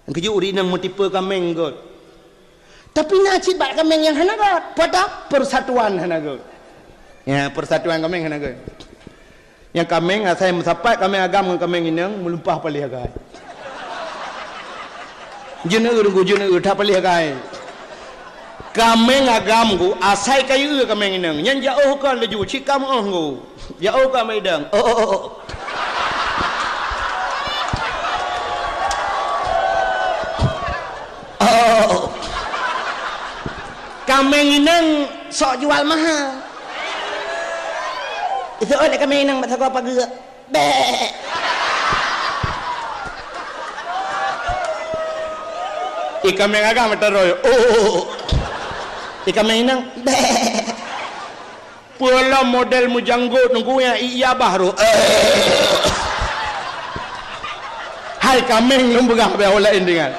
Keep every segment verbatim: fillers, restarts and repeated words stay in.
Keujeuet ureueng inong meutipe kaméng göt. Tapi na cit bak kaméng nyang hana göt. Peue teuh? Persatuan hana göt. Ya, persatuan kaméng hana göt. Nyang kaméng asai meusapat, kaméng agam ngon kaméng inong meulumpah paléh agai. Jeuneue teungku, jeuneue that paléh agai. Kaméng agam ku asai kayue kaméng inong. Nyan jak ôh kon laju, cit ka meu'oh ku. Jak ôh kaméng inong. Oh, oh, oh, oh. Oh. Kaméng inong sok jual mahal. Iseuôt lé kaméng inong bak sagoe pageue. Bek. Ié kaméng agam meutarôi. Oh. Ié kaméng inong. Bek. Peue lom model meujanggot nunggu nyang ié abah roh. Hai kaméng lôn peugah bak ureueng laén deungon.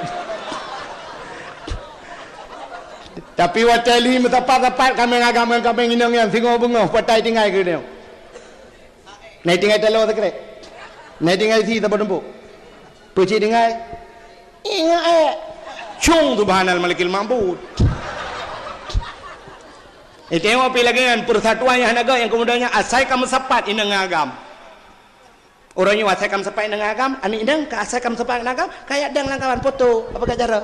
Tapi watèe lé meusapat-sapat kaméng agam ngon kaméng inong nyan singoh beungoh patai tinggai keu nyoe. Na itinggai taloe sikrek. Na itinggai sie saboh tumpôk. Peucit tinggai. Ingat eh. Cung subhanal malikil ma'bud. Itengok pi lagèe nyan persatuan nyang hana göt nyang keumudian nyan asai ka meusapat inong ngon agam. Uroe nyoe asai ka meusapat inong ngon agam, aneuk inong ka asai ka meusapat ngon agam, ka jak dang lam kawan foto, apa gak cara?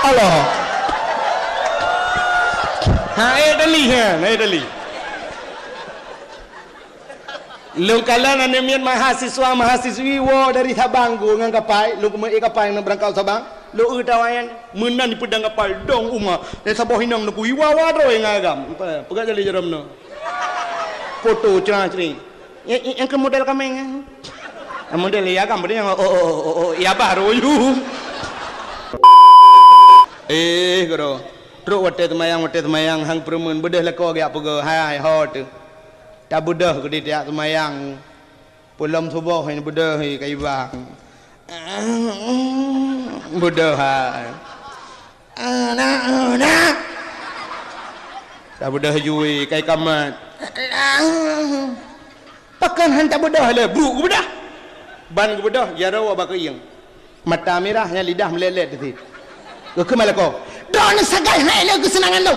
Allah. Ha, eh, dali, ha, eh, dali. Lôn kalon aneuk miet mahasiswa-mahasiswi woe dari Sabang ku ngon kapai, lôn keumeue kapai ngon beurangkat Sabang. Lôn eu tawa nyan meunan dipeudang kapai dong uma. Dan saboh inong neukui wawa droe ngon agam. Peugah jali jaroe meunoe. Foto cerah-cerih. Nyang, nyang keu model kaméng nyan. Model ya agam peudeh nyan. Oh, oh, oh, oh, oh, ya bah royu. Eh, guru. Trok watèe seumayang, watèe seumayang hang peureumeun beudeh lakoe geujak peugah, hai, hai, ho teuh. Tabeudôh keudeh tiep seumayang. Peulom suboh nyan beudôh hai ka ibang. Beudôh hai. Anak, anak. Tabeudôh jui kai kamat. Pakon han tabeudôh lé, brok geubeudôh. Ban geubeudôh, jaroe bak keuieng. Mata mirah nyang lidah meulét-lét teuh. Geukheun lakoe, "Droeneuh sagai hai lé keuseunangan lôn.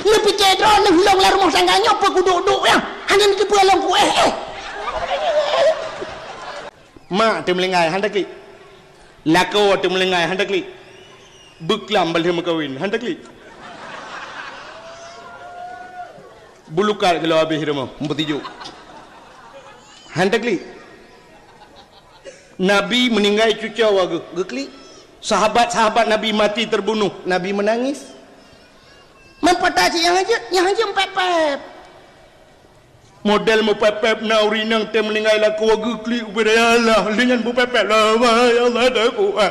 Neupike droeneuh lôn lam rumoh tangga nyoe peue kuduek-duek nyan. Hana neuteupeue lôn kuéh éh." Mak teumeulinggai han taklik. Lakoe teumeulinggai han taklik. Beuklam ban lheueh meukawen han taklik. Bulukat geulok habéh rumoh meupeutijuk. Han taklik. Nabi meuninggai cucoe geu-, geuklik. Sahabat-sahabat Nabi mati terbunuh, Nabi meunangis. Meupatat cit nyang hanjeuet, nyang hanjeuet meupép-pép. Model meupép-pép na ureueng inong teuh meuninggai lakoe geuklik ubé raya Allah, lé nyan meupép-pép, "La ilaha illallah,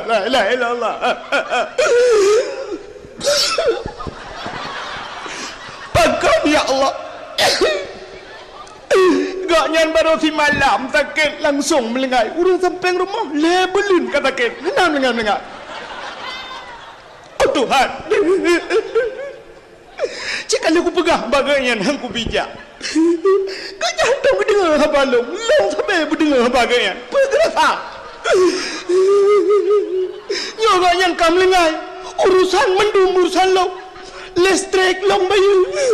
la ilaha illallah." Pakon ya Allah? Gobnyan barô simalam sakét langsong meulinggai. Ureueng sampéng rumoh lhèe buleuen ka sakét, hana meulinggai-meulinggai. Oh Tuhan, cit ka lheueh kupeugah bak gobnyan han kubijak. Gobnyan hantom geudeungoe haba lôn, lôn sabe beudeungoe haba gobnyan. Peue geurasa? Nyoe gobnyan ka meulinggai, urosan mandum urosan lôn. Listrik lôn bayeue.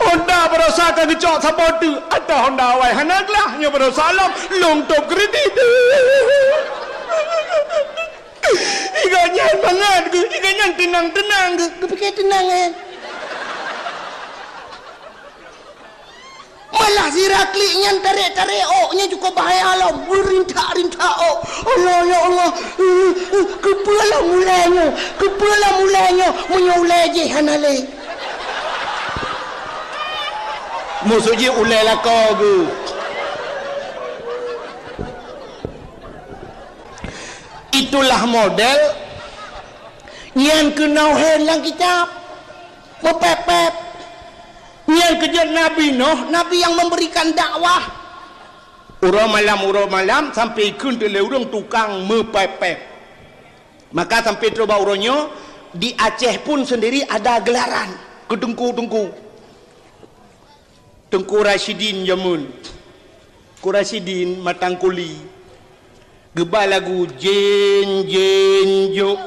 Honda baroesa ka geucok saboh teuk, ata Honda awai hana glah, nyoe baroesa lom lôn tôp kredit. Iga nyan mangat geuh, iga nyan teunang-teunang geuh, geupike teunang eh. Malah sira klik nyan tarek-tarek ôk nyan cukup bahaya lom, beurintak-rintak ôk. Allah ya Allah, keupeue lom ulèe nyoe, keupeue lom ulèe nyoe, meunyoe ulèe jih hana lé. Maksud jih ulèe lakoe geuh. Itulah model nyan keunoe hén lam kitab. Meupép-pép. Nyan keujeuet Nabi Nuh, Nabi nyang memberikan dakwah. Uroe malam, uroe malam, sampai kheun teulé ureueng tukang meupép-pép. Maka sampai trok bak uroe nyoe, di Aceh pun sendiri ada gelaran keu teungku-teungku. Teungku Rasyidin jameun. Teungku Rasyidin Matang Kuli. Geuba lagu jén-jén jok.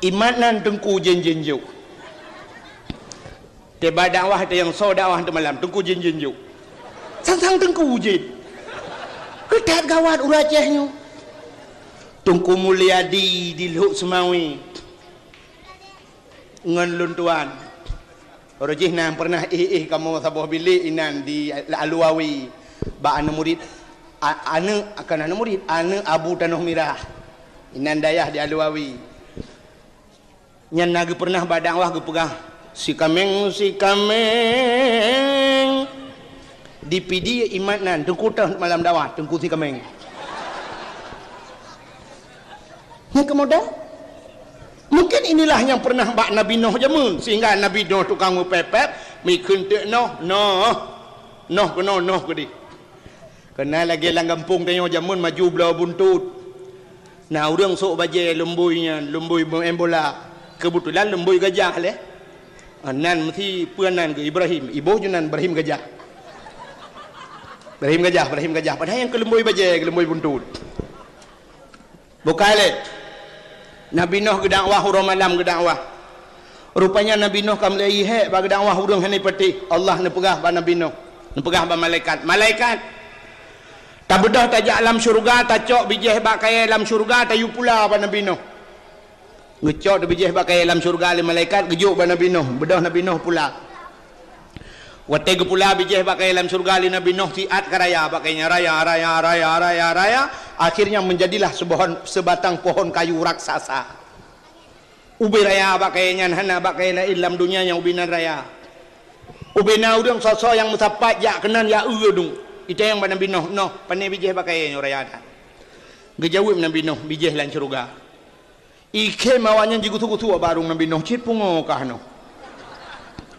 Imat nan Teungku jén-jén jok. Teuba dakwah teuh nyang soe dakwah teuh malam, Teungku jén-jén jok. Sang-sang Teungku jén. Keutat gawat ureueng Aceh nyoe. Teungku Mulyadi di Lhok Seumawe. Ngon lôn tuan. Roh jih na pernah éh-éh kamoe saboh bilék inan di Aluwawi bak aneuk murit, a-, aneuk, kon aneuk murit, aneuk Abu Tanoh Mirah. Inan dayah di Aluwawi. Nyan na geupeurnah bak dakwah geupeugah, "Sikameng, sikameng." Di Pidie imat nan, Teungku teuh malam dakwah, Teungku Sikameng. Nyang keumudian, mungkin inilah nyang pernah bak Nabi Noh jameun, sehingga Nabi Noh tukang meupép-pép, mikheun teuk noh, noh, noh keunoe, noh keudeh. Keunan lagèe lam gampông tanyoe jameun maju bloe buntut. Na ureueng sôk bajèe lumbôi nyan, lumbôi meu'en bola. Keubeutulan lumbôi gajah lé. Ah, nan meusi peue nan geuh Ibrahim, iboh ju nan Ibrahim Gajah. Ibrahim Gajah, Ibrahim Gajah. Padahai nyang keu lumbôi bajèe, keu lumbôi buntut. Bukai lé. Nabi Noh geudakwah, uroe malam geudakwah. Rupanya Nabi Noh ka mulai hék bak geudakwah, ureueng hana patéh. Allah neupeugah bak Nabi Noh, neupeugah bak malaikat, "Malaikat, tabeudôh tajak lam syeuruga, tacok bijéh bak kayèe lam syeuruga, tayue pula bak Nabi Noh." Geucok bijéh bak kayèe lam syeuruga lé malaikat, geujok bak Nabi Noh, beudôh Nabi Noh pula. Watèe geupula bijéh bak kayèe lam syeuruga lé Nabi Noh, siat ka raya bak kayèe nyan, raya, raya, raya, raya, raya. Akhirnya menjadilah sebuah, sebatang pohon kayu raksasa. Ubé raya bak kayèe nyan, hana bak kayèe laén lam donya nyang ubé nan raya. Ubé na ureueng soe-soe nyang meusapat jak keunan jak eu dum. Itanyong bak Nabi Noh, "Noh, pané bijéh bak kayèe nyoe raya that?" Geujaweueb Nabi Noh, "Bijéh lam syeuruga." Ikhém awaknyan jigusue-gusue bak barong Nabi Noh, "Cit pungo kah noh?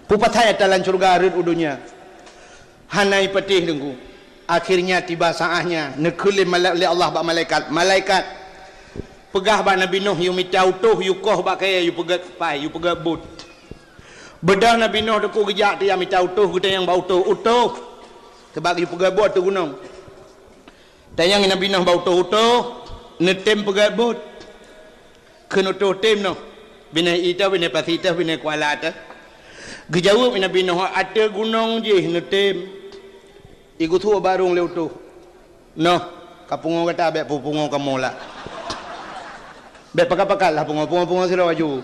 Peue pasai ata lam syeuruga rhot u donya?" "Hana ipatéh, Teungku." Akhirnya tiba saatnya, neukheun lé mala-, lé Allah bak malaikat, "Malaikat, peugah bak Nabi Noh yue mita utôh, yue koh bak kayèe, yue peugèt pai, yue peugèt bot." Beudôh Nabi Noh Teungku geujak, teuh jak mita utôh, geutanyong bak utôh, "Utôh, keubah yue peugèt bot ateueh gunong." Tanyong Nabi Noh bak utôh, "Utôh, neutém peugèt bot?" Kheun utôh, "Tém noh. Binéh ié teuh, binéh pasi teuh, binéh kuala teuh." Geujaweueb Nabi Noh, "Ateueh gunong jih neutém." Igusue barong lé utôh, "Noh, ka pungo gata, bèk peupungo kamoe lah. Bèk pakat-pakat lah pungo, pungo-pungo sidroe aju.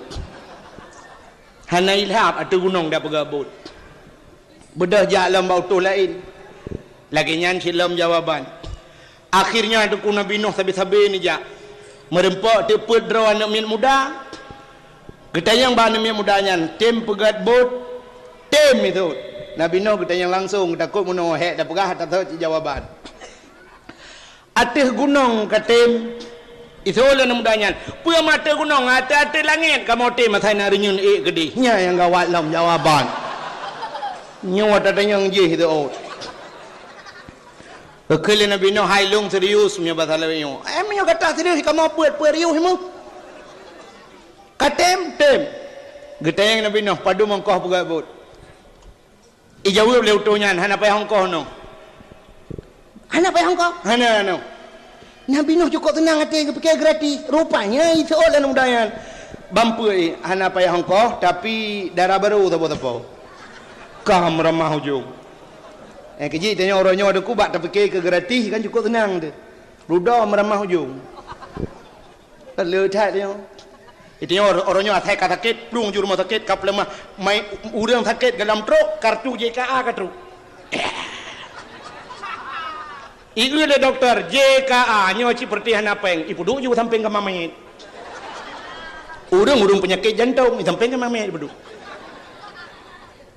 Hana ilham ateueh gunong dak peugèt bot." Beudôh jak lom bak utôh laén. Lagèe nyan cit lom jawaban. Akhirnya Teungku Nabi Noh sabe-sabe neujak. Meureumpok teuk peuet droe aneuk miet muda. Geutanyong bak aneuk miet muda nyan, "Tém peugèt bot?" "Tém," isut. Nabi Noh geutanyong langsong, takot meunoe hék tapeugah, tatot cit jawaban. "Ateueh gunong ka tém?" Isut lé aneuk muda nyan, "Peue meuateueh gunong, ateueh-ateueh langèt kamoe tém asai na reunyeun ék keudeh." Nyan nyang gawat lom jawaban. Nyoe tatanyong jih teuôt. Geukheun lé Nabi Noh, "Hai lôn serius meunyoe basa lagèe nyoe." "Eh, meunyoe gata serius kamoe peuet-peuet riôh meuh." "Ka tém?" "Tém." Geutanyong Nabi Noh, "Padum ongkoh peugèt bot?" Ijaweueb lé utôh nyan, "Hana payah ongkoh noh." "Hana payah ongkoh?" "Hana noh." Nabi Noh cukôp seunang até geupike gratis. Rupanya isôt lé aneuk muda nyan, "Ban peuet, hana payah ongkoh, tapi dara barô sapo-sapo." Ka meuramah ujong. Eh, keujih tanyoe uroe nyoe Teungku bak tapike keu gratis kan cukôp seunang teuh. Dudoe meuramah ujong. Ka le that nyoe. Itu nyoe uroe nyoe asai ka sakét, plueng ju rumoh sakét, ka peuleumah. Mai ureueng sakét dalam trok, kartu J K A ka trok. Ieu lé dokto, "J K A nyoe cit peureutih hana péng." Ipeuduek ju sampéng kama manyét. Ureueng-ureueng peunyakét jantong, sampéng kama manyét ipeuduek.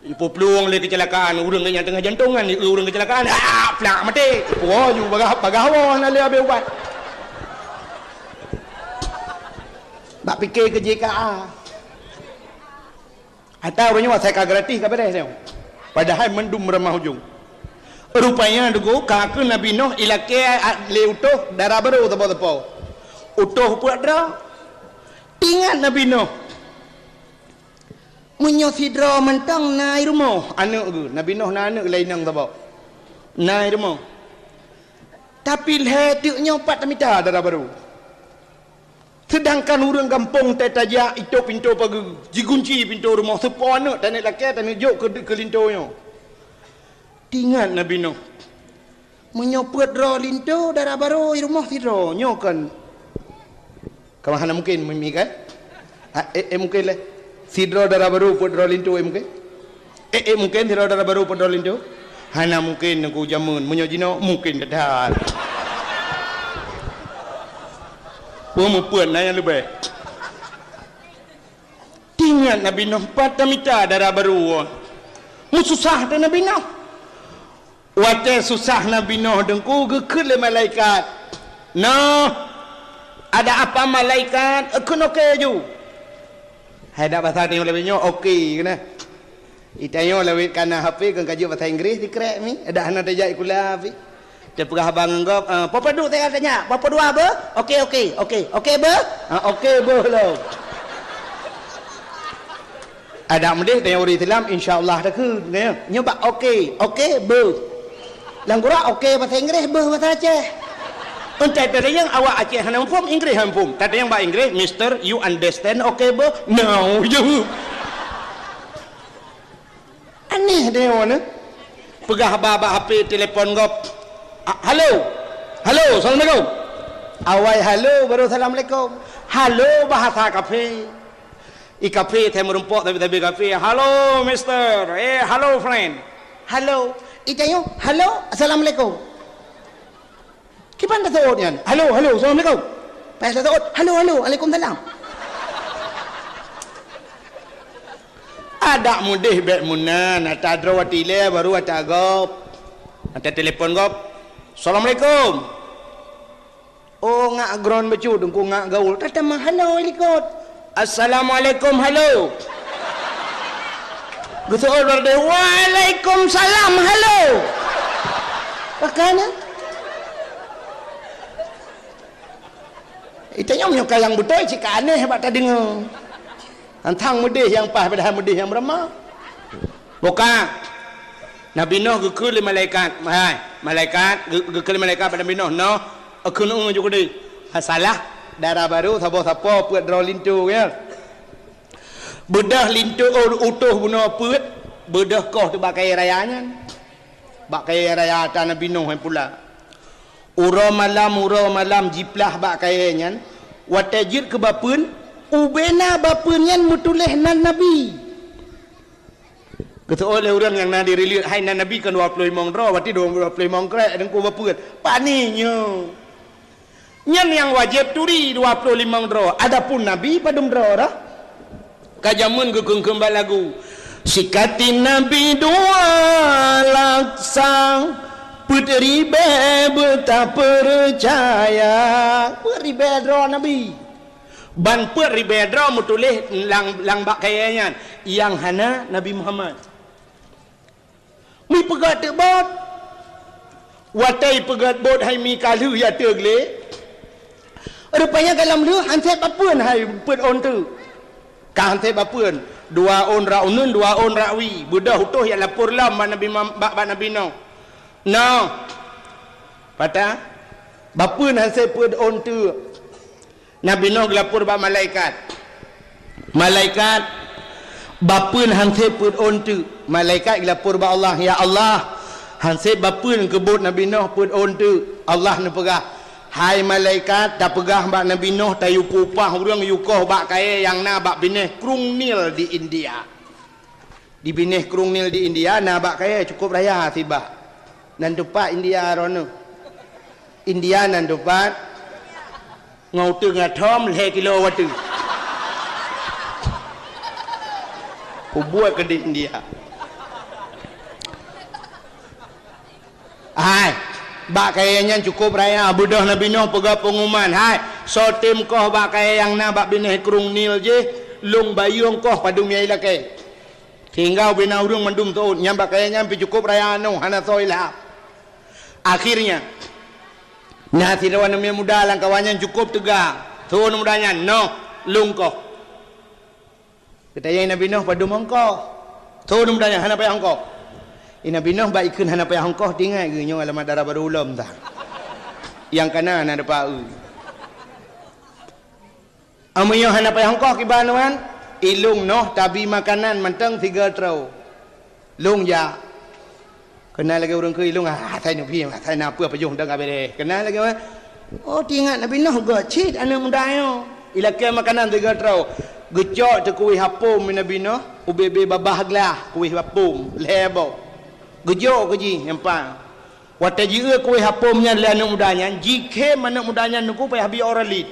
Ipeuplueng lé keucilakaan, ureueng nyang teungoh jantongan, ureueng keucilakaan, ah, plak maté. Ipuwoe ju bagah, bagah woe hana lé abéh ubat. Bak pike keu J K A. Ata ureueng nyoe asai ka gratis ka beres nyoe. Padahai mandum meuramah ujong. Rupanya Teungku, ka kheun Nabi Noh ilakée lé utôh dara barô sapo-sapo. Utôh peuet droe. Ingat Nabi Noh. Meunyoe sidroe mantong na i rumoh, aneuk geuh, Nabi Noh na aneuk laén nyang saboh. Na i rumoh. Tapi lhèe teuk nyoe pat tamita dara barô. Seudangkan ureueng gampông tajak itôp pintoe pageue, jigunci pintoe rumoh, seupôt aneuk taneuk lakèe taneuk jok keu, keu linto nyoe. Teuingat Nabi Nuh, meunyoe peuet droe linto dara barô i rumoh sidroe, nyoe kon Ka hana mungken mimi kan? Ha, eh, eh, mungken lé. Sidroe dara barô peuet droe linto, eh, mungken? Eh, eh, mungken sidroe dara barô peuet droe linto? Hana mungken nangku jameun. Meunyoe jinoe, mungken that-that. Peue meupeuet na nyang leubeh. Teuingat Nabi Nuh pat tamita dara barô. Meususah teuh Nabi Nuh. Watèe susah Nabi Nuh teungku geukheun lé malaikat. "Nuh, ada apa malaikat?" "Eukheun oke ju." Hai dak basa tanyoe lawét nyoe oke keunan. Itanyoe lawét kana H P keu kajeuet basa Inggris dikrek mi, dak hana tajak sikula pi. Teupeugah haba ngon gob, eh, "Peue padub saya tanya? Peue dua beuh?" "Oke, oke, oke. Oke beuh?" "Ah, oke beuh lom." Adak meudeh tanyoe ureueng Islam, insya Allah takheun, nyoe. Nyoe bak oke, oke, beuh. Lam gura oke basa Inggris, beuh basa Aceh. Entah teudeungoe awak Aceh hana muphom, Inggris hana muphom. Teudeungoe bak Inggris, "Mister, you understand oke, beuh?" "No," jaweueb. Aneh deh nyoe. Peugah haba bak H P telepon gob. "Ah, halo. Halo, assalamualaikum." Awai halo baru assalamualaikum. Halo bahasa kafe. I kafe, saya meurumpok tapi, tapi kafe. "Halo, mister." "Eh, halo, friend." "Halo." Itanyoe, "Halo, assalamualaikum." Kiban taseuôt nyan? "Halo, halo, assalamualaikum." Pas taseuôt, "Halo, halo, waalaikumsalam." Adak meudeh bèk meunan, ata droe watèe ilèe baru ata gob. Ata telepon gob. "Assalamualaikum." Oh, ngak gron bacut, teungku ngak gaul. Tatamah halo i likot. "Assalamualaikum, halo." Geuseuôt bak deh, "Waalaikumsalam, halo." Pakana? Itanyoe meunyoe ka nyang beutôi cit ka aneh bak tadeungoe. Hanthang meudeh nyang paih padahai meudeh nyang meurama. Buka. Nabi Nuh geukheun lé malaikat. Hai, malaikat, geu-, geukheun lé malaikat bak Nabi Nuh, "Noh, eukheun ju keudeh." Masalah dara barô saboh sapo peuet droe linto, ya. Beudôh linto, oh, utôh bunoe peuet, beudôh koh teuh bak kayèe raya nyan. Bak kayèe raya ata Nabi Nuh nyan pula. Uroe malam, uroe malam jiplah bak kayèe nyan, watèe jeuet keu bapeuen, ubena bapeuen nyan meutuléh nan Nabi. Geuseuôt lé ureueng nyang na di rileuk, hai nan Nabi kan dua ploh limong droe, watèe dua ploh limong krek teungku bapeuen. Pane nyoe. Nyan nyang wajéb turi dua ploh limong droe. Adapun Nabi padum droe dah? Ka jameun geukheun-kheun bak lagu. Sikati Nabi dua laksa, peuet ribèe beutapeucaya. Peuet ribèe droe Nabi. Ban peuet ribèe droe meutuléh lam, lam bak kayèe nyan. Nyang hana Nabi Muhammad. Meupeugöt teuk bot. Watèe peugöt bot hai mi ka lheueh ya teuk lé. Rupanya ka lheueh han sép bapeuen hai peuet ôn teuk. Ka han sép bapeuen. Dua ôn rot uneuen, dua ôn rot wie. Beudôh utôh ya lapor lom bak Nabi Muham-, bak, bak Nabi Nuh. Noh. Patah. Bapeuen han sép peuet ôn teuk. Nabi Nuh geulapor bak malaikat. Malaikat, bapeuen han sép peuet ôn teuk. Malaikat geulapor bak Allah, "Ya Allah, han sép bapeuen keu bot Nabi Nuh peuet ôn teuk." Allah neupeugah, "Hai malaikat, tapeugah bak Nabi Nuh tayue peuupah ureueng yue koh bak kayèe nyang na bak binéh Krueng Nil di India." Di binéh Krueng Nil di India na bak kayèe cukup raya sibak. Nan teupat India droeneuh. India nan teupat ngon uteuen atom lhèe kilo watèe. Kubuet keu di India. Hai, bak kayèe nyan cukup raya, beudôh Nabi Nuh peugah peunguman, "Hai, soe tém koh bak kayèe nyang na bak binéh Krueng Nil jih, lôn bayeue koh padum nyang ilakèe." Sehingga ubena ureueng mandum seuôt, nyan bak kayèe nyan pih cukup raya aneuk, hana soe ilham. Akhirnya, na sidroe aneuk miet muda lam kawan nyan cukup teuga. Soe aneuk muda nyan, "Noh, lôn koh." Geutanyong Nabi Nuh, "Padum ongkoh?" Soe aneuk muda nyan, "Hana payah ongkoh." Nabi Nuh bak ikheun hana payah ongkoh, teuingat geuh nyoe alamat dara barô ulôn tah. Nyang kana na depa eu. Ameunyoe hana payah ongkoh kiban wan, ilong noh tabi makanan mantong sigoe troe. Long jak. Keunan lagèe ureueng keu ilong, ah, asai neubi, asai na peue pajoh dong ka beres. Keunan lagèe, oh, teuingat Nabi Nuh geuh cit aneuk muda nyoe. Ilakèe makanan sigoe troe. Geucok teuh kuweh apom Nabi Nuh, ubé-bé babah glah kuweh apom, lhèe boh. Geujok keu jih nyang pang. Watèe jieu kuweh apom nyan lé aneuk muda nyan, jikhém aneuk muda nyan teungku payah bi ora lit.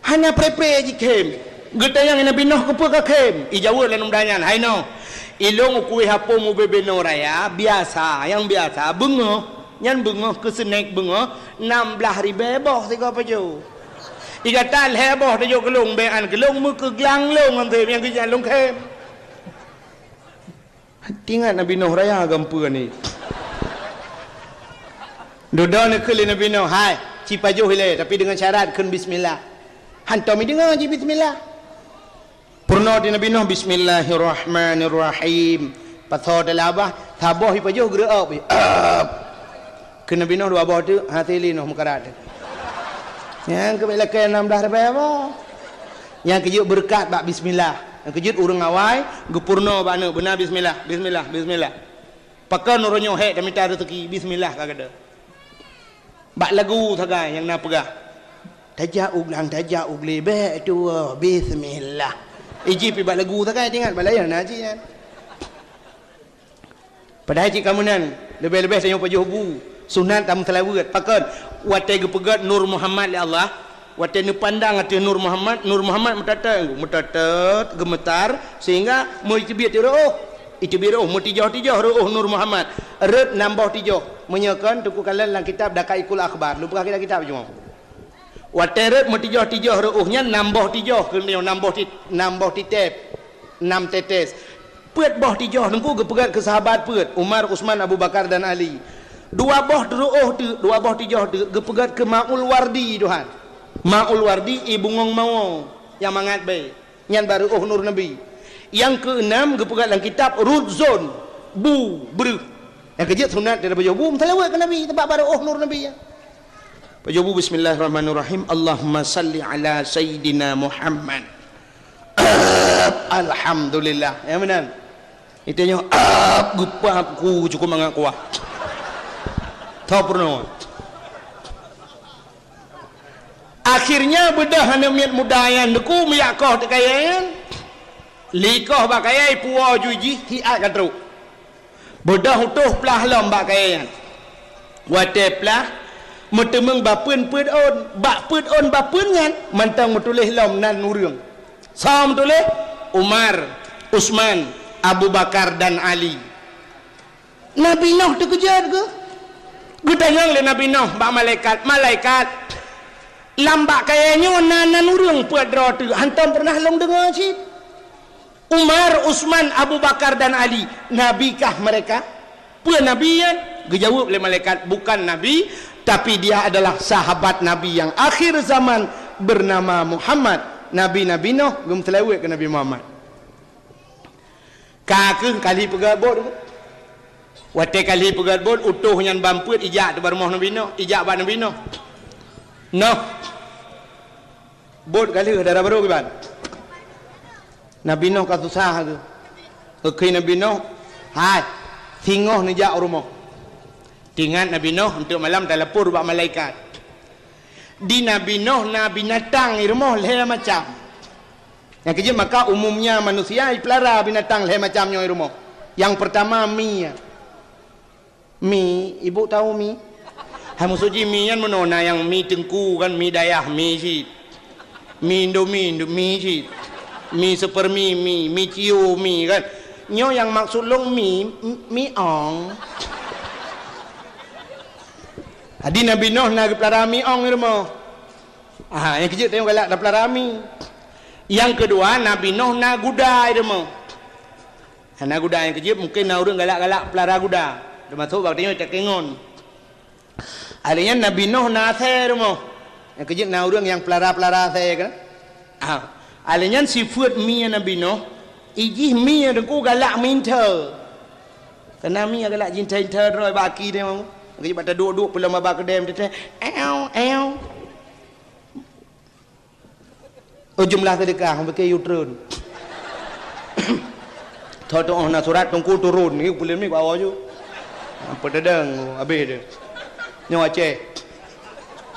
Hana pré-pré jikhém. Geutanyong Nabi Nuh keupeue kakhém? Ijaweueb lé aneuk muda nyan, "Hai Nuh, ilong u kuweh apom ubé-bé noe raya, biasa, nyang biasa, beungoh, nyan beungoh keu snèk beungoh, nam blah ribèe boh sigoe pajoh. Igata lhèe boh tajok keu lôn, bèk an keu lôn meukeuglang lôn ngon sép nyang keujan lôn khém." Teuingat Nabi Nuh raya gampeue ni. Dudoe neukheun lé Nabi Nuh, "Hai, ci pajoh ilèe, tapi deungon syarat kheun bismillah." Hantom ideungoe ji bismillah. Peurunoe di Nabi Nuh, "Bismillahirrahmanirrahim." Pasoe teulabah, saboh ipajoh geureu'ob. Keu Nabi Nuh dua boh teuk, hase lé Nuh meukarat. Nyang keu bèk lakèe nam blah ribèe boh. Nyang keujeuet beureukat bak bismillah. Nyang keujeuet ureueng awai geupeurunoe bak aneuk beuna bismillah, bismillah, bismillah. Pakon uroe nyoe hék tamita reuzeki, bismillah ka gata. Bak lagu sagai nyang na peugah, "Tajak u glang, tajak u glé, bèk tuwoe, bismillah." Iji pi bak lagu sagai teuingat bak laén na cit nyan. Padahai cit ka meunan, leubeh-leubeh tanyoe pajoh bu, sunat tameuseulaweuet. Pakon? Watèe geupeugèt Nur Muhammad lé Allah, watèe neupandang ateueh Nur Muhammad, Nur Muhammad meutatôt, meutatôt, geumeutar, sehingga meuteubiet reuôh, iteubiet reuôh, meutijoh-tijoh reuôh Nur Muhammad. Rhot nam boh tijoh. Meunyoe kon, teungku kalon lam kitab Daqaiqul Akhbar. Lôn peugah kitab-kitab cuma. Watèe rhot meutijoh-tijoh reuôh nyan nam boh tijoh, keuneuk nam boh ti-, nam boh titép, nam tetes. Peuet boh tijoh teungku geupeugèt keu sahabat peuet, Umar, Utsman, Abu Bakar dan Ali. Dua boh reuôh teuk, dua boh tijoh teuk geupeugèt keu Maul Wardi, Tuhan. Maul Wardi, ie bungöng mawö nyang mangat bèe. Nyan bak reuôh Nur Nabi. Nyang keueunam geupeugah lam kitab Rudzon, bu, breuh. Nyang keujeuet sunat daripada pajoh bu meuseulaweuet keu Nabi, teubak bak reuôh Nur Nabi nyan. Pajoh bu, "Bismillahirrahmanirrahim. Allahumma salli ala Sayyidina Muhammad." Alhamdulillah. Ya, meunan. Iteunyong, ap, geupap ku cukôp mangat kuah. Tho peurunoe. Akhirnya beudôh aneuk miet muda nyan teungku meujak koh teuh kayèe nyan. Likoh bak kayèe ipuwoe ju jih hiat ka trok. Beudôh utôh plah lom bak kayèe nyan. Watèe plah, meuteumeung bapeuen peuet ôn. Bak peuet ôn bapeuen nyan mantong meutuléh lom nan ureueng. Soe meutuléh? Umar, Utsman, Abu Bakar dan Ali. Nabi Nuh teukeujot geuh. Geutanyong lé Nabi Nuh bak malaikat, "Malaikat, lam bak kayèe nyoe na nan ureueng peuet droe teuk, hantom peureunah lôn deungö cit. Umar, Utsman, Abu Bakar dan Ali, nabikah mereka?" Peue nabi nyan? Geujaweueb lé malaikat, "Bukan nabi, tapi dia adalah sahabat Nabi yang akhir zaman bernama Muhammad." Nabi-nabi Nuh geumeuseulaweuet keu Nabi Muhammad. Ka kheueh kali peugèt bot. Watèe kali peugèt bot, utôh nyan ban peuet ijak teuh bak rumoh Nabi Nuh, ijak bak Nabi Nuh. Noh. Bot ka lheueh dara barô kiban. Nabi Nuh ka susah geuh. Geukheun Nabi Nuh, "Hai, singoh neujak u rumoh." Teuingat Nabi Nuh, eunteuk malam talapor bak malaikat. Di Nabi Nuh na binatang i rumoh lhèe macam. Nyang keujeuet maka umumnya manusia ipeulara binatang lhèe macam nyoe i rumoh. Nyang peurtama mi. Mi, ibu tahu mi? Hai musoji mi nyan meunoe na nyang mi teungku kan, mi dayah mi cit. Mi Indomie, Indo-, mi cit. Mi Supermi, mi, mi Cio, mi kan. Nyoe nyang maksud lôn mi, m-, mi ong. Jadi Nabi Nuh na geupeulara mi ong i rumoh. Aha, nyang keujeuet tanyoe galak tapeulara mi. Nyang keudua, Nabi Nuh na guda i rumoh. Hana guda nyang keujeuet, mungken na ureueng galak-galak peulara guda. Teumasok bak tanyoe cak kengon. Alèh nyan Nabi Nuh na asèe i rumoh. Nyang keujeuet na ureueng nyang peulara-peulara asèe kan. Ah, alèh nyan sifeuet mi Nabi Nuh, ijih mi teungku galak minta. Keunan mi galak jintèe-intèe droe bak aki teuh. Geujak bak taduek-duek pulang bak keudè teuh. Ew, ew. Oh, jumlah seudeukah, bukon yue treun. Tho-tho na surat teungku turun, ni puléh mi bak awak ju. Apa tadang, habéh deh. Nyoe Aceh.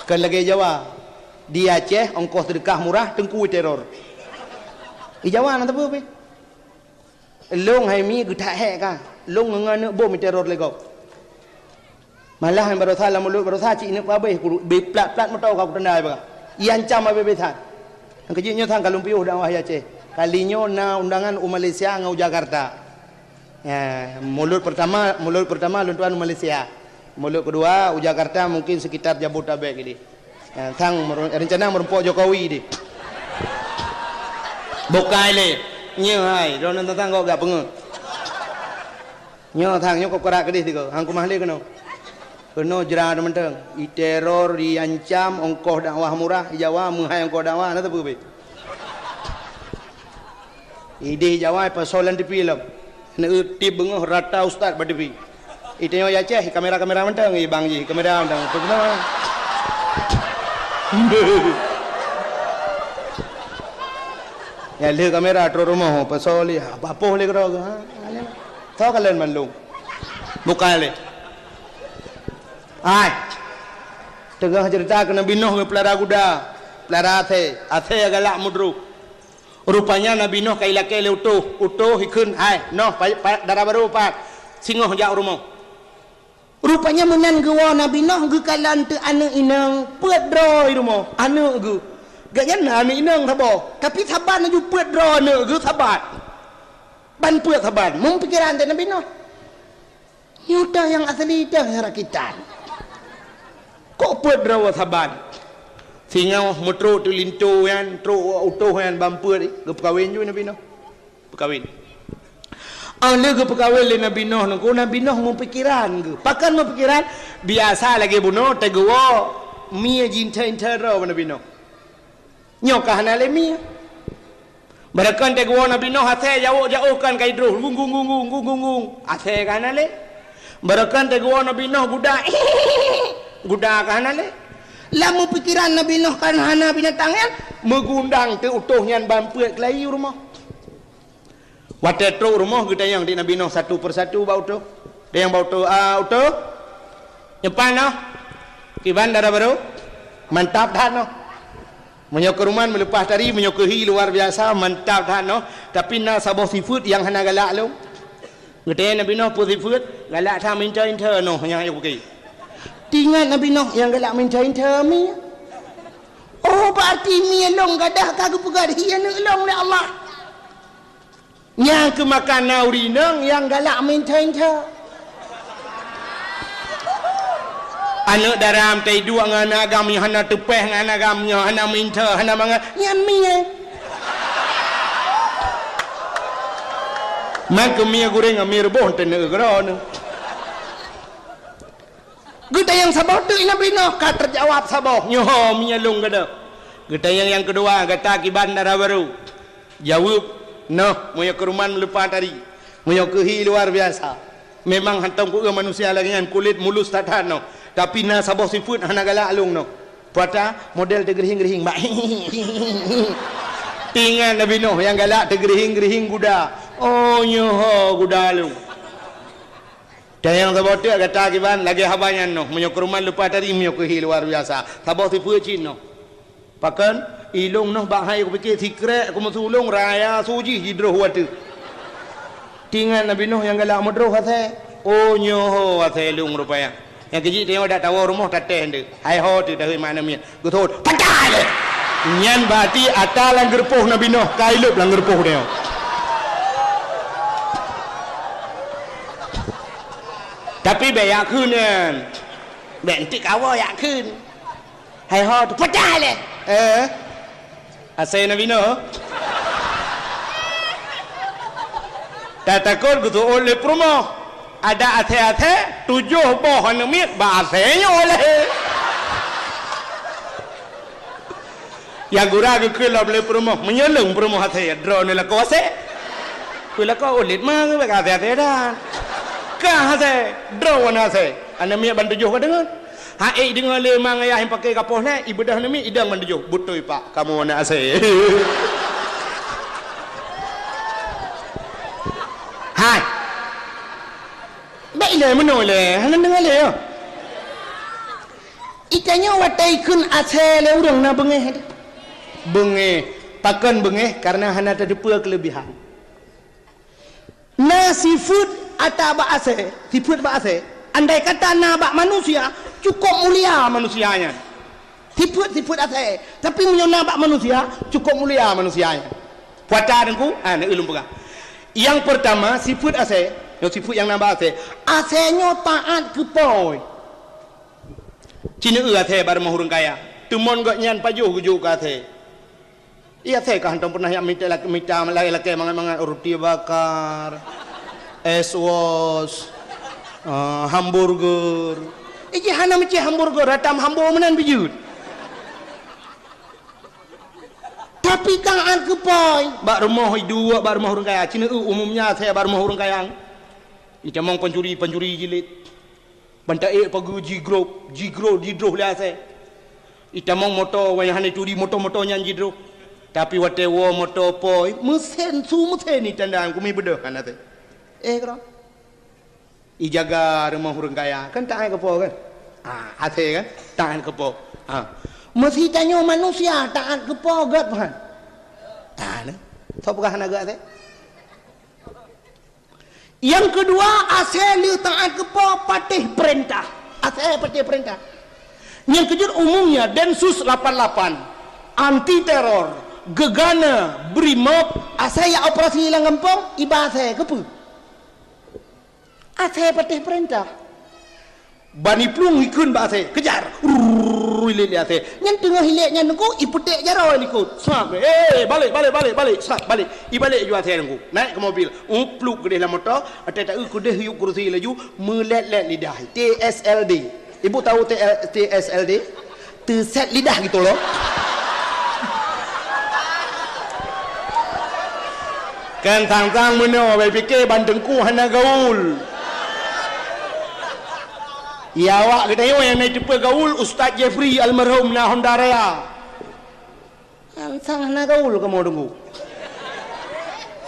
Kon lagèe Jawa. Di Aceh, ongkoh seudeukah murah, teungku teror. Di Jawa na teupeu pih. Lôn hai mi geutak hék ka. Lôn ngon aneuk bom teror lé gob. Malah nyang barosa lam mulot barosa cit ineuk pabéh kulu, beh plat-plat moto ka kutanda baka. Iancam abéh-béh that. Nyang keujeuet nyoe sang ka lôn piôh dakwah di Aceh. Kali nyoe na undangan u Malaysia ngon u Jakarta. Ya, mulot pertama, mulot pertama lôn tuan u Malaysia. Mulot kedua u Jakarta mungkin sekitar Jabodetabek gini. Ya, sang meureu-, rencana meurumpok Jokowi di. Bukai lé. Nyoe hai, droeneuh teuntang gok gak peungeuh. Nyoe sang, nyoe kok kerak keudeh tiga. Hang kumah lé keunoe. Keunoe jra mantong. Iteror, iancam, ongkoh dakwah murah, i Jawa meuhai ongkoh dakwah, na teupeu beh. Ideh Jawa pasoe lam tipi lom. Neutip beungoh rata ustaz bak tipi. Itanyoe i Aceh kamera-kamera mantong, i bang jih kamera mantong. Tu beuna. Ya lheueh kamera trok rumoh pasoe lé, apa poh lé keudroe, ha? Tho kalon mandum. Bukai lé. Hai. Teungoh ceurita keu Nabi Nuh geupeulara guda, peulara asèe, asèe galak meudroh. Rupanya Nabi Nuh ka ilakèe lé utôh, utôh ikheun, "Hai, noh, pa-, pa-, dara barô pat, singoh jak u rumoh." Rupanya meunan geuwoe Nabi Nuh geukalon teuk aneuk inong peuet droe i rumoh, aneuk geuh. Gobnyan na aneuk inong saboh, tapi saban laju peuet droe aneuk geuh saban. Ban peuet saban, meupikeran teuh Nabi Nuh. Nyoe teuh nyang asli teuh nyang rakitan. Kok peuet droe saban? Singoh meutrok teuh linto nyan, trok utôh nyan ban peuet, geupeukawen ju Nabi Nuh. Peukawen. Óh lheueh geupeukawen lé Nabi Nuh nyoe, Nabi Nuh meupikeran geuh. Pakon meupikeran? Biasa lagèe bunoe teugeuwoe mie jintèe-intèe droe bak Nabi Nuh. Nyoe ka hana lé mie. Barokon teugeuwoe Nabi Nuh asèe jawok-jawok kan ka idroh, gung, gung, gung. Asèe ka hana lé. Barokon teugeuwoe Nabi Nuh guda, guda ka hana lé. Lam pikeran Nabi Nuh kan hana binatang nyan, meugundang teuh utôh nyan ban peuet keulayi u rumoh. Watèe trok u rumoh geutanyong di Nabi Nuh satu persatu bak utôh. Tanyong bak utôh, "Ah, utôh? Nyoe pat noh? Kiban dara barô? Mantap that noh. Meunyoe keuruman meuleupah tari, meunyoe keuhi luar biasa, mantap that noh. Tapi na saboh sifeuet nyang hana galak lôn." Geutanyong Nabi Nuh, "Peue sifeuet?" "Galak that meuintèe-intèe noh nyang ayah pike." Teuingat Nabi Nuh nyang galak meuintèe-intèe mie. Oh, berarti mie lôn gadoh ka geupeugah hi aneuk lôn lé Allah. Nyang keumakan na ureueng inong nyang galak meuintèe-intèe. Aneuk dara meutai duek ngon aneuk agam nyang hana teupèh ngon aneuk agam nyang hana meuintèe, hana mangat, nyan mie. Man keu mie gurèng ngon mie reuboh teuneuk keudroe nyoe. Geutanyong saboh teuk Nabi Nuh ka teujawab saboh, "Nyoe ho mie lôn gadoh." Geutanyong nyang keudua, "Gata kiban dara barô?" Jaweueb, "Noh, meunyoe keuruman meuleupah tari, meunyoe keuhi luar biasa. Memang hantom kueu manusia lagèe nyan, kulét mulus that-that noh. Tapi na saboh sifeuet hana galak lôn noh. Puata model teugeurihing-geurihing bak." Teuingat Nabi Nuh nyang galak teugeurihing-geurihing guda. "Oh, nyoe ho guda lôn." Tanyong saboh teuk gata kiban lagèe haba nyan noh, meunyoe keuruman leupah tari, meunyoe keuhi luar biasa. Saboh sifeuet cit noh. Pakon? Ilôn noh bak hai kupike sikrek kumeusulông raya su jih jidroh watèe. Teuingat Nabi Nuh nyang galak meudroh asèe. Oh, nyoe ho asèe lôn rupanya. Nyang keujeuet tanyoe dak tawoe rumoh tatéh nteuk. Hai ho teuh dahôi mak aneuk miet. Geuthôt, "Pacah lé!" Nyan berarti ata lam geureupoh Nabi Nuh, ka ilôb lam geureupoh nyoe. Tapi bèk jak kheun nyan. Bèk enteuk kawoe jak kheun. Hai ho teuh, "Pacah lé!" Eh? Asèe Nabi Nuh. Tatakot geuseuôt lé peurumoh. Adak asèe-asèe, tujoh boh aneuk miet bak asèe nyoe lé. Nyang gura geukheun lom lé peurumoh, meunyoe lôn peurumoh asèe, droeneuh lakoe asèe. Peue lakoe ulét ma, bèk asèe-asèe dan. Ka asèe, droe aneuk asèe. Aneuk miet ban tujoh ka deungon. Hai deungon lé mang ayah nyang paké gapoh lé, ibeudoh aneuk miet idong ban tujoh. Beutôi pak, kamoe aneuk asèe. Hai. Bèk ilèe meunoe lé, hana deungon lé yo. Itanyoe watèe ikheun asèe lé ureueng na beungéh. Beungéh. Pakon beungéh? Karena hana tateupeue keuleubihan. Na sifeuet ata bak asèe, sifeuet bak asèe. Andai kata na bak manusia, cukôp mulia manusia nyan. Sifeuet-sifeuet asèe, tapi meunyoe na bak manusia, cukôp mulia manusia nyan. Puata Teungku, ah, na ulôn peugah. Nyang peurtama, sifeuet asèe, nyoe sifeuet nyang na bak asèe. Asèe nyoe taat keu po. Ci neueu asèe bak rumoh ureueng kaya. Teumon gobnyan pajoh geujok keu asèe. Iya, asèe ka hantom pernah jak mita lak-, mita lakèe-lakèe mangat-mangat, roti bakar, es wos, ah, hamburger. Iji hana meucéh hamburger, ratam hambo meunan bijut. Tapi taat keu po, bak rumoh iduek, bak rumoh ureueng kaya. Ci neueu umumnya asèe bak rumoh ureueng kaya. Itamong pancuri-pancuri jilid. Ban taék pageue jigrob, jigrob, jidroh lé asèe. Itamong moto, wayah hana ituri moto-moto nyan jidroh. Tapi watèe woe moto po, meusén su meusén itanda kumi beudôh kan asèe. Eh, keudroe. Ijaga rumoh ureueng kaya, kan taat keu po kan? Ah, asèe kan? Taat keu po. Ah. Meusi tanyoe manusia taat keu po gèt kan? Ah, nah. Soe peugah hana gèt asèe? Nyang keudua, asèe lé taat keu po patéh peurintah. Asèe patéh peurintah. Nyang keujeuet umumnya Densus lapan lapan, anti teror, gegana, Brimob, asèe jak operasi lam gampông, iba asèe keupeue? Asèe patéh peurintah. Bani plueng ikheun bak asèe, kejar. Rrrr, ilét lé asèe. Nyan teungoh ilét nyan Teungku, ipeuték jaroe likot. Sab, eh, balek, balek, balek, balek, sab, balek. Ibalek ju asèe Teungku. Naik keu mobil. Upluk keudeh lam moto, watèe taeu keudeh yub kursi laju, meulét-lét lidah. T S L D. Ibu tahu T L, T S L D? Teusét lidah gitu loh. Kan sang-sang meunoe, bèk pike ban Teungku hana gaul. Ya, awak geutanyoe nyang na teupeue gaul, Ustaz Jeffrey almarhum na Honda Raya. Sang-sang hana gaul kamoe Teungku.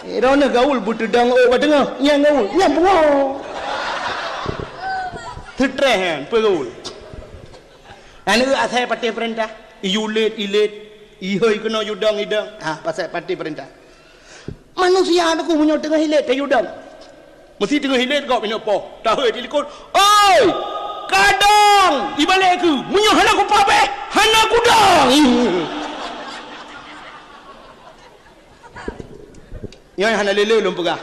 Eh, droeneuh gaul beuteudong ôk bak teungoh, nyang gaul, nyang pungo. Seutreh nyan, peue gaul. Aneuk asèe patéh peurintah, iyue lét, ilét, ihôi keunoe yue dong, idong. Ha, pasai patéh peurintah. Manusia Teungku meunyoe teungoh ilét, tayue dong. Meusi teungoh ilét gob inong poh, tahôi di likot. Oi! Ka dong! Ibalek keu, meunyoe hana kupatéh, hana kudong! Nyoe hana lé-lé lôn peugah.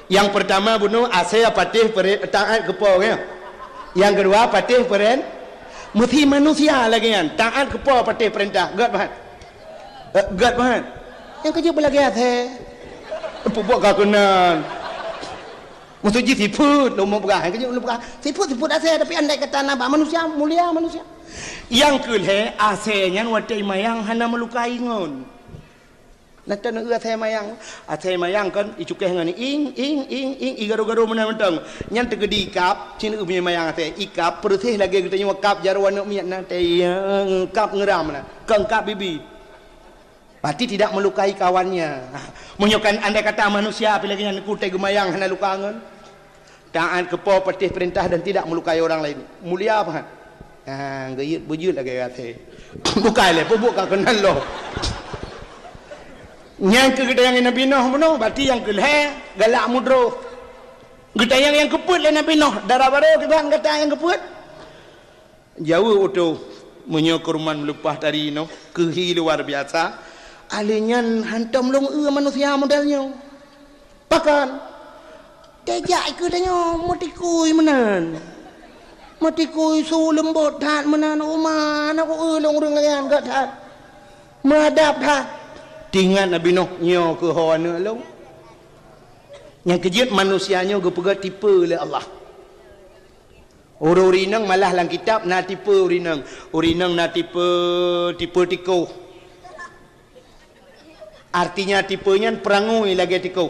Nyang peurtama bunoe asèe patéh peuren-, taát keu po, ya. Nyang keudua patéh peuren-, meusi manusia lagèe nyan, taát keu po patéh peurintah. Gèt, Pak? Eh, gèt, Pak? Nyang keujeuet beulagèe asèe. Peubuet ka keunan. Maksud jih sifeuet lôn peugah, nyang keujeuet lôn peugah. Sifeuet, sifeuet asèe, tapi andai kata na bak manusia, mulia manusia. Nyang keu lhèe, asèe nyan watèe imayang hana meulukai ngon. Na taneuk asèe mayang. Asèe mayang kan, icukéh ngon ing, ing, ing, ing, igaro-garo meunan mantong. Nyan teukeudi ikab, cit imayang asèe. Ikab, peureuséh lagèe geutanyoe kab jaroe aneuk miet na. Tayang, kab ngeuram na. Kong kab bibi. Berarti tidak melukai kawannya. Meunyoe kan andai kata manusia, apalagi nyan kutai geumayang hana luka ngon. Taat keu po patéh peurintah dan tidak melukai orang lain. Mulia pahat. Ha, geuyeuet beujeuet lagèe asèe. Bukai lé, peubuet ka keunan lom. Nyang keu geutanyong Nabi Noh bunoe, berarti nyang keu lhèe galak mudroh. Geutanyong nyang keupeuet lé Nabi Noh, dara barô kiban gata nyang keupeuet. Jaweueb utôh, meunyoe keuruman meuleupah tari nyoe, keuhi luar biasa, alèh nyan hantom lôn eu manusia model nyoe. Pakon? Teuh jak keu tanyoe meutikui meunan. Meutikui su leumbot that meunan, uma, na ku eu lôn ureueng lagèe nyan gèt that. Meuadab that. Teuingat Nabi Noh nyoe keuh ho aneuk lôn. Nyang keujeuet manusia nyoe geupeugah tipe lé Allah. Ureueng-ureueng inong malah lam kitab na tipe ureueng inong. Ureueng inong na tipe, tipe tikoh. Artinya tipe nyan peurangui lagèe tikoh.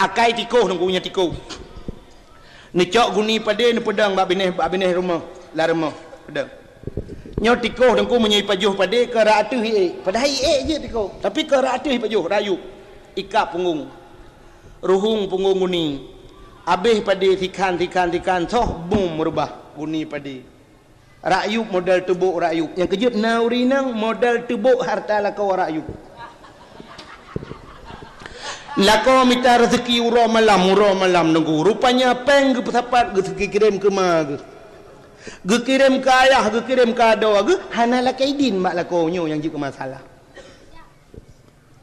Akai tikoh nunggu nyan tikoh. Neucok guni padé neupeudong bak binéh, bak binéh rumoh, lam rumoh peudong. Nyoe tikôh teungku meunyoe ipajoh padé keu rot ateueh iék. Padahai iék jeuet tikôh, tapi keu rot ateueh ipajoh, rot yup. Ikab punggong. Ruhueng punggong guni. Abéh padé sikhan, sikhan, sikhan, soh bum meurubah guni padé. Rot yup model teubôk rot yup. Nyang keujeuet na ureueng inong model teubôk hareuta lakoe rot yup. Lakoe mita raseuki uroe malam, uroe malam teungku. Rupanya péng geupeusapat geukirém keu ma geuh. Geukirém keu ayah, geukirém keu adoe geuh, hana lakée idin bak lakoe nyoe nyang jeuet keu masalah.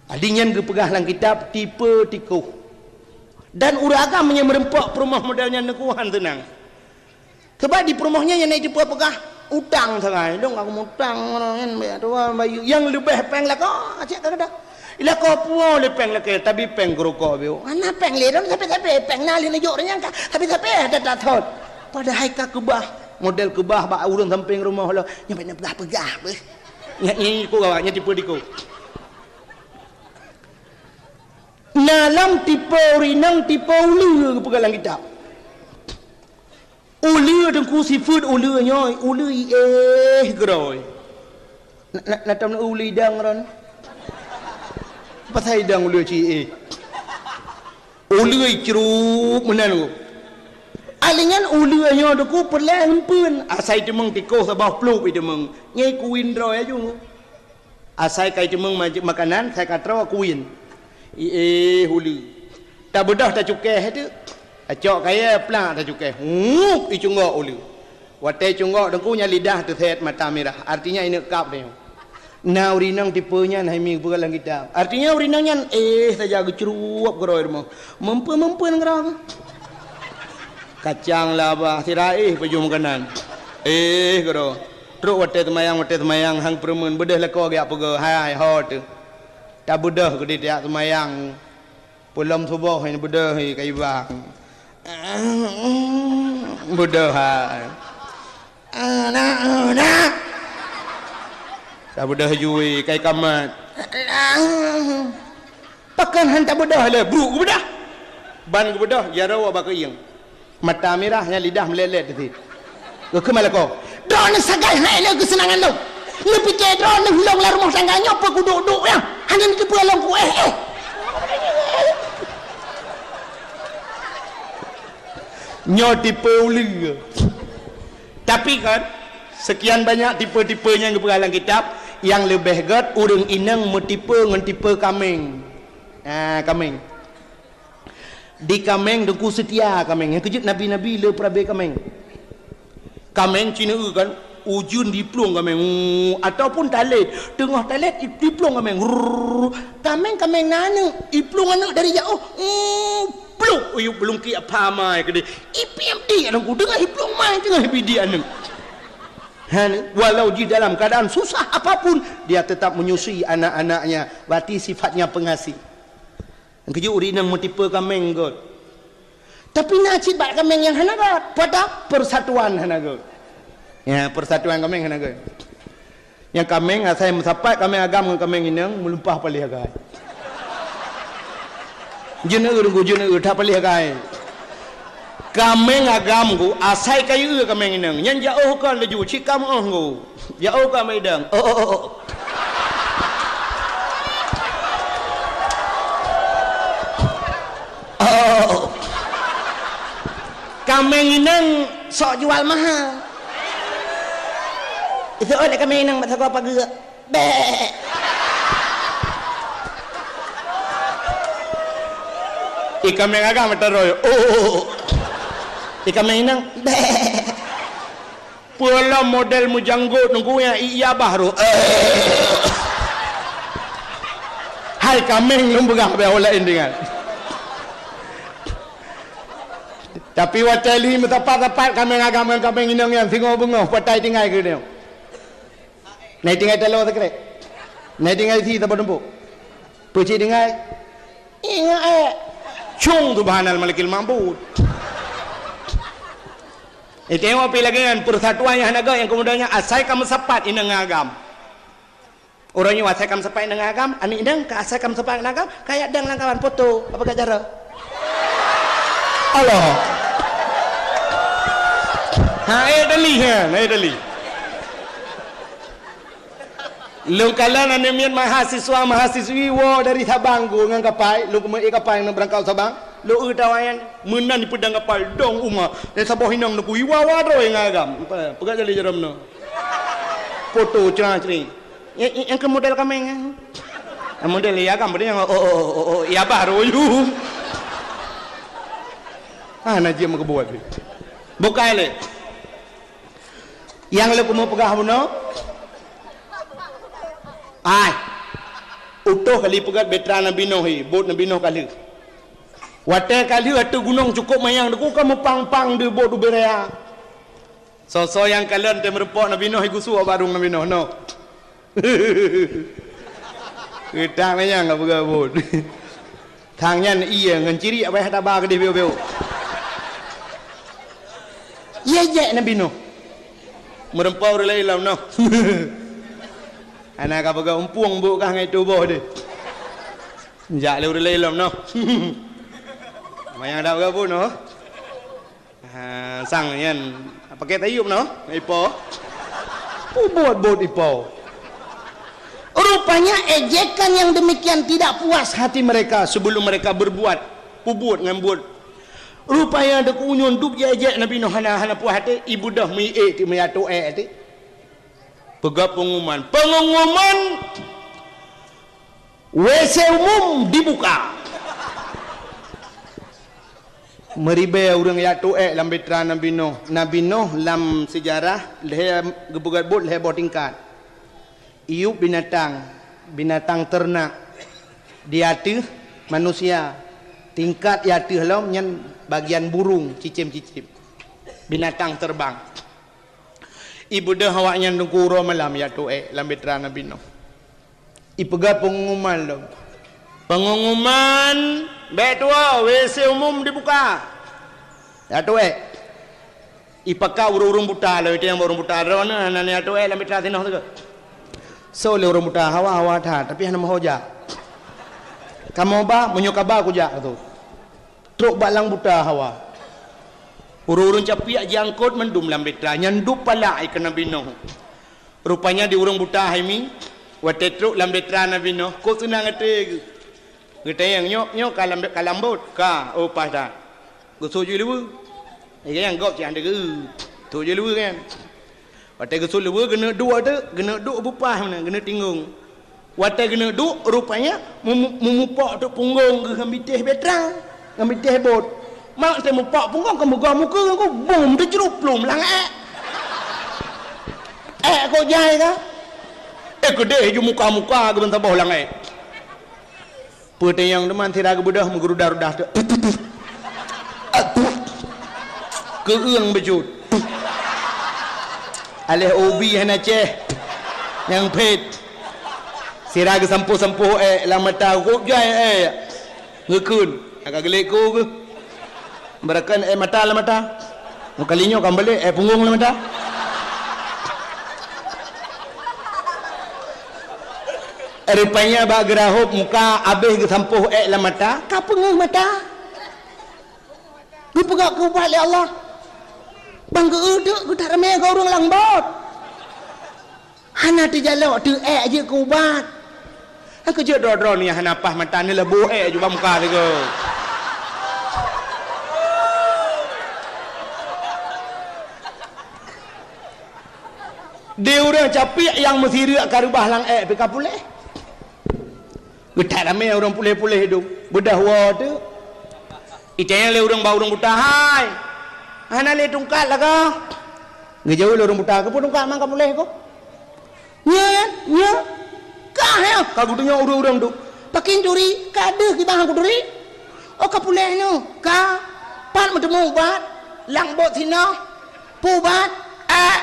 Adi nyan geupeugah lam kitab tipe tikôh. Dan ureueng agam meunyoe meureumpok peurumoh model nyan teungku han seunang. Sabab di peurumoh nyan nyang na tipe peugah utang sagai. Dong aku mutang ngon nyan, bayar dua bayu. Nyang leubeh péng lakoe, cit ka geudah. Lakoe puwoe lé péng lakée, tapi péng geurukok biôh. Hana péng lé, dong sabe-sabe, péng na lé neujok nyang ka, sabe-sabe ada tathon. Padahai ka keubah, model keubah bak ureueng sampéng rumoh lo. Nyan bèk neupeugah-peugah beuh. Nyan, nyan ku gawa, nyan tipe diko. Na lam tipe ureueng inong, tipe uleue geupeugah lam kitab. Uleue teungku sifeuet uleue nyoe, uleue iéh keudroe. Na, na, na tom uleue idang ron. Pasai idang uleue ci iéh. Uleue icrup meunan ku. Alinyan uleue nyoe teungku peureulée eumpeuen. Asai teumeung tikôh saboh plup iteumeung. Nyoe kuin droe aju. Asai ka iteumeung ma-, makanan, sai ka troe kuin. Iéh uleue. Tabeudôh tacukéh teuk. Acok kayée plak tacukéh. Huup, icunggok uleue. Watée cunggok teungku nyan lidah teusét mata mirah. Artinya ineuk kab tanyoe. Na ureueng inong tipe nyan hai mi geupeugah lam kitab. Artinya ureueng inong nyan éh saja geucruwop keudroe rumoh. Meumpeuen-meumpeuen keudroe. Kacang laba sira éh pajoh makanan. Éh keudroe. Trok watée teumayang, watée teumayang han peureumeun, beudôh lakoe geujak peugah, "Hai, ho teuh." Tabeudôh keudeh tajak teumayang. Peulom suboh nyan beudôh hai ka iba. Beudôh hai. Anak, anak. Tabeudôh jui, ka ikamat. Pakon han tabeudôh lé, brok geubeudôh. Ban geubeudôh, jaroe bak keuieng. Mata mirah nyan lidah meulét-lét teuh. Geukheun lakoe, "Droeneuh sagai hai lé keuseunangan lôn. Neupike droeneuh lôn lam rumoh tangga nyoe peu kuduek-duek nyan, hana neuteupeue lôn kuéh éh." Nyoe tipe uleue. Tapi kan, sekian banyak tipe-tipe nyang geupeugah lam kitab, nyang leubeh gét ureueng inong meutipe ngon tipe kaméng. Ah, kaméng. Di kaméng teungku seutia kaméng. Nyang keujeuet nabi-nabi le peurabé kaméng. Kaméng ci neueu kan, ujeuen diplueng kaméng. Uu, ataupun talét, teungoh talét diplueng kaméng. Rrrr. Kaméng, kaméng na aneuk, iplueng aneuk dari jaoh. Uu, pluek, uyuek beulungkik apa mai keudeh. Ipiep di aneuëk ku, teungoh iplueng mai, teungoh ipiep di aneuk. Han, walau di dalam keadaan susah apapun, dia tetap menyusui anak-anaknya. Berarti sifatnya pengasih. Nyang keujeuet ureueng inong meutipe kaméng gét. Tapi na cit bak kaméng nyang hana gét. Pada persatuan hana gét. Ya, persatuan kaméng hana gét. Nyang kaméng asai meusapat kaméng agam ngon kaméng inong meulumpah paléh agai. Jeuet neueu, jeuet neueu that paléh agai. Kaméng agam ku asai ka ieu kaméng inong. Nyan jaoh kon laju cit ka meuoh ku. Jaoh ka meudang. Oh, oh, oh, oh. Oh. Kaméng inong sok jual mahal. Itu oleh kaméng inong bak sagoe pageue. Bek. Ié kaméng agam meuteuroi. Oh. Ié kaméng inong. Bek. Peue lom model meujanggot nunggu nyang ié babah roh. Hai kaméng lôn peugah bak ureueng laén deungon. Tapi watée lhi meusapat-sapat kaméng agam ngon kaméng inong nyan singoh beungoh patai tinggai keu nyoe. Nai tinggai taloe sikrek. Nai tinggai sie saboh tumpok. Peucit tinggai. Ingat eh. Cung subhanal malikil ma'bud. Itengok pi lagée nyan persatuan nyang hana gét nyang keumudian nyan asai ka meusapat inong ngon agam. Uroe nyoe asai ka meusapat inong ngon agam, aneuk inong ka asai ka meusapat ngon agam, ka jak dang lam kawan foto, apa gak cara? Allah. Ha, eh, dali, ha, eh, dali. Lôn kalon aneuk miet mahasiswa, mahasiswi woe dari Sabang go ngon kapai, lôn keumeue kapai ngon beurangkat Sabang, lôn eu tawa nyan, meunan dipeudong kapai, dong uma, dan saboh inong neukui wawa droe ngon agam. Peugah jali jaroe meunoe. Foto cra-cri. Nyang, nyang, nyang keu model kameng, eh. Model ya kan, model nyang, oh, oh, oh, oh, oh, ya baru you. Ah, na jeuet meukeubut. Bukai lé. Nyang lé kumu peugah bunoe. Ai. Utoh kali peugah betra Nabi Nuh hi, bot Nabi Nuh ka lheueh. Watée ka lheueh ateueh gunong cukop manyang, deuk ka meupang-pang di bot ubé raya. Soe-soe nyang kalon teumeureumpok Nabi Nuh, gusue barong Nabi Nuh, noh. Geutang nyan ka peugah buet. Thang nyan ié ngon ciri abah taba keudeh biôk-biôk. Ié jek Nabi Nuh. Meureumpok ureuëng laén lom noh. Hana ka peugah umpueng buk kah ngai tuboh deh. Jak lé ureuëng laén lom noh. Manyang dak peugah buet noh. Ha, sang nyan, pakai tayub noh, ipo. Peubuet-buet ipo. Rupanya ejekan yang demikian tidak puas hati mereka sebelum mereka berbuat. Peubuet ngon buet. Rupanya deuk unyun dub ejek Nabi Nuh hana, hana puas hati, ibudah meuié ti meuyatu ék ti. Peugah pengumuman. Pengumuman W C umum dibuka. Meuribée ureuëng jak tuek lam bitra Nabi Nuh. Nabi Nuh lam seujarah lhée geupeugét buet lhée boh tingkat. Iyup binatang, binatang ternak, di ateueh manusia, tingkat di ateueh lom nyan bagian burung, cicém-cicém. Binatang terbang. Ibeudôh awaknyan teungku uroe malam jak tuek lam bitra Nabi Nuh. Ipeugah pengumuman lom. Pengumuman, bék tuwoe, W C umum dibuka. Jak tuek. Ipakat ureuëng-ureuëng buta lom, itu nyang ureuëng buta droeneuh hana jak tuek lam bitra sinoe teuka. Soe lé ureuëng buta hawa, hawa that, tapi hana meuho jak. Kamoe ba, meunyoe ka ba kujak tu. Trok bak lam buta hawa. Ureuëng-ureuëng capiak jiangkot mandum lam bitra, nyan duek palak keu Nabi Nuh. Rupanya di ureuëng buta hai mi, watée trok lam bitra Nabi Nuh, kok seunang até geuh. Geutanyong, "Nyoe, nyoe ka lam, ka lam bot?" "Ka." "Oh, paih that." Geusut jih luweue. Nyang gob cit hana geu-eu. Sut jih luweue nyan. Watée geusut luweue, geuneuk duek teuk, geuneuk duek bupah meunan, geuneuk tinggong. Watée geuneuk duek, rupanya mu-, mu-, mupok teuk punggong geuh ngon bitéh bitra, ngon bitéh bot. Mak teuh mupok punggong, ka meugoe mukeue ngon bom teucrup plum lam ék. Ék kok jai ka? Eh, keudeh ju muka-muka geuh ban saboh lam ék. Peutanyong teuma sira geubeudôh meugerudah-rudah tu. Keueung beujeuet. Aléh ubi hana céh. Nyang phét. Sira geusampôh-sampôh ék lam mata, gop jai ék. Geukheun. Agak geulék ku geuh. Beurakan ék mata lam mata. Meukalinyoe ka balek ék punggong lam mata. Rupanya bak geurahop muka abéh geusampôh ék lam mata, ka peungeuh mata. Geupeugah keu ubat lé Allah. Bang geu-eu teuk geutak ramé keu ureuëng lam bot. Hana teujalok teuh ék jeuet keu ubat. Nyang keujeuet droe-droe ni hana paih mata ni leuboh ék ju bak muka sigoe. Di ureuëng capiek nyang meusireuk ka reubah lam ék pih ka puléh. Geutak ramé ureuëng puléh-puléh idong. Beudôh woe teuk. Itanyong lé ureuëng bak ureuëng buta, "Hai, hana lé tungkat lagoe?" Geujaweueb lé ureuëng buta, "Keupeue tungkat man ka puléh ko?" "Nyoe, nyoe." "Ka, nyoe." Ka geutunyok ureuëng-ureuëng tu. "Pakén turi, ka deuh kiban kuturi." "Oh, ka puléh nyoe." "Ka." "Pat meuteumé ubat?" "Lam bot sinoe." "Peue ubat?" "Ék."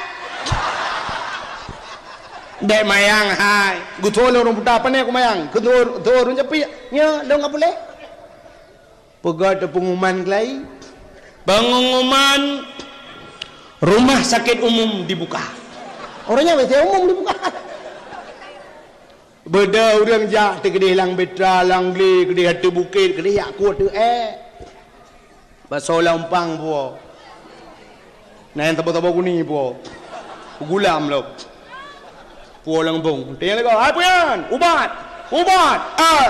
"Bék mayang hai." Geutho lé ureuëng buta, "Pane kumayang?" "Geutho, geutho ureuëng capiek." "Nyoe, lôn ka puléh." Peugah teuk pengumuman keulai. Pengumuman rumah sakit umum dibuka. Ureuëng nyan W C umum dibuka. Beudôh ureuëng jak teuh keudeh lam bitra, lam glé, keudeh ateueh bukét, keudeh jak kueh teuh ék. Basoe lam umpang buo. Na nyang saboh-saboh guni puwoe. Gulam lom. Puwoe lam gampông. Tanyong lé gob, "Hai peue nyan?" "Ubat." "Ubat." Ah.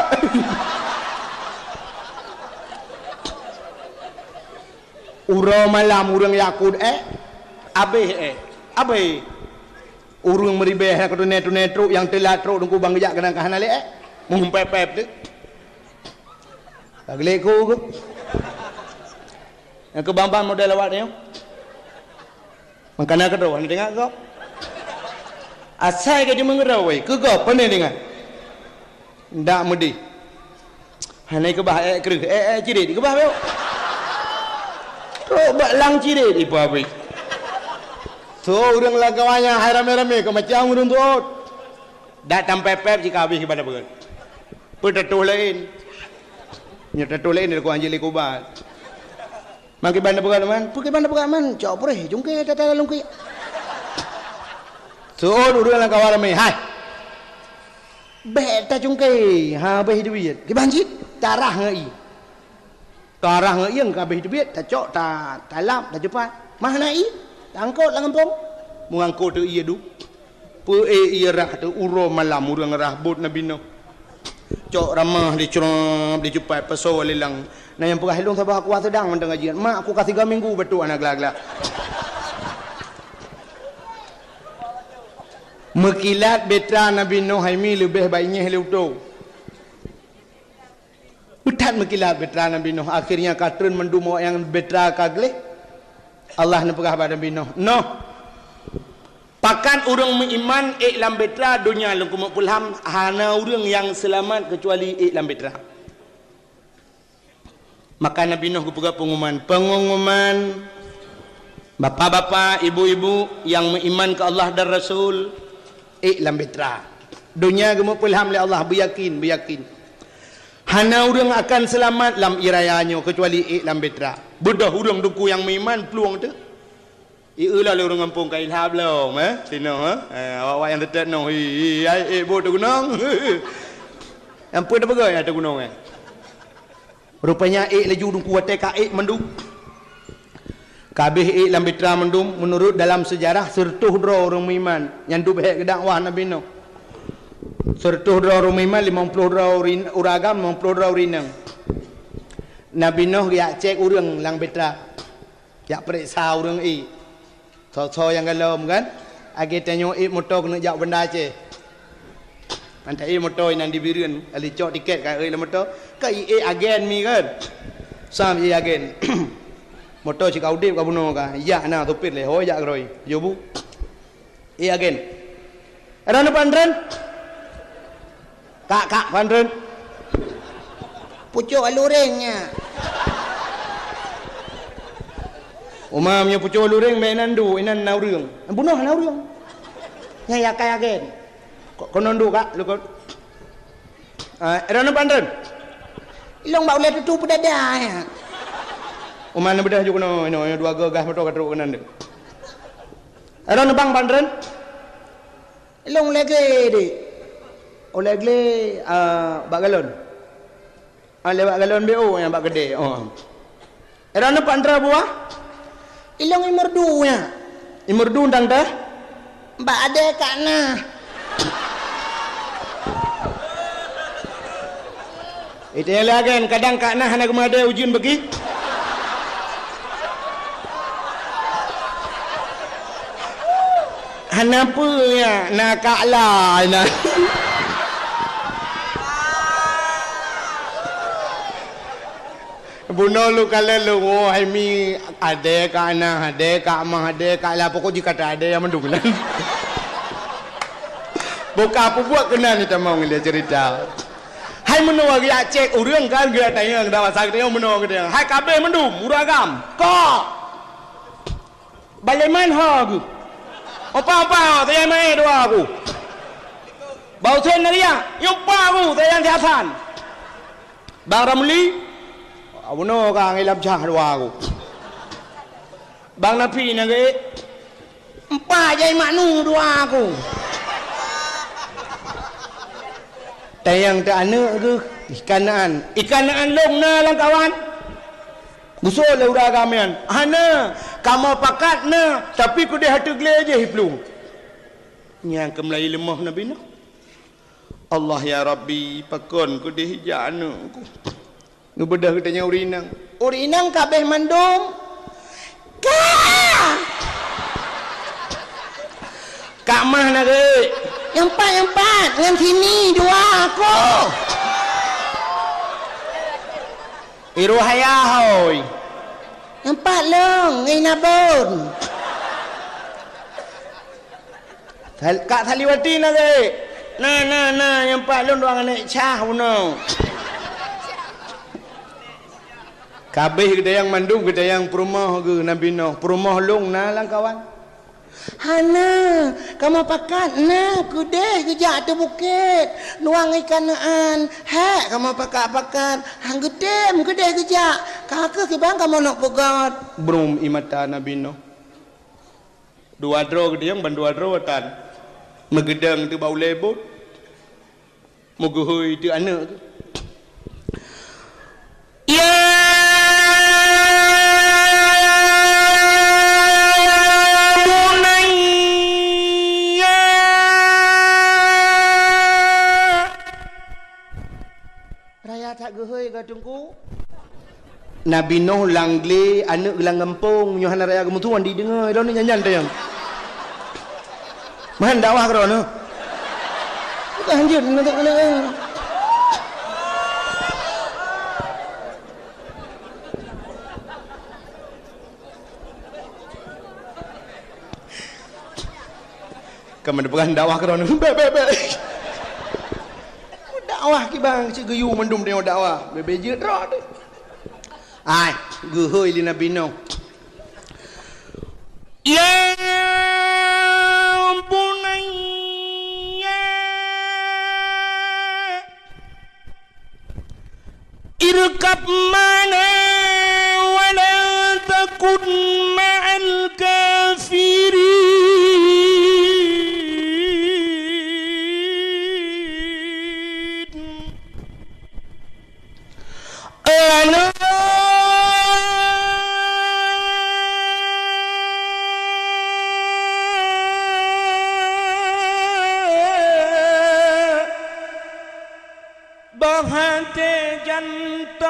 Uroe malam ureuëng jak kut ék, abéh ék, abéh. Ureuëng meuribée na keutuné-tuné trok, nyang teulat trok teungku bang geujak keunan ka hana lé ék. Mumpép-pép teuk. Ka geulék ku geuh. Nyang keu ban-ban model awak nyoe. Mangkana keudroe hana teuingat gob. Asai ka jimeungeuroi keu gob pane teuingat. Ndak meudeh. Hana keubah ék kreueh, ék, ék cirét keubah beu. Trok bak lang cirét ipa beu. So ureuëng lam kawan nyan hai ramé-ramé keu macam ureuëng tuôt. Dak tampép-pép jika habéh kiban beureukat. Peutatoh laén. Nyoe tatoh laén di kuah anjing lé kubat. Mang kiban beureukat man, peue kiban beureukat man? Cok preh, cungké tata lalungki. Seuôt ureuëng lam kawan ramé, "Hai. Bék tacungké, habéh duit. Kiban cit, tarah ngon ié." Tarah ngon ié ka habéh teubiet, tacok, ta-, talap, tacupat. Mah na ié, taangkot lam gampông. Meuangkot teu ié duek. Peu-ék ié rah teu uroe malam ureuëng rah bot Nabi Nuh. Cok ramah dicrop, dicupat, pasoe lé lang. Na nyang peugah ilong saboh aku sedang mantong ngaji. Mak aku ka siga minggu batuk hana glah-glah. Meukilat beutra Nabi Nuh hai mi leubeh baik nyeh lé utoe. Beuthat meukilat beutra Nabi Nuh. Akhirnya ka treun mandum awak nyang beutra ka gleh. Allah neupeugah bak Nabi Nuh, "Nuh, pakat ureuëng meuiman ék lam beutra donya lôn keumeuk peulham, hana ureuëng nyang seulamat keucuali ék lam beutra." Maka Nabi Nuh geupeugah peungumuman, "Peungumuman, bapak-bapak, ibu-ibu nyang meuiman keu Allah dan Rasul, ék lam beutra. Donya geumeupeulham lé Allah, beuyakin, beuyakin. Hana ureuëng akan seulamat lam ié raya nyoe keucuali ék lam beutra. Beudôh ureuëng teungku nyang meuiman plueng teuh." Ié lom lé ureuëng gampông ka ilhab lom, eh, sinoe, eh. Eh, awak-awak nyang teutét noh, hi, hi, hai, ék bot teugunong. Nyang peue teupeugah nyang teugunong, eh. Rupanya ék laju teungku watée ka ék mandum. Ka habéh ék lam beutra mandum, meunurot dalam seujarah, seureutôh droe ureuëng meuiman nyang duek beuhek geudakwah Nabi Nuh. Seureutôh droe ureuëng meuiman, limong ploh droe ureuëng agam, limong ploh droe ureuëng inong. Nabi Nuh geujak cék ureuëng lam beutra. Jak peuriksa ureuëng ék. Soe-soe nyang galom kan? Lagée tanyoe ék moto keuneuk jak u Banda Aceh. Mantong ék moto inan di Bireuen, kali cok tiket ka ék lam moto. Ka ék agen mi kan? Sam ék agen. Moto cit ka udeb ka bunoe ka. Jak na supir lé, hôi jak keudroe. Yo bu. Ék agen. Droeneuh paneuk treun? Kak, kak, paneuk treun? Pucok luréng nyan. Uma meunyoe pucok luréng, meunan du, inan na ureuëng. Bunoe na ureuëng. Nyang yakai agen. Ko-, konon du, kak, lukon. Ah, droeneuh paneuk treun? Ilong bak ulée tutu peudada, ya. Uma na beudah ju keunoe, inoe, dua gagah moto ka trok keunan deh. Droeneuh bang paneuk treun? Ilong lagée deh. Oh, lagée, ah, bak galon. Ah, lewat galon B O nyang bak keudée. Oh. Droeneuh pat droe buah? Ilong imeurdu nyan. Imeurdu tang teh? Bak adée kak na. Itu nyang lagée, kadang kak na hana geumadée ujeuen bagi. Hana peue nyan, na kak la na. Bunoe lôn kalon lôn, oh, hai mi, adée kak na, adée kak ma, adée kak la, pokok jih kata adée nyang mandum nyan. Buka peubuet keunan ni tamong dia cerita. Hai meunoe geujak cék ureuëng kan, geutanyong dah masa geutanyong meunoe geutanyong. Hai kabeh mandum, ureuëng agam. Kok. Baleman ho geuh. Opa-opa, saya mai dua aku. Bau sen nariak, nyupa aku, saya yang siasan. Bang Ramli, abuno ka ngilam cah dua aku. Bang Napi nage, empat jai maknu dua aku. Tayang teu aneuk geuh, ikan naan. Ikan naan long na lam kawan. Gusol lé ureuëng agam nyan. Hana, Kamoe pakat na, tapi keudeh ateueh glé jih iplueng. Nyang keumeulayeue leumoh Nabi Nuh. Allah ya Rabbi, pakon keudeh ijak aneuk ku. Geubeudôh geutanyoe ureueng inong. Ureueng inong ka abéh mandum. Ka! Ka mah na geuh. Nyang pat, nyang pat, ngon sini dua aku. Iroh ayah hôi. Nyang pat lôn, ngon inabon. Sal-, Kak Saliwati na geuh. Na, na, na, nyang pat lôn dua aneuk cah bunoe. Ka abéh geutanyong mandum, geutanyong peurumoh geuh Nabi Nuh. Peurumoh lôn na lam kawan. Hana, kamoe pakat na keudeh geujak ateueh bukét. Nuang ikan neuan, hék kamoe pakat-pakat. Han geutem keudeh geujak. Ka keuh kiban kamoe neuk peugöt. Brum ie mata Nabi Nuh. Dua droe geutanyong ban dua droe tan. Meugeudong teuh bak ulèe bot. Meugeuhôi teuh aneuk geuh. Ya bunayya. Raya that geuhôi ka Teungku. Nabi Nuh lam glé, aneuk geuh lam gampông, nyoe hana raya geumeutuan dideungoe, droeneuh nyan-nyan teuh. Meuhan dakwah keudroe nyoe. Bukan hanjeuet, nyoe teuh. Ka meupeugah dakwah keudroe nyoe. Bèk, bèk, bèk. Dakwah kiban cit geuyue mandum tanyoe dakwah. Bèk, bèk jeuet droe teuh. Ai, geuhôi lé Nabi Nuh. Ya bunayya. Irkab ma'ana wa la takun ma'al kafirin. Ana bah até jantong.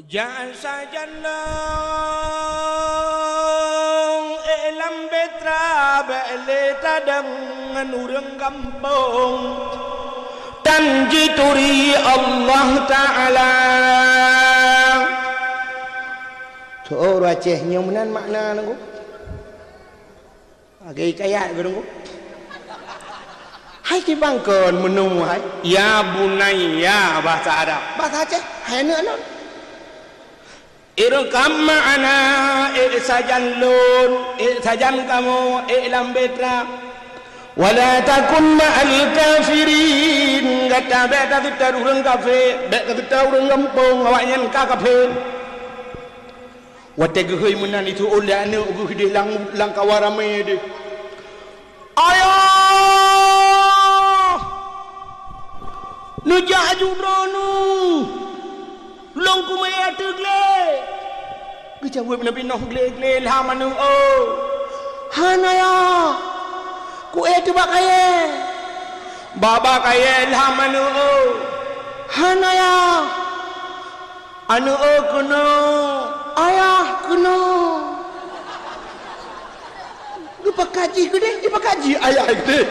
Jak sajan lôn ék lam beutra, bèk lé tadong ngon ureueng gampông. Tan jituri Allah Taala. Tho, ureueng Aceh nyoe meunan makna nunggu. Lagèe hikayat geuh nunggu. Hai kiban kon meuneu hai. Ya bunayya, bahasa Arab. Bahasa Aceh, hai aneuk lôn. Irkab ma'ana, ék sajan lôn, ék sajan kamoe, ék lam beutra. Wa la takun ma'al kafirin, gata bèk taseutôt ureueng kafé, bèk taseutôt ureueng gampông, awaknyan ka kafé. Watèe geuhôi meunan, jiteu'ôn lé aneuk geuh deh lam, lam kawan ramé deh. "Ayah! Neujak aju droeneuh! Lôn keumeuyah ateueh glé!" Geujaweueb Nabi Nuh, "Glé-glé lham aneuk, oh!" "Hana, Yah! Kuék teuh bak kayèe!" "Bak, bak kayèe lham aneuk, oh!" "Hana, Yah!" "Aneuk, oh, keunoe!" "Ayah, keunoe!" Geupakat jih keudeh, geupakat jih ayah keudeh.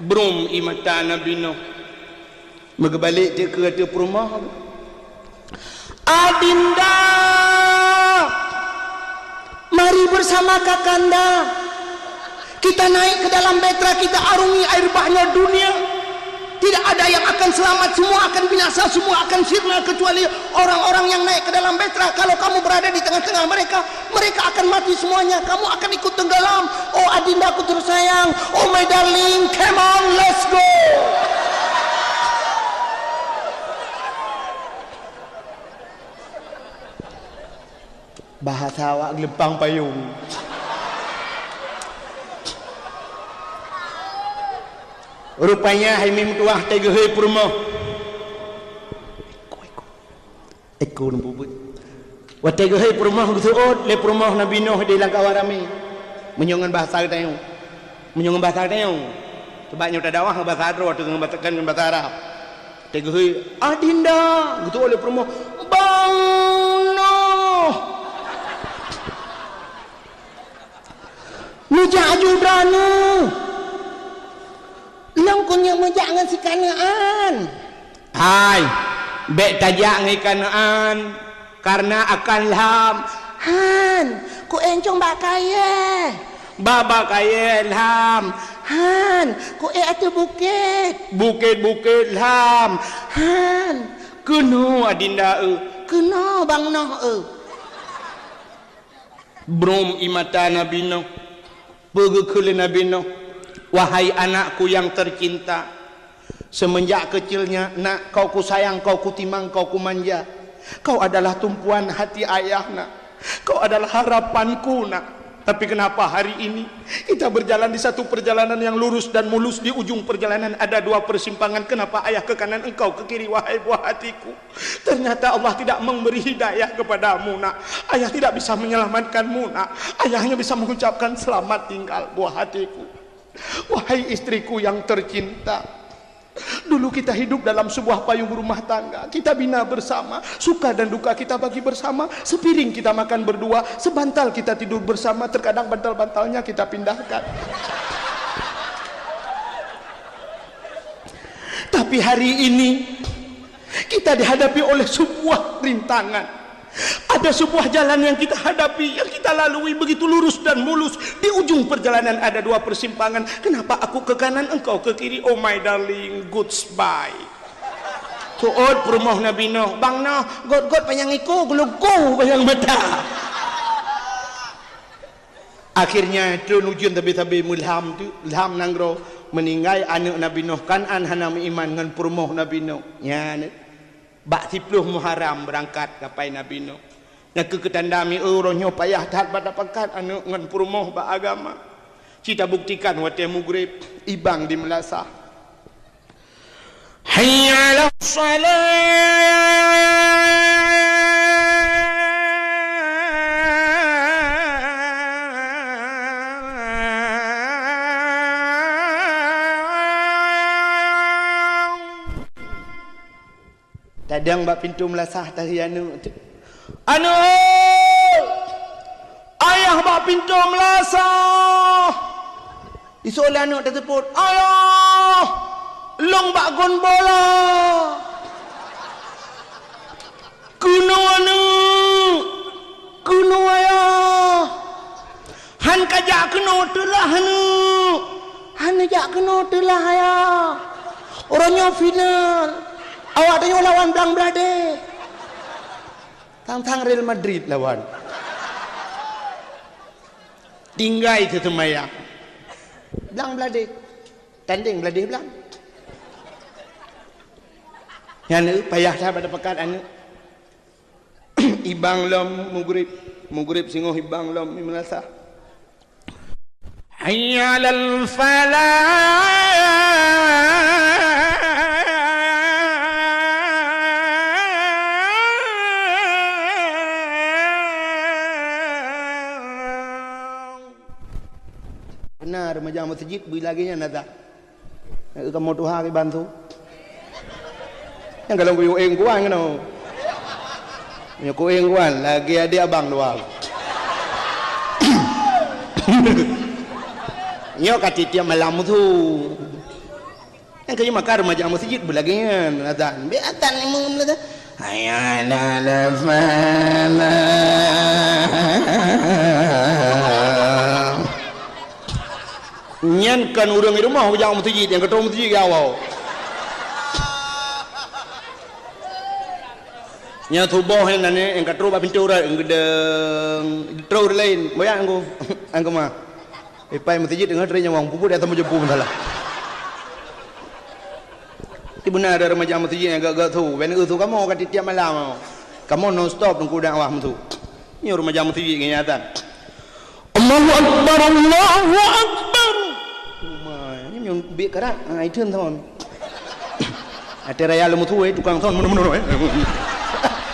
Brum ie mata Nabi Nuh. Meugeubalek teuk keu ateueh peurumoh. "Adinda, mari bersama kakanda. Kita naik ke dalam beutra, kita arungi air bah nyoe dunia. Tidak ada yang akan selamat, semua akan binasa, semua akan sirna, kecuali orang-orang yang naik ke dalam beutra. Kalau kamu berada di tengah-tengah mereka, mereka akan mati semuanya. Kamu akan ikut tenggelam. Oh adindaku tersayang, oh my darling, come on, let's go." Bahasa awak geuleupang payong. Rupanya hai meutuah teugeuhôi peurumoh. Ku lôn peubuet. Watèe geuhôi peurumoh geuseuôt lé peurumoh Nabi Nuh di lam kawan ramé. Meunyoe ngon bahasa geutanyoe. Meunyoe ngon bahasa geutanyoe. Sebab nyoe tadakwah ngon bahasa droe, teuka ngon bahasa, kan ngon bahasa Arab. Watèe geuhôi, "Adinda," geuseuôt lé peurumoh, "Bang Nuh." Neujak aju droeneuh. Lôn keuneuk meujak ngon si kaneuan. Hai, bèk tajak ngon kaneuan, karena akan lham. Han, ku éh cong bak kayèe. Bak, bak kayèe lham. Han, ku éh ateueh bukét. Bukét-bukét lham. Han, keunoe adinda eu. Keunoe bang noh eu. Brum ie mata Nabi Nuh. Peue geukheun lé Nabi Nuh, "Wahai anakku yang tercinta, semenjak kecilnya, nak, kau kusayang, kau kutimang, kau kumanja. Kau adalah tumpuan hati ayah, nak. Kau adalah harapanku, nak. Tapi kenapa hari ini kita berjalan di satu perjalanan yang lurus dan mulus, di ujung perjalanan ada dua persimpangan. Kenapa ayah ke kanan, engkau ke kiri, wahai buah hatiku?" Ternyata Allah tidak memberi hidayah kepadamu, nak. Ayah tidak bisa menyelamatkanmu, nak. Ayah hanya bisa mengucapkan, "Selamat tinggal, buah hatiku." Wahai istriku yang tercinta, dulu kita hidup dalam sebuah payung rumah tangga. Kita bina bersama, suka dan duka kita bagi bersama. Sepiring kita makan berdua, sebantal kita tidur bersama, terkadang bantal-bantalnya kita pindahkan. Tapi hari ini, kita dihadapi oleh sebuah rintangan. Ada sebuah jalan yang kita hadapi, yang kita lalui begitu lurus dan mulus. Di ujung perjalanan ada dua persimpangan. Kenapa aku ke kanan, engkau ke kiri? Oh my darling, goodbye. Seuôt peurumoh Nabi Nuh, "Bang Nuh, gôt-gôt panyang iku, geuluku panyang mata." Akhirnya, trön ujeuen sabe-sabe meulham teuk, lham nanggroe, meuninggai aneuk Nabi Nuh, Kan'an hana meuiman ngon peurumoh Nabi Nuh. Nyan, bak siplôh Muharram beurangkat kapai Nabi Nuh. Nyan keuh keutanda mieu uroe nyoe payah that bak tapakat aneuk ngon peurumoh bak agama. Ci tabuktikan watée mugreb, ibang di meulasah. Hayya 'alas shalah. Tadong bak pintoe meulasah, tahé aneuk. "Aneuk! Ayah bak pintoe meulasah!" Iseuôt lé aneuk teuseupôt, "Ayah! Lôn bak gon bola!" "Keunoe aneuk! Keunoe ayah!" "Han kajak keunoe teulah aneuk!" "Han neujak keunoe teulah ayah! Uroe nyoe final! Awak tanyoe lawan Blang Bladeh!" Tang-tang Real Madrid lawan. Tinggai teuseumayang. Blang Bladeh. Tandeng Bladeh Blang. Nyan payah that bak tapakat aneuk. Ibang lom mugreb. Mugreb singoh ibang lom meulasah. Hayya 'alal falah. Beuna remaja meuseujid beu lagée nyan ata. Kamoe tuha kiban su. Nyang golom kuyue éng kuan keunoe. Nyoe kuéng kuan lagée adék abang dua. Nyoe ka tiep-tiep malam su. Nyang keu maka remaja meuseujid beu lagée nyan azan. Bèk azan imum lagée. Hayya 'alal falah. Nyan kon ureuëng di rumoh ujak meuseujid, nyang keudroe meuseujid geuwoe. Nyang suboh nyan, nyang keudroe bak pintoe urat, geudeng, troh ureuëng laén, boyak angku, angku ma. Ipai meuseujid deungon trek nyawong, puput di atas meujeupu masalah. Di beuna ada remaja meuseujid nyang gak-gak su, ben su kamoe ka tiep-tiep malam. Kamoe non stop teungku dakwah meusu. Nyoe remaja meuseujid ngon nyata. Allahu Akbar, Allahu Akbar. Uma, nyoe biek karat, ha, itu thon. Ate raya leumu tuwai tukang thon meunoe-meunoe, eh.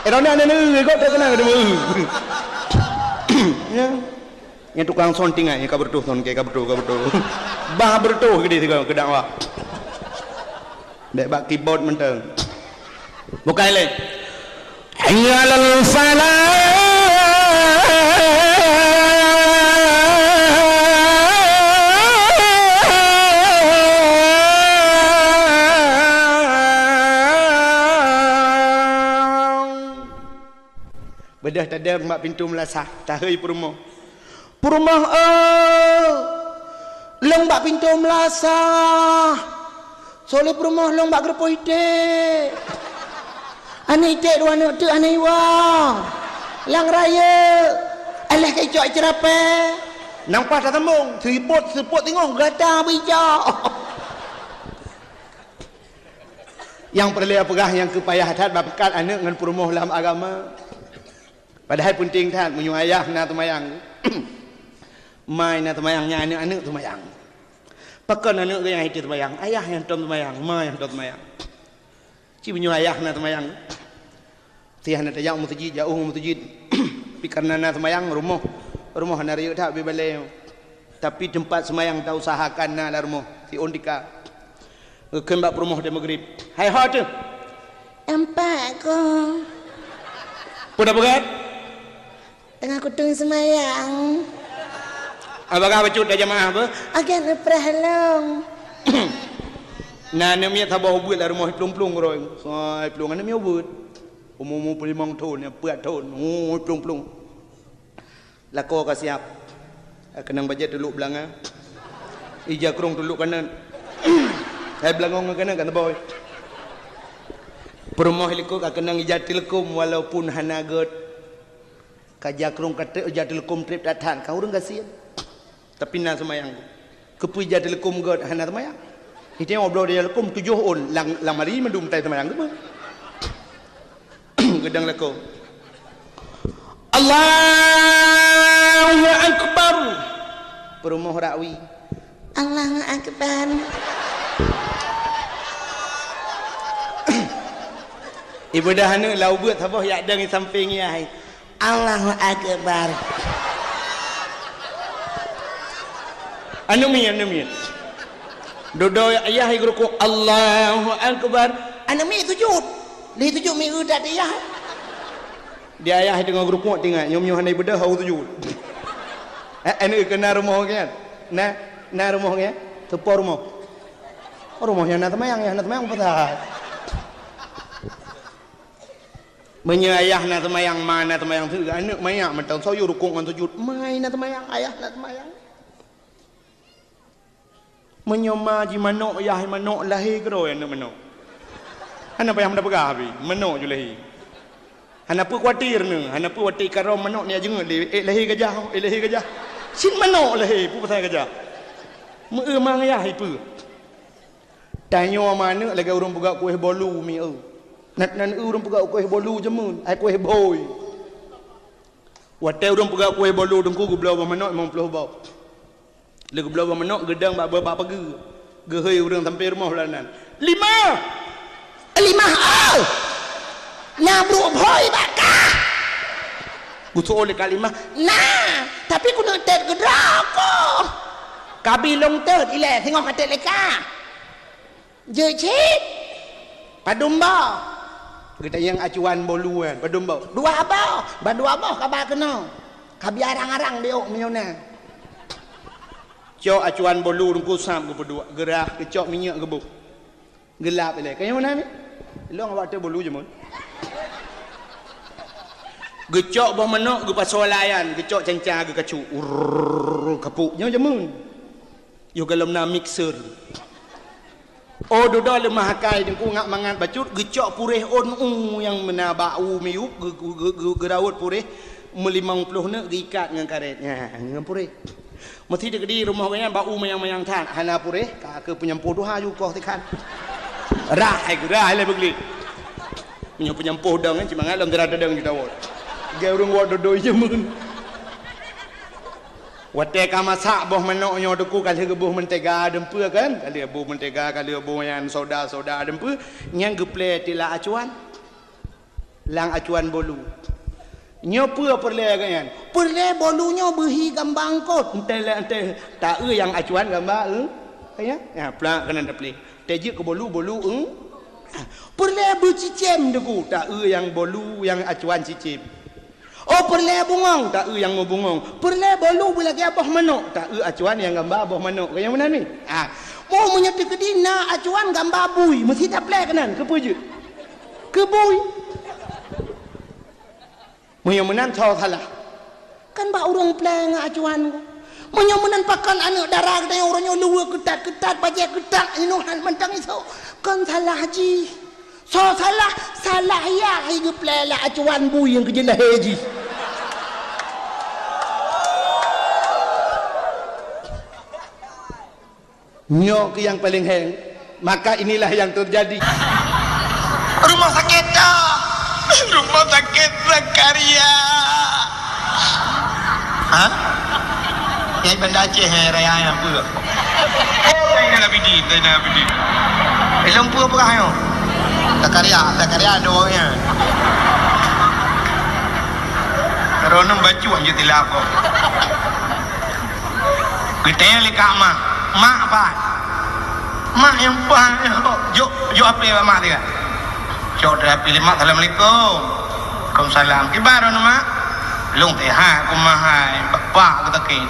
Eh, droeneuh aneuk neu, gob teukeuna keu teumeu. Ya. Nyang tukang son tinggai, ka beureutoh son, ka beureutoh, ka beureutoh. Bah beureutoh keudeh sigoe keu dakwah. Bèk bak keyboard mantong. Bukai lé. Hayya 'alal falah. Beudôh tadong bak pintoe meulasah, tahôi peurumoh. "Peurumoh, oh, lôn bak pintoe meulasah. Soe lé peurumoh lôn bak geureupoh iték. Aneuk iték dua aneuk teuk aneuk iwoe. Lam rayeuk, alah ka icok ceurapée." Nang paih tasambong, seupôt-seupôt teungoh gata beuicok. Nyang peureulèe peugah nyang keu payah that bak peukat aneuk ngon peurumoh lam agama. Padahai peunteng that meunyoe ayah na teumayang, ma na teumayang, nyan aneuk-aneuk teumayang. Pakon aneuk geuh nyang hana teumayang, ayah nyang tom teumayang, ma nyang tom teumayang. Ci meunyoe ayah na teumayang, si hana tajak u meuseujid, jak u meuseujid. Tapi kareuna na teumayang, rumoh, rumoh hana rayeuk that ubé balèe. Tapi teumpat seumayang tausahakan na lam rumoh, siôn tika. Geukheun bak peurumoh di Maghrib. "Hai ho teuh?" "Empat ko." "Peue tapeugah?" "Teungoh kuteung seumayang." "Apakah bacut dah jamaah beuh?" "Akan uprah lôn." Na aneuk miet saboh ubeuet lam rumoh, iplueng-plueng uroe. Sai plueng aneuk miet ubeuet. Umu-umu peulimong thon, peuet thon. Oh, iplueng-plueng. Lakoe ka siab. Ka keunong bajèe tulok beulanga. Ija krông tulok kanan. Hai beulangong ngon kanan ka teubôi. Peurumoh likot ka keunong ija teuleukom walaupun hana gèt. Ka ija krông ka trép, ija teuleukom trép that-that, ka ureueng gasien. Tapi na seumayang. Keupeue ija teuleukom gèt hana seumayang? Itém obloe ija teuleukom tujoh ôn, lam, lam ari mandum tai seumayang teuma. Geudong lakoe. Allahu Akbar. Peurumoh rakwi. Allahu Akbar. Ibadah aneuk lau beuet saboh yak dong di sampéng yah. Allahu Akbar. Aneuk miet, aneuk miet. Dudoe ayah geurukuk, Allahu Akbar. Aneuk miet sujud. Lheuh sujud miet that di ayah. Di ayah teungoh geurukuk teuingat, nyoe meunyoe hana ibeudôh, hana sujud. Eh, aneuk keu na rumoh geuh nyan. Na, na rumoh geuh nyan. Teupo rumoh. Rumoh nyang na teumayang, nyang na teumayang peue that. Meunyoe ayah na teumayang, ma na teumayang, aneuk manyak mantong soe yue rukuk ngon sujud. Ma na teumayang, ayah na teumayang. Meunyoe ma jimanok, yah manok, lahé keudroe aneuk manok. Hana payah meuda peugah pih, manok ju lahé. Hana peue khawatir neu, hana peue watèe ikarong manok neujak jeungeut lé, "Eh, lahé gajah, eh, lahé gajah." Cit manok lahé, peue pasai gajah. Meu-eu ma ngon yah ipeue. Tanyoe ma aneuk lagèe ureueng peugah kueh bolu mieu. Nan, nan ureueng peugah kueh bolu jameun, ai kueh bhôi. Watèe ureueng peugah kueh bolu teungku geubloe boh manok limong ploh boh. Lheuh geubloe boh manok geudong bak, bak pageue. Geuhôi ureueng sampoe rumoh lam nan. "Limah!" "Limah, oh! Na brôk bhôi bak kah?" Geuseuôt lé Kak Limah. "Na, tapi keuneuk tét keudroe ko." "Kabi lôn tét ilèe, singoh ka tét lé kah." "Jeuet cit? Padum boh?" Geutanyong acuan bolu nyan, "Padum boh?" "Dua boh." "Bah dua boh kaba keunoe. Kabi arang-arang di ôk meunyoe na." Cok acuan bolu teungku sab geupeuduek, geurah, geucok minyeuk geuboh. Geulap ilèe. "Kayém na ni?" "Lôn awak tét bolu jameun." Geucok boh manok, geupasoe lam nyan, geucok canca, geukacok. Urrrr, kapok. Nyoe jameun. Yoh gohlom na mixer. Oh, dudoe leumah akai teungku ngat mangat bacut, geucok puréh ôn u nyang meunan bak u miyueb, geu-, geu-, geu-, geu-, geuraôt puréh meulimong ploh neuk geuikat ngon karét. Nyan, ngon puréh. Meusi teukeudi rumoh gobnyan bak u manyang-manyang that, hana puréh, ka keu peunyampôh tuha ju poh sikhan. Rah hai geurah hai lé beuglék. Meunyoe peunyampôh dong, eh, cit mangat lom teuda tadong ju tawot. Geu ureueng wot dodoi jameun. Watèe ka masak boh manok nyoe teungku ka lheueh geuboh meuntega deumpeue kan? Ka lheueh boh meuntega, ka lheueh boh nyan soda-soda deumpeue, nyan geuplè tila acuan. Lam acuan bolu. Nyoe peue peureulèe geuh nyan? Peureulèe bolu nyoe beuhi gamba eungkôt. Entèe lé, entèe taeu nyang acuan gamba eu-, ya? Ya, plak keunan tapleh. Teuh jeuet keu bolu, bolu, eh. Peureulèe beucicém teungku, taeu nyang bolu nyang acuan cicém. Oh, peureulèe bungöng, taeu nyang meubungöng. Peureulèe bolu beulagèe boh manok, taeu acuan nyang gamba boh manok. Ka nyang meunan ni? Ah. Oh, meunyoe teukeudi na acuan gamba bui, meusti tapleh keunan, keupeue jeuet? Keu bui. Meunyoe meunan, soe salah? Kan bak ureueng pleng acuan. Meunyoe meunan, pakon aneuk dara geutanyoe uroe nyoe luweue keutat-keutat, bajèe keutat, inong han mantong isok? Kon salah jih. Soe salah? Salah yah hai geupleng lam acuan bui nyang keu jeuet lahé jih. Nyoe keuh nyang paleng héng, maka inilah yang terjadi. Rumah sakit dah. Rumah sakit Zakaria. Ha? Nyai Banda Aceh, eh, raya nyang peue? Oh, Zainal Abidin, Zainal Abidin. Ilong peue peugah nyoe? Zakaria, Zakaria ada orangnya. Ronom bacut je tilap kok. Geutanyong lé kak mak, "Mak, pat?" "Mak nyang pat, jok, jok hapé bak mak teuka." Cok hapé lé mak, "Assalamualaikum." "Waalaikumsalam." "Kiban droeneuh, Mak?" "Lôn seuhat, kumat hai, bapak keu sakét."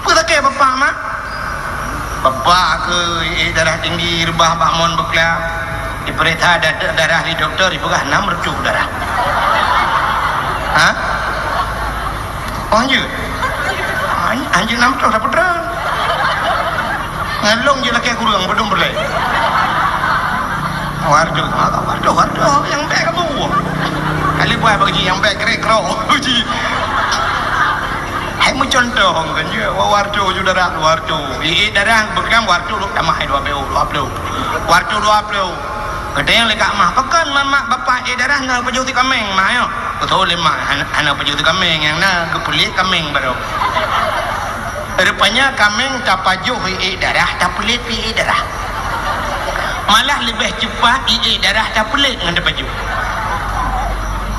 "Peue sakét bapak, Mak?" "Bapak keu iék darah tinggi, reubah bak mon beuklab. Dipeuriksa da-, darah lé dokto, dipeugah nam reutôh darah." "Hah?" "Oh, hanjeuet?" "Han-, hanjeuet nam reutôh, sapeue treun?" "Ngon lôn jeuet lakèe kureueng, padum peureulèe?" "Wareutôh, wareutôh, wareutôh, nyang bèk kamoe buang. Kali buat bak jih nyang bèk krek krok jih." Hai meucuntoh kan jeuet, wareutôh ju darah, wareutôh. Iék darah beukeudang wareutôh lôn tamah hai dua ploh, dua ploh. Wareutôh dua ploh. Geutanyong lé kak mak, "Pakon mak, mak bapak iék darah na pajoh teuh kaméng, mak, nyoe?" Geutanyong lé mak, "Han-, hana pajoh teuh kaméng, nyang na geupeulet kaméng baroe." Rupanya kaméng tapajoh iék darah, tapeulet pih iék darah. Malah leubeh cepat iék darah tapeulet ngon tapajoh.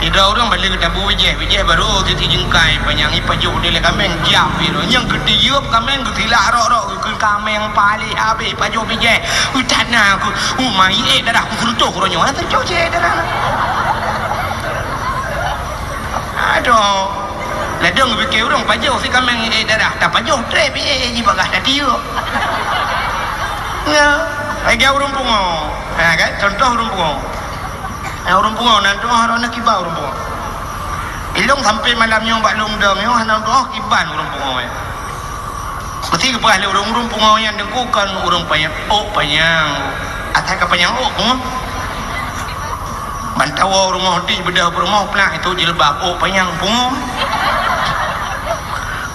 Sidroe ureueng bak lheueh tabu bijéh, bijéh baroe siti jeungkai panyang, ipajoh lé kaméng, jiap pih. Nyang geutiyeub kaméng geutilak rok-rok, geukheun kaméng paléh habéh, pajoh bijéh. Ui, that na ku, uma iék darah ku seureutôh uroe nyoe, na teucok iék darah. Adoh. Ladôm geupike ureueng pajoh si kaméng iék darah, tapajoh trép iék jih bagaih tatiyeuk. Nyan, lagèe ureueng pungo. Ha, kan? Contoh ureueng pungo. Ha, ureueng pungo nan tu'oh droeneuh kiban ureueng pungo. Ilông sampoe malam nyoe bak lôn dong nyoe hana tu'oh kiban ureueng pungo nyan. Meusti geupeugah lé ureueng-ureueng pungo nyan teungku kon ureueng panyang, ôk panyang. Asai ka panyang ôk pungo. Ban tawoe rumoh dih beudôh peurumoh plah itu jilbab ôk panyang pungo.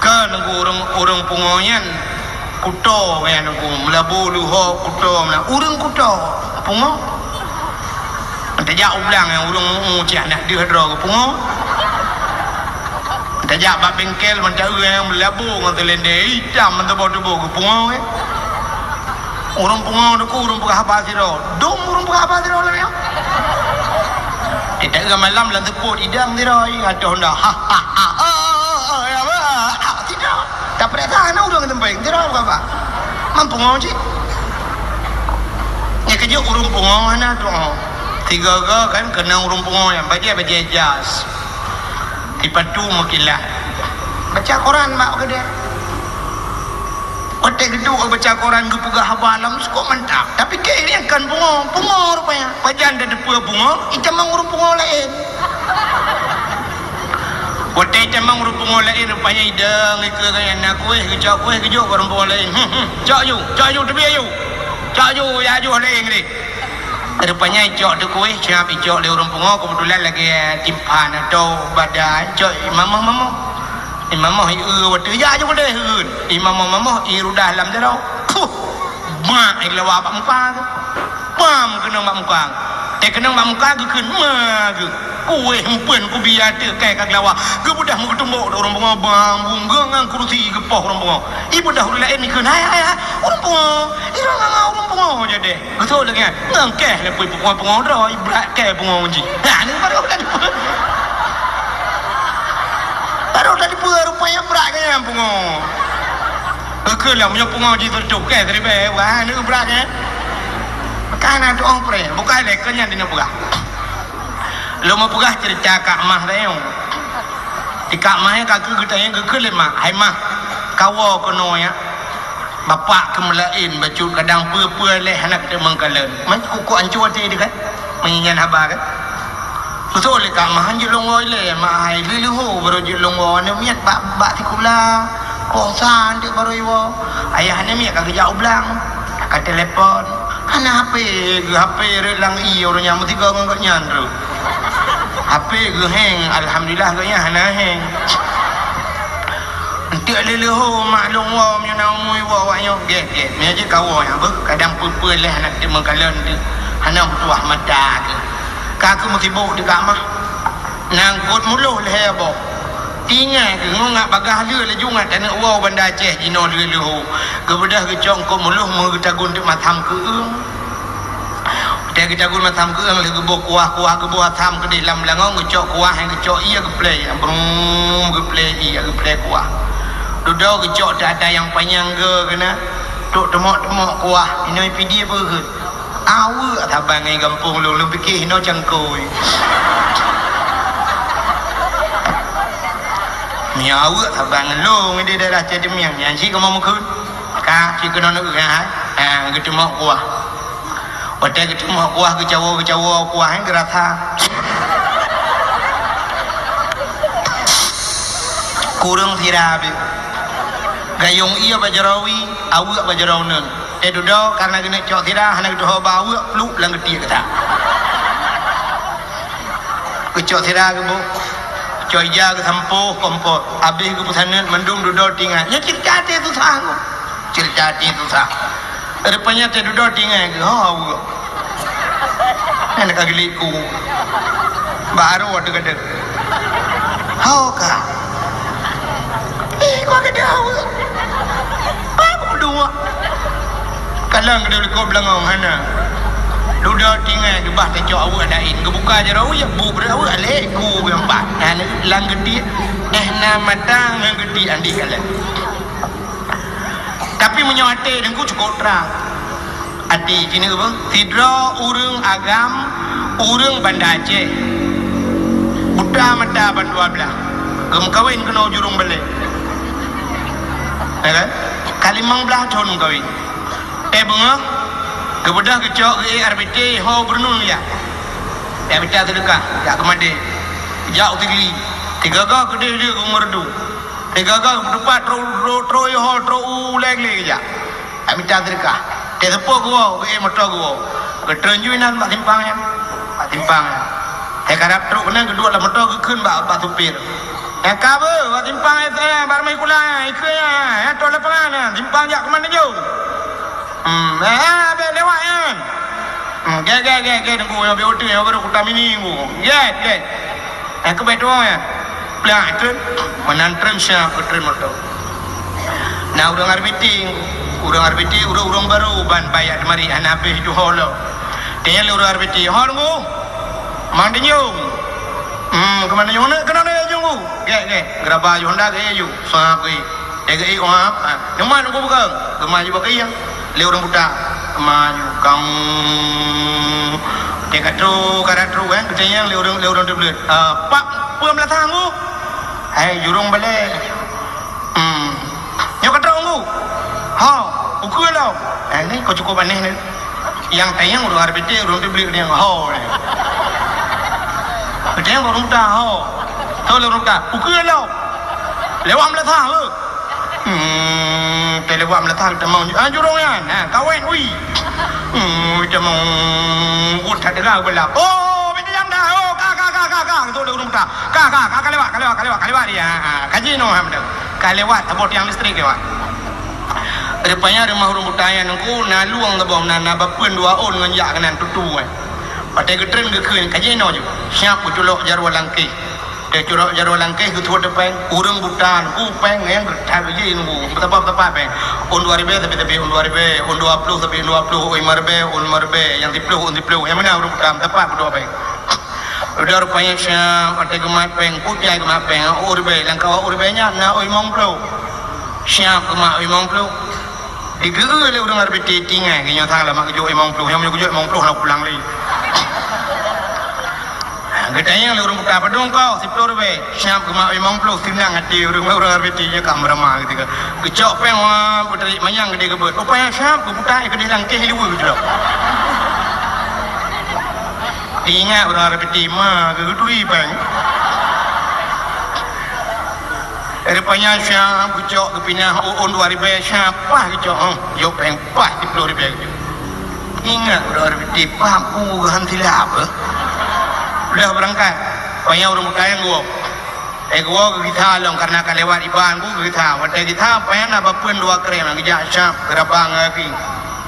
Kon teungku ureueng, ureueng pungo nyan kuto nyan teungku, meulabu luho kuto meunan. Ureueng kuto pungo. Tajak u blang nyan ureueng mu'ue cit hana deuh droe geupungo. Tajak bak bengkel mantong ureueng nyang meulabu ngon seulendé itam meutuboh-tuboh geupungo, eh. Ureueng pungo teungku ureueng peugah haba sidroe. Dum ureueng peugah haba sidroe lagèe nyoe. Di tengah malam lam seupôt idang sidroe, eh, ateueh honda. Ha, ha, ha, ha, ha, ya, ha, ha, sidroe. Tapeuriksa hana ureueng teumpéng, sidroe peugah haba. Man pungo cit. Nyan keujeuet ureueng pungo hana tu'oh. Sigoe-goe kan keunong ureueng pungo nyan bajèe-bajèe jas. Sipatu meukilat. Baca koran bak keudè. Watèe geuduek baca koran geupeugah haba lam sukok mantap. Tapi keu nyan kon pungo, pungo rupanya. Pajan tateupeue pungo, itamong ureueng pungo laén. Watèe itamong ureueng pungo laén rupanya idong ikeue keu na kueh, geucok kueh geujok keu ureueng pungo laén. Hmm, hmm. Cok ju, cok ju teubiet ju. Cok ju, ya ju laén deh. Rupanya icok teuh kueh, siap icok lé ureueng pungo, keubeutulan lagèe timphan atau bada, icok imamoh-mamoh. Imamoh i eu watèe jak ju keudeh eun. Imamoh-mamoh i rudah lam jaroe. Puh! Bak ilawa bak muka geuh. Pam keunong bak muka geuh. Teukeunong bak muka geuh kheun ma geuh. Kuéh empeuen kubiya teuk kèe ka geulawa. Geubeudah meugeutumbok ureueng pungo bang bunggeung ngon kurusi geupoh ureueng pungo. Ibeudah ureueng laén ikheun, "Hai, hai, hai, ureueng pungo. Irong ngon ureueng pungo jadeh." Geusok lagèe nyan. Ngon kèe leupui pungo-pungo droe, ibrat kèe pungo jih. Nah, ni baru tadi. Baru tadi peue rupanya brat kèe nyan pungo. Geukheun lah meunyoe pungo jih teutup kèe siribèe, wah, ni brat kèe. Ka na tu'oh preh, bukai lé keu nyan dina peugah. Lôn meupeugah ceurita Kak Mah tanyong. Di Kak Mah nyan ka keuh geutanyong geukheun lé mak, "Hai Mah, kawoe keunoe ya. Bapak keumeulaén bacut kadang peue-peue lé hana kuteumé kalon." Man kuku ancu até dia kan? Meunyan haba kan? Beutôi lé Kak Mah, jeuet lôn woe ilèe, mak hai, lheuh-lheuh ho baru jeuet lôn woe aneuk miet bak, bak sikula. Poh sa deuek baru iwoe. Ayah aneuk miet ka geujak u blang. Ka telepon. Hana H P, geu H P rhot lam ie ureueng nyan meusigoe ngon gobnyan rhot. H P geuheng, alhamdulillah gobnyan hana heng. Enteuk lheuh-lheuh ho mak lôn woe meunyoe na umu iwoe awak nyoe gèt-gèt. Meunyoe jeuet kawoe nyan beuh, kadang peue-peue lé hana teumé kalon teuh. Hana meutuah mata teuh. Ka keuh meusibok di Kak Mah. Nangkot muloh lhèe boh. Tingai keuh ngon ngat bagaih lheueh laju ngat taneuk woe u Banda Aceh jinoe lheueh-lheueh ho. Geubeudôh geucok eungkôt muloh meugeutagun teuk masam keueung. Watèe geutagun masam keueung lheueh geuboh kuah-kuah geuboh asam keudeh lam beulangong geucok kuah nyang geucok ie geuplè, brum geuplè ie geuplè kuah. Dudoe geucok teuk ata nyang panyang geu keunan. Trok teumok-teumok kuah, inoe pidie beuheut. Aweuek saban ngon gampông lôn, lôn pike hinoe cangkôi. Meunyoe aweuek saban ngon lôn di daerah Cedemiang, nyan cit kamoe meukeuen. Ka, cit keunoe neueu hai. Ha, geuteumok kuah. Watèe geuteumok kuah, geucawoe-geucawoe kuah, hai, geurasa. Kureueng sira beu. Gayong ie bak jaroe wie, aweuek bak jaroe uneuen. Teududoe, karena geuneuk cok sira, hana geutuho ba aweuek, pluek lam geutiek gata. Geucok sira geuboh, cok ija geusampôh kompot, abéh geupeusaneut mandum dudoe tingai. Nyan ceurita até susah nyoe. Ceurita até susah. Rupanya teududoe tingai geuh, ho aweuek. Nyan ka geuliek ku. Bak arô ateueh gata. Ho ka. Eh, kok gata aweuek? Apa dua? Kadang gata likot beulangong hana. Dudoe tingai geubah tacok aweuek laén. Geubuka jaroe, ya bu beureueh aweuek, lhèe ku geuempat. Nah, lam geutiek, eh, na mata ngon geutiek andi kalon. Tapi meunyoe até Teungku cukôp trang. Até jih nyoe beuh, sidroe ureueng agam, ureueng Banda Aceh. Buta mata ban dua blaih. Geumeukawen keunoe Jurong Balèe. Ya kan? Ka limong blaih thon meukawen. Eh, beungoh, geubeudôh geucok geuék R B T ho beureunoe ya. Ya, mita seudeukah, jak keu madé. Jak u Sigli. Tiga-tiga keudeh jeuet geumeureudu. Tiga-tiga geutupat trok, trok, trok, ho, trok u lé-lé geujak. Mita seudeukah. Teuseupôt geuwoe, geuék moto geuwoe. Geutreun ju inan bak simpang nyan. Bak simpang nyan. Teuka rab trok keunan geuduek lam moto geukheun bak, bak supir. Nyang ka beuh, bak simpang S M, bak Ramai Kula, ikeu nyan, nyan trok lapangan nyan, simpang jak keuman neujong. Hmm, eh, eh, bèk lewat nyan. Hmm, gèt, gèt, gèt, gèt, Teungku, nyoe B O T, nyoe baru Kuta Mini, Teungku. Gèt, gèt. Eh, keubeutôi, ya. Plak, treun. Meunan treun siap, treun moto. Na ureueng R B T, ureueng R B T, ureueng-ureueng barô ban bak jak teumari hana habéh tuho lom. Tanyong lé ureueng R B T, "Ho, Teungku? Man tanyong?" "Hmm, keuman tanyong?" "Neuk keunoe neujak, Teungku." Gèt, gèt. Geuraba aju Honda gèt aju. Sap gèt. Gèt, gèt, wah. Ha, nyoe man Teungku bukon. Geumaju bak kayèe. Lé ureueng buta. Maju kang. Teuka trok, ka rab trok, kan, geutanyong lé ureueng, lé ureueng teubleuet. "Ah, pat peue meulasah, Teungku?" "Hai, Jurong Balèe." "Hmm. Nyoe ka trok, Teungku?" "Ho, ukeue lom." Eh, ni kok cukôp aneh ni. Nyang tanyong ureueng R B T, ureueng teubleuet nyang ho ni. Geutanyong ureueng buta, ho. Tho lé ureueng buta, "Ukeue lom." "Lewat meulasah, beuh." Hmm, teuh lewat meulasah tamong, ah, jurong nyan. Ha, kawét, ui. Hmm, tamong, udah dengar belah. "Oh, bintang dah. Oh, ka, ka, ka, ka, ka." Tho lé ureueng buta. "Ka, ka, ka, ka lewat, ka lewat, ka lewat, ka lewat dia." Ha, ha, ka jinoe, ha, betul. Ka lewat, saboh tiang listrik lewat. Rupanya rumoh ureueng buta nyan Teungku, na lueng saboh, na, na bapeuen dua ôn ngon jak keunan tutu, eh. Watèe geutren geukheun, ka jinoe ju. Siap geuculok jaroe langkeh. Watèe culok jaroe langkeh, geutuwot di péng. Ureueng buta nunggu péng nyang geutat geujih nunggu. Beutapa-beutapa péng. Ôn dua ribèe, sabé-sabé ôn dua ribèe. Ôn dua ploh, sabé ôn dua ploh. Ôn limong ribèe, ôn limong ribèe. Nyang siplôh, ôn siplôh. Nyang meunan ureueng buta, beutapa beudôh péng. Udah rupanya siap, watèe geumat péng, geumat péng, ôn ribèe, lam kawan ôn ribèe nyan na ôn limong ploh. Siap geumat ôn limong ploh. Digeu lé ureueng R B T, tinggai geuh nyoe salah mak geujok limong ploh, nyang geujok limong ploh na pulang lé. Geutanyong lé ureueng buta, "Padum kah?" "Siplôh ribèe." Siap geumat limong ploh, seunang até ureueng, ureueng R B T nyoe ka meuramah geutika. Geucok péng, wah, beutarik manyang geude geubeuet. Rupanya siap geubuta, keudéh langkeh luweue geuculok. Ingat ureueng R B T ma geuturi péng. Rupanya siap geucok geupinah ôn dua ribèe siap pah geucok, huh, jok péng pah siplôh ribèe geucok. Ingat ureueng R B T pah pu geuhan silap, eh. Udah beurangkat, panyang ureueng buta nyan geuwoe. Eh, geuwoe geugisa lom karena ka lewat iban ku geugisa. Watèe gisa, panyang na bapeuen dua krém, geujak siap geuraba ngon gaki.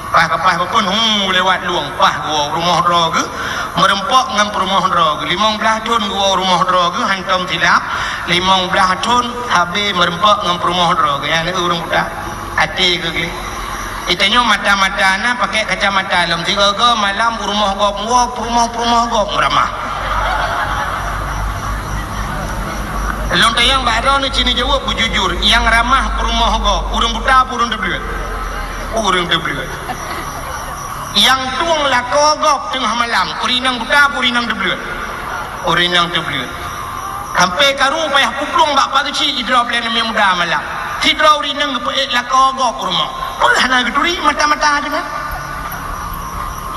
Pah ka pah bapeuen, hu, lewat lueng, pah geuwoe rumoh droe geuh, meureumpok ngon peurumoh droe geuh. Limong blaih thon geuwoe rumoh droe geuh, hantom silap, limong blaih thon habéh meureumpok ngon peurumoh droe geuh. Nyan ureueng buta, até geuh gleh. Geutanyoe mata-mata na pakai kacamata lom, sigoe-goe malam u rumoh gob woe, peurumoh-peurumoh gob meuramah. Lôn tanyong bak droeneuh, ci neujaweueb beujujur, nyang ramah peurumoh gob, ureueng buta peue ureueng teubleuet? Ureueng teubleuet. Nyang tueng lakoe gob teungoh malam, ureueng inong buta peue ureueng inong teubleuet? Ureueng inong teubleuet. Sampai karu payah puplueng bak pageuchik jidrob lé aneuk muda malam. Sidroe ureueng inong geupeuék lakoe gob u rumoh. Peue hana geuturi mata-mata teuh nyan?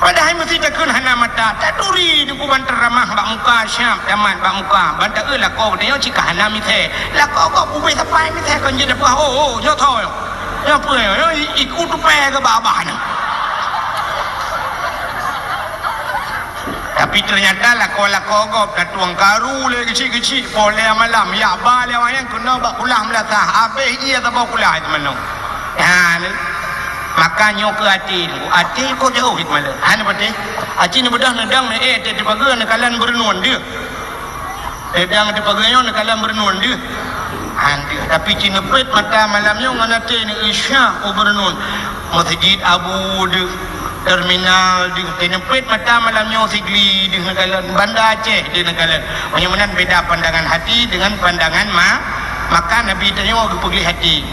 Padahai meuseuti takheun hana mata, taturi di kuban teuramah bak muka siap tamat bak muka. Ban taeu lakoe geutanyoe cit ka hana misé. Lakoe gob ubé sapai misé kon jeuet dapeuh, oh, oh, nyoe tho nyoe. Nyoe peue nyoe? Nyoe i-, iku tupée keu babah nyoe. Tapi teunyata lakoe-lakoe gob ka tueng karu lé geuchik-geuchik poh lhèe malam, jak ba lé awak nyan keunoe bak kulah meulasah, habéh ie saboh kulah teumanoe. Nyan, maka nyoe keu até, até kok jauh hikmah lé. Hana patéh. Aci neubeudôh neudong neuék até teupageue neukalon beureunuen deuh. Neudong teupageue nyoe neukalon beureunuen deuh. Han deuh. Tapi ci neupeuet mata malam nyoe ngon até neueu syah u beureunuen. Meuseujid Abu deuh, terminal deuh. Ci neupeuet mata malam nyoe Sigli deuh neukalon, Banda Aceh deuh neukalon. Meunyoe meunan beda pandangan hati dengan pandangan ma-, maka Nabi tanyoe geupeugleh até.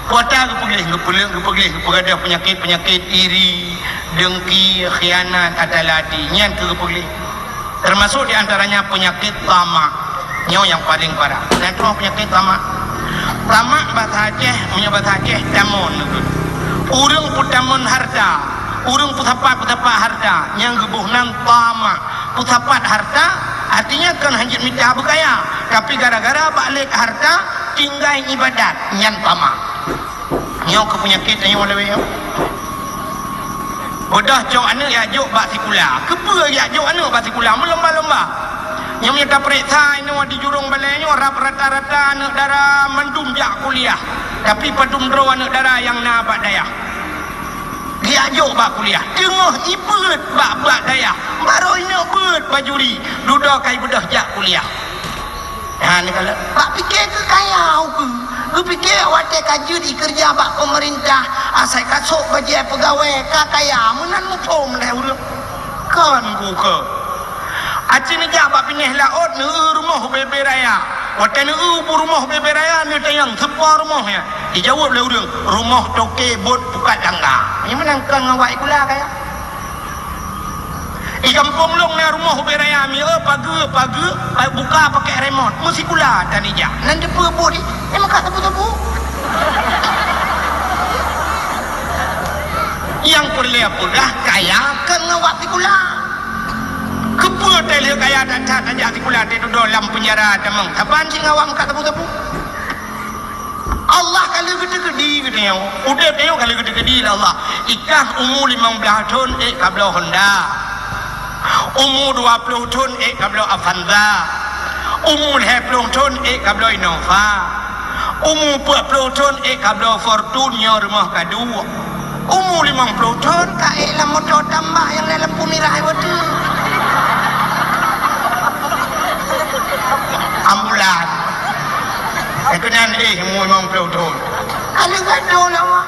Kuata geupeugleh, geupeuleuk, geupeugleh, geupeugadôh peunyakét-peunyakét iri, dengki, khianat, ata lati. Nyan keuh geupeugleh. Termasuk di antaranya penyakit tamak. Nyoe nyang paling parah. Na troh penyakit tamak. Tamak bahasa Aceh, meunyoe bahasa Aceh, tamon. Ureueng peutamon harta, ureueng peusapat-peusapat harta, nyang geuboh nan tamak. Peusapat harta, artinya kon hanjeuet mita beukaya, tapi gara-gara bak lét harta, tinggai ibadat, nyan tamak. Nyoe keuh peunyakét tanyoe lawét nyoe. Beudôh cok aneuk jak jok bak sikula. Keupeue jak jok aneuk bak sikula? Meulomba-lomba. Nyang meunyoe tapeuriksa inoe di Jurong Balai nyoe rab-, rata-rata aneuk dara mandum jak kuliah. Tapi padum droe aneuk dara nyang na bak dayah. Jak jok bak kuliah. Teungoh ipeuet bak, bak dayah. Barô ineuk beuet bajuri. Dudoe ka ibeudôh jak kuliah. Ha, neukalon. Bak pike keu kaya ukeue. Geupike watée ka jeuet ikeureuja bak peumeurintah, asai ka sôk bajée peugawée, ka kaya, meunan muphom lé ureueng. Kon ukeue. Aci neujak bak pinéh laôt, neueu rumoh bebe raya. Watée neueu bu rumoh bebe raya, neutanyong, "Soe po rumoh nyan?" Jijaweueb lé ureueng, "Rumoh toke bot pukat tangga." Nyang meunan kon ngon wak sikula kaya. Di gampông lôn na rumoh ubé raya, miseue pageue, pageue, pa-, buka pakèk remote. Meusikula tan ijak. Nan teupeu buet, eh, maka teupeu-teupeu. Nyang peureulèe peugah kaya kon ngon wak sikula. Keupeue teuh lheueh kaya that-that tajak sikula, teududoe lam peunjara tamong. Saban cit ngon wak meukat teupeu-teupeu. Allah ka lheueh geuteukeudi geutanyoe. Udép tanyoe ka lheueh geuteukeudi lé Allah. Ikah umu limong blaih thon ék kabloe Honda. Umu dua ploh thon ék kabloe Avanza. Umu lhèe ploh thon ék kabloe Innova. Umu peuet ploh thon ék kabloe Fortuner, rumoh ka duek. Umu limong ploh thon ka ék lam moto tambah nyang na lampu mirah watèe. Ambulan. Eh, keunan, eh, umur limong ploh thon. Aleuh gadoh lawak.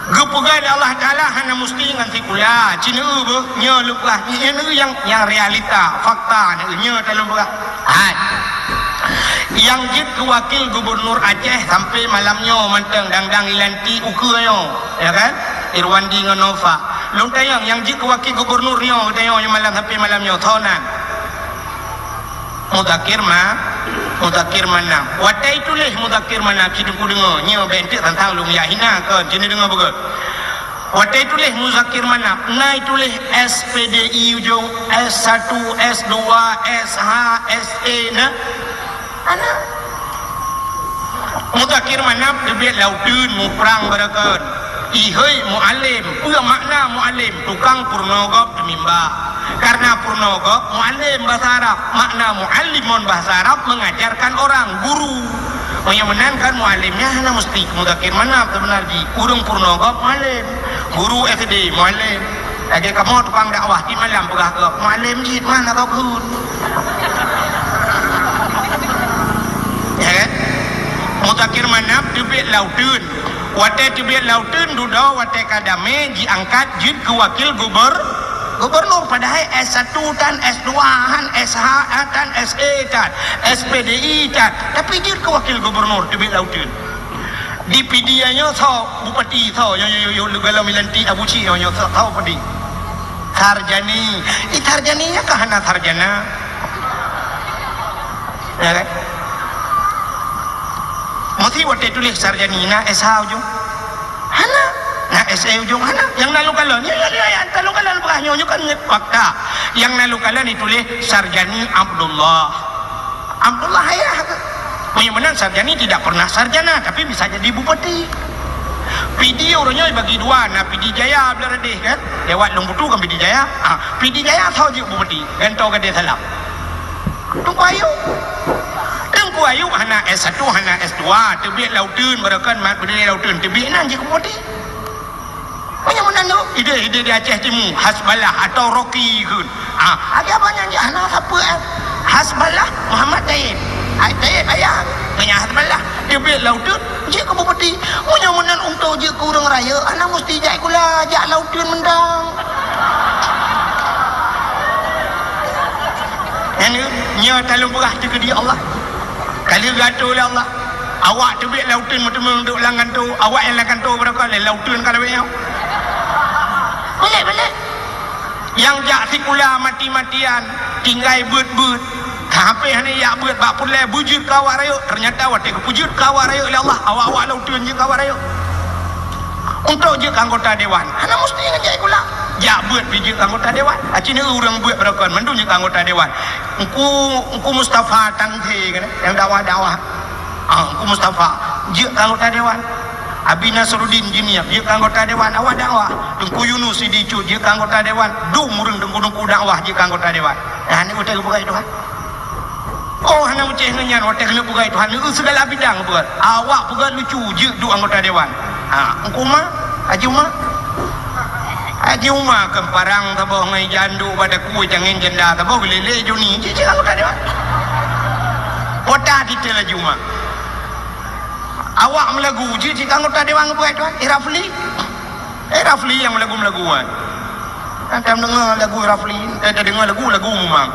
Geupeugah lé Allah Taala hana musti ngon sikula. Ci neueu beuh, nyoe lôn peugah, nyoe nyang, nyang realita, fakta nyoe, nyoe ta lôn peugah. Hai. Nyang jeuet keu wakil gubernur Aceh sampai malam nyoe mantong dang-dang ilanti ukeue nyoe, ya kan? Irwandi ngon Nova. Lôn tanyong, nyang jeuet keu wakil gubernur nyoe, tanyong nyoe malam sampai malam nyoe, soe nan? Muzakir Ma-, Muzakir Manaf. Watèe tuléh Muzakir Manaf, ci teungku deungö, nyoe bèk enteuk tantang lôn jak hina kon, ci neudeungö beugöt. Watèe tuléh Muzakir Manaf, na tuléh S P D I ujong, S satu, S dua, S H, S E na. Ana. Muzakir Manaf teubiet lam uteuen muprang barokon. Ihôi mualem, peue makna mualem? Tukang peurunoe gob teumimba. Karena peurunoe gob mualem bahasa Arab, makna muallim ngon bahasa Arab mengajarkan orang, guru. Meunyoe meunan kan mualem nyan hana musti Muzakir Manaf seubeuna jih. Ureueng peurunoe gob mualem, guru S D mualem. Lagèe kamoe tukang dakwah, tiep malam peugah keu mualem jih, mana kau kheun? Ya kan? Muzakir Manaf teubiet lam uteuen. Watèe teubiet lam uteuen dudoe, watèe ka damé jiangkat jeuet keu wakil guber-, gubernur, padahai S satu tan, S dua han, S H tan, S E tan, S P D I tan, tapi jeuet keu wakil gubernur teubiet lam uteuen. Di Pidie nyoe soe bupati, soe, nyoe, nyoe, nyoe, nyoe, golom ilantik Abu Cik nyoe, nyoe, soe, soe bupati? Sarjani. Ih, Sarjani nyan kan hana sarjana. Ya kan? Meusti watèe tuléh Sarjani na S H ujong? Hana. Na S E ujong? Hana. Nyang na lôn kalon, ya, ya, ya, ya, nyang na lôn kalon peugah nyoe, nyoe kan fakta. Nyang na lôn kalon dituléh Sarjani Abdullah. Abdullah ayah ke? Meunyoe meunan Sarjani tidak pernah sarjana, tapi bisa jadi bupati. Pidie uroe nyoe bagi dua, na Pidie Jaya blah leudeh kan? Lewat Lông Putu kan Pidie Jaya. Ha, Pidie Jaya soe jeuet bupati? Gantoe Gadée Salam. Teungku Ayub. Teungku Ayub hana S satu, hana S dua, teubiet lam uteuen, barokon mat beudé lam uteuen, teubiet nan jeuet keu bupati. Meunyoe meunan tu, idéh, idéh di Aceh Timu, Hasballah atau Rocky kheun. Ah, ada apa nyan jih hana sapeue, eh? Hasballah Muhammad Taib. Ai Taib ayah, meunyoe Hasballah teubiet lam uteuen, jeuet keu bupati. Meunyoe meunan untuk jeuet keu ureueng rayeuk, hana musti jak sikula, jak lam uteuen mantong. Nyan, nyoe ta lôn peugah teukeudi Allah. Ka lheueh geuatô lé Allah. Awak teubiet lam uteuen meuteumé duek lam kantô, awak nyang lam kantô barokon lé lam uteuen ka lawét nyoe. Balek, balek. Nyang jak sikula mati-matian, tinggai beuet-beuet. Sampoe hana jak beuet bak peureulèe beujeuet keu awak rayeuk, teunyata watèe geupeujeuet keu awak rayeuk lé Allah, awak-awak lam uteuen jeuet keu awak rayeuk. Untuk jeuet keu anggota dewan, hana musti ngon jak sikula. Jak beuet pih jeuet keu anggota dewan. Aci neu ureueng beuet barokon, mandum jeuet keu anggota dewan. Engku, Engku Mustafa Tangse kan, nyang dakwah-dakwah. Ah, Engku Mustafa jeuet keu anggota dewan. Abi Nasruddin Jeunieb jeuet keu anggota dewan, awak dakwah. Teungku Yunus Sidi Cut jeuet keu anggota dewan. Dum ureueng teungku-teungku dakwah jeuet keu anggota dewan. Nah, ni utai geupeugah Tuhan. Oh, hana meucéh ngon nyan, watèe keuneuk peugah Tuhan, neu segala bidang peugah. Awak peugah lucu, jeuet duek anggota dewan. Ha, Engku Uma, Haji Uma. Haji Uma keu parang saboh ngon jandu bak takue cangén janda saboh geulélé Joni, jeuet, jeuet anggota dewan. Kota titel Haji Uma. Awak meulagu, jeuet, jeuet anggota dewan peugah Tuhan. Eh, Rafli. Eh, Rafli nyang meulagu-meulagu, kan? Kan tam deungoe lagu Rafli, eh, ta deungoe lagu, lagu memang.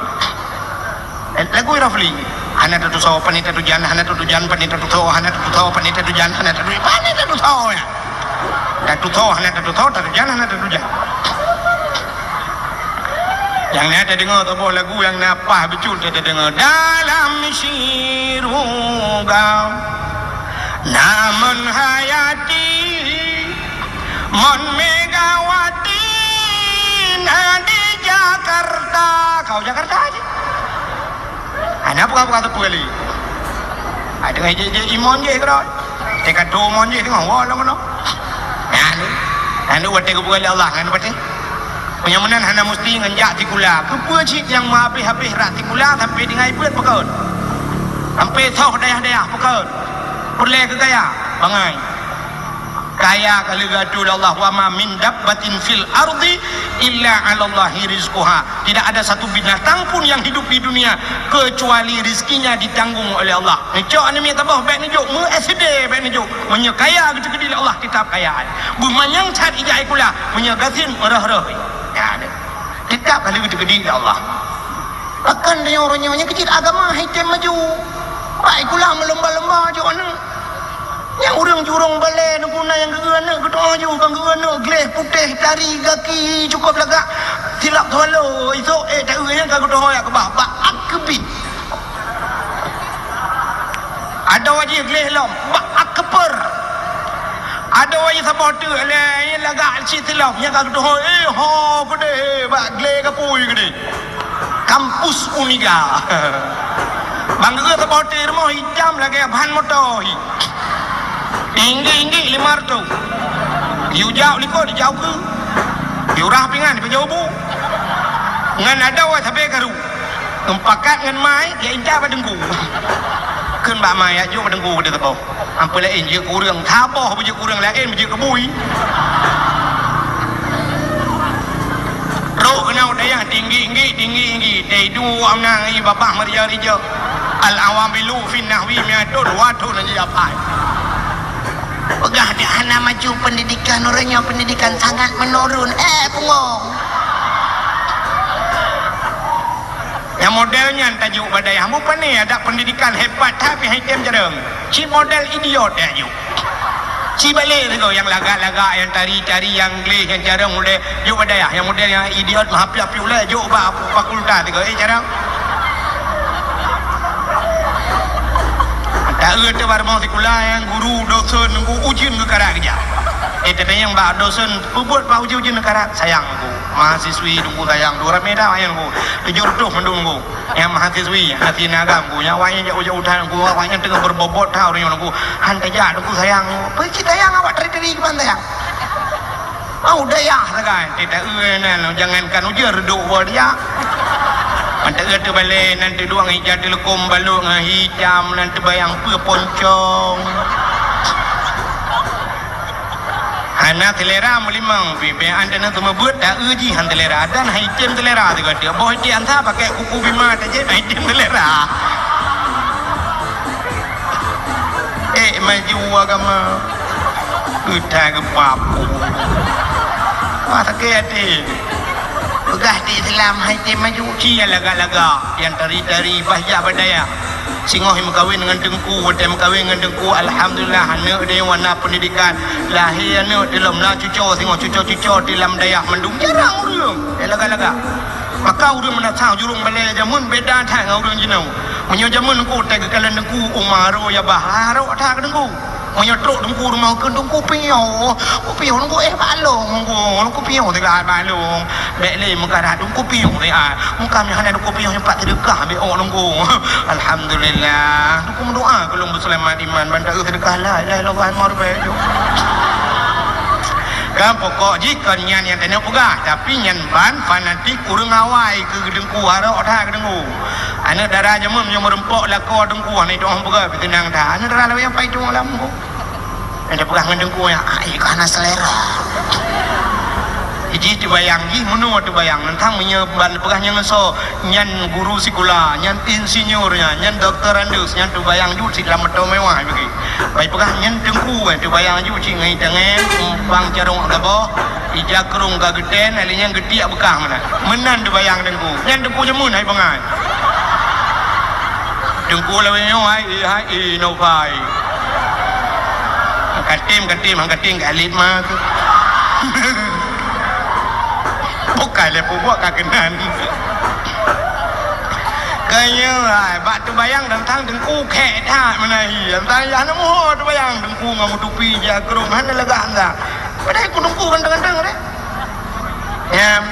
Eh, lagu Rafli. Hana tatusoe, pane tatujan, hana tatujan, pane tatusoe, hana tatusoe, pane tatujan, hana tatu-, pane tatusoe, ya. Tatusoe, hana tatusoe, tatujan, hana tatujan. Nyang na ta deungoe saboh lagu nyang na paih bacut ta deungoe. Dalam siruga namun hayati. Mon Megawati na di Jakarta, kau Jakarta aja. Hana buka-buka teupeu kali. Ai teungoh jih, jih imon jih keudroe. Teuka tu imon jih teungoh, wah, lom keunoe. Nyan, nyan watèe geupeugah lé Allah, nyan watèe. Meunyoe meunan hana musti ngon jak sikula. Keupeue cit nyang meuhabéh-habéh rot sikula sampoe tinggai beuet pakon? Sampoe soh dayah-dayah pakon? Peureulèe keu kaya, bangai. Kaya ka lheueh geuatô lé Allah, "Wa ma min dabbatin fil ardi Illa 'alallahi rizquha. Tidak ada satu binatang pun yang hidup di dunia kecuali rizkinya ditanggung oleh Allah. Neucok aneuk miet saboh, bèk neujok, meu S D bèk neujok. Meunyoe kaya geuteukeudi lé Allah, tetap kaya. Beumanyang that ija sikula, meunyoe gasien meurôh-rôh. Ya, deh. Tetap ka lheueh geuteukeudi lé Allah. Pakon tanyoe uroe nyoe nyang keu cit agama hai tem maju. Bak sikula meulomba-lomba jok aneuk. Nyang ureueng jurông balèe Teungku na nyang geu-eu aneuk geutanyoe, ban geu-eu aneuk gleh putéh, tari, gaki cukôp lagak, silap swallow, isôk, eh, ta-eu nyang ka geutanyoe jak keubah, bak akbit. Adoe jih gleh lom, bak akper. Adoe jih saboh teuk lé, lagak cit silop, nyang ka geutanyoe, eh, ho, keudeh, eh, bak gleh kapui keudeh. Kampus Uniga. Ban geu-eu saboh teuk rumoh itam lagèe ban moto hi. Tinggi-tinggi lima reutôh. Yue jak likot, dijak ukeue. Yue rah pingan, dipeujeuet bu. Ngon adoe sabé karu. Meupakat ngon mai, ya intat bak teungku. Kheun bak mai, ya jok bak teungku, kata saboh. Ampai laén jeuet keu ureueng, saboh beujeuet keu ureueng laén beujeuet keu bui. Trok keunoe dayah tinggi-tinggi, tinggi-tinggi. Dai dua amna ngi babah meurijau-rijau. Al-awamilu fin nahwi mi'atun, dua thon aja dapat. Peugah dak hana maju pendidikan, ureueng nyoe pendidikan sangat menurun. Eh, bungong. Nyang model nyan tajok bak dayah. Mupane adak pendidikan hebat, tapi hai tem jareueng. Cit model idiot tajok. Cit balek sigoe nyang lagak-lagak, nyang tari-tari, nyang gleh, nyang jareueng ulèe jok bak dayah. Nyang model nyang idiot meuhapiak-hapiak ulèe jok bak fakultas sigoe. Eh, jareueng. Taeu teuh bak rumoh sikula nyang guru, dosen, nunggu ujeuen geukarat keujak. Eh, tapi nyang bak dosen peubuet bak ujeuen-ujeuen geukarat, sayang nunggu. Mahasiswi nunggu sayang, dua ramè dah nyang nunggu. Tujoh reutôh mandum nunggu. Nyang mahasiswi, hana sineuk agam nunggu. Nyang awaknyan jak ujeuen utan nunggu, awaknyan teungoh beubobot that ureueng nyoe nunggu. Han tajak nunggu sayang nunggu. Peue cit sayang awak tari-tari keuban sayang. Au dayah sagai, teuta eu nan, jangankan ujeuen reudok woe dia. Mantong eu teubalek nan teuduek ija teuleukom balok ngon hitam nan teubayang peue poncong. Hana selera meulimong, bibée an teuneuh seumeubeuet, ta eu jih han selera, dan hai tem selera sigoe teuk. Boh ijih ansa pakai kuku bima tajép, hai tem selera. Eh, maju agama. Geutai geupapu. Wah, sakét até. Peugah di Islam hai tem maju. Ci nyang lagak-lagak, nyang tari-tari, bah jak bak dayah. Singoh meukawen ngon teungku, watèe meukawen ngon teungku, alhamdulillah, aneuk di wana pendidikan. Lahé aneuk di lom na cuco, singoh cuco-cuco di lam dayah mandum. Jarang ureueng, eh, lagak-lagak. Maka ureueng meunasah jurông balèe jameun beda that ngon ureueng jinoe. Meunyoe jameun teungku, watèe geukalon teungku, uma aro ya bah, aro that keu teungku. Meunyoe trok teungku rumoh keu teungku piôh, ku piôh teungku, eh, bak lôn teungku, teungku piôh teuka bak lôn. Bèk lé meukarat teungku piôh teuka. Muka meuhana teungku piôh nyoe pat seudeukah bèk ôk teungku. Alhamdulillah. Teungku meudoa keu lôn beuseulamat iman ban taeu seudeukah la ilaha illallah marbèk ju. Kan pokok jih kon nyan nyang keuneuk peugah, tapi nyan ban fanatik ureueng awai keu teungku, harok that keu teungku. Aneuk dara jameun nyang meureumpok lakoe teungku, hana jitu'oh peugah, pih teunang that. Aneuk dara lawét nyang pai tueng lam teungku. Nyang peugah ngon teungku nyan, "Ai, ka hana selera." Jih teubayang, jih meunoe teubayang. Nyan meunyoe ban peugah nyan ngon soe, nyan guru sikula, nyan insinyur nyan, nyan doktorandus, nyan teubayang jeuet cit lam moto mewah bagi. Bai peugah nyan teungku, eh, teubayang jeuet cit ngon itangen, umpang carông saboh, ija krông ka geutén, lheuh nyan geutiek beukah meunan. Meunan teubayang teungku. Nyan teungku jameun hai bangai. Teungku lawét nyoe hai, eh, hai, eh, no bai. Katem, katem, han katem ka alet ma tu. Bukai lé peubuet ka keunan. Keu nyoe hai, bak teubayang tantang teungku khèk that meunan hi. Tantang yah na muho teubayang teungku ngon meutupi jak krông hana lagak anda. Padahai ku teungku ganteng-ganteng deh. Ya,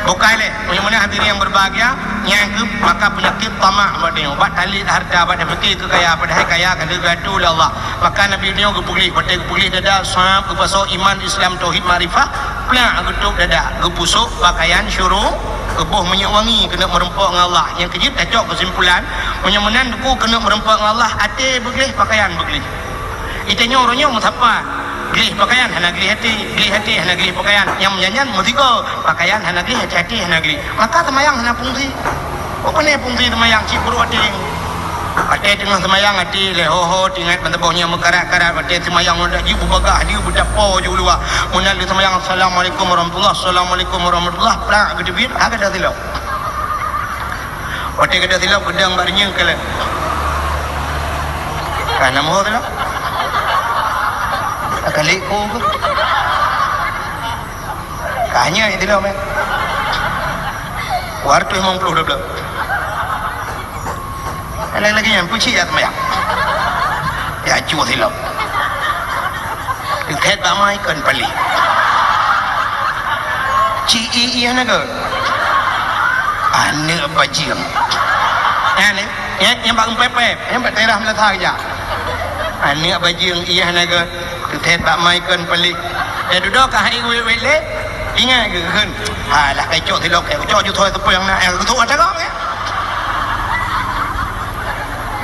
bukai lé. Meunyoe meunan hadirin yang berbahagia, nyang keu maka penyakit tamak bak tanyoe, bak talét harta, bak tapike keu kaya, padahai kaya ka geugatu lé Allah. Maka Nabi nyoe geupeugah, watèe geupeugah dada, sab, geupasoe iman, Islam, tauhid, makrifah, plak geutôb dada, geupusok pakaian syuru, geuboh minyeuk wangi keuneuk meureumpok ngon Allah. Nyang keujeuet tacok keusimpulan, meunyoe meunan teungku keuneuk meureumpok ngon Allah, até beugleh, pakaian beugleh. Itanyoe uroe nyoe meusapat. Gleh pakaian hana gleh até, gleh até hana gleh pakaian. Nyang meunyan-nyan meusigoe, pakaian hana gleh, até-até hana gleh. Maka seumayang hana fungsi. Peue punè fungsi seumayang cit brôk até? Watèe teungoh seumayang até lé ho-ho, teuingat ban saboh nyang meukarat-karat, watèe seumayang ngon dak jih beubagah, jih beutapo jih u luwa. Meunan lé seumayang, "Assalamualaikum warahmatullah, assalamualaikum warahmatullah," plak geuteubiet, ha gadôh silop. Watèe gadôh silop geudong bak reunyeun kalon. Ka na meuho silop. Ka lé ku. Ka nyoe silop, eh. Dua ratus lima puluh dua belas. Lagèe-lagèe nyan peucit jak seumayang. Jak cue silop. Teuthèt bak mai kon paléh. Ci i ié na gèt. Aneuk bajeueng. Nyan, eh, nyan, nyan bak geupèp-pèp, nyan bak teurah meulasa jak. Aneuk bajeueng ié na gèt. Teuthèt bak mai kon paléh. Eh, dudoe ka hai wèt-wèt lé. Ingat keu kheun. Alah, kai cok silop, kai cok ju thoi teupeu nyang na, eh, geuthok ata gok, eh.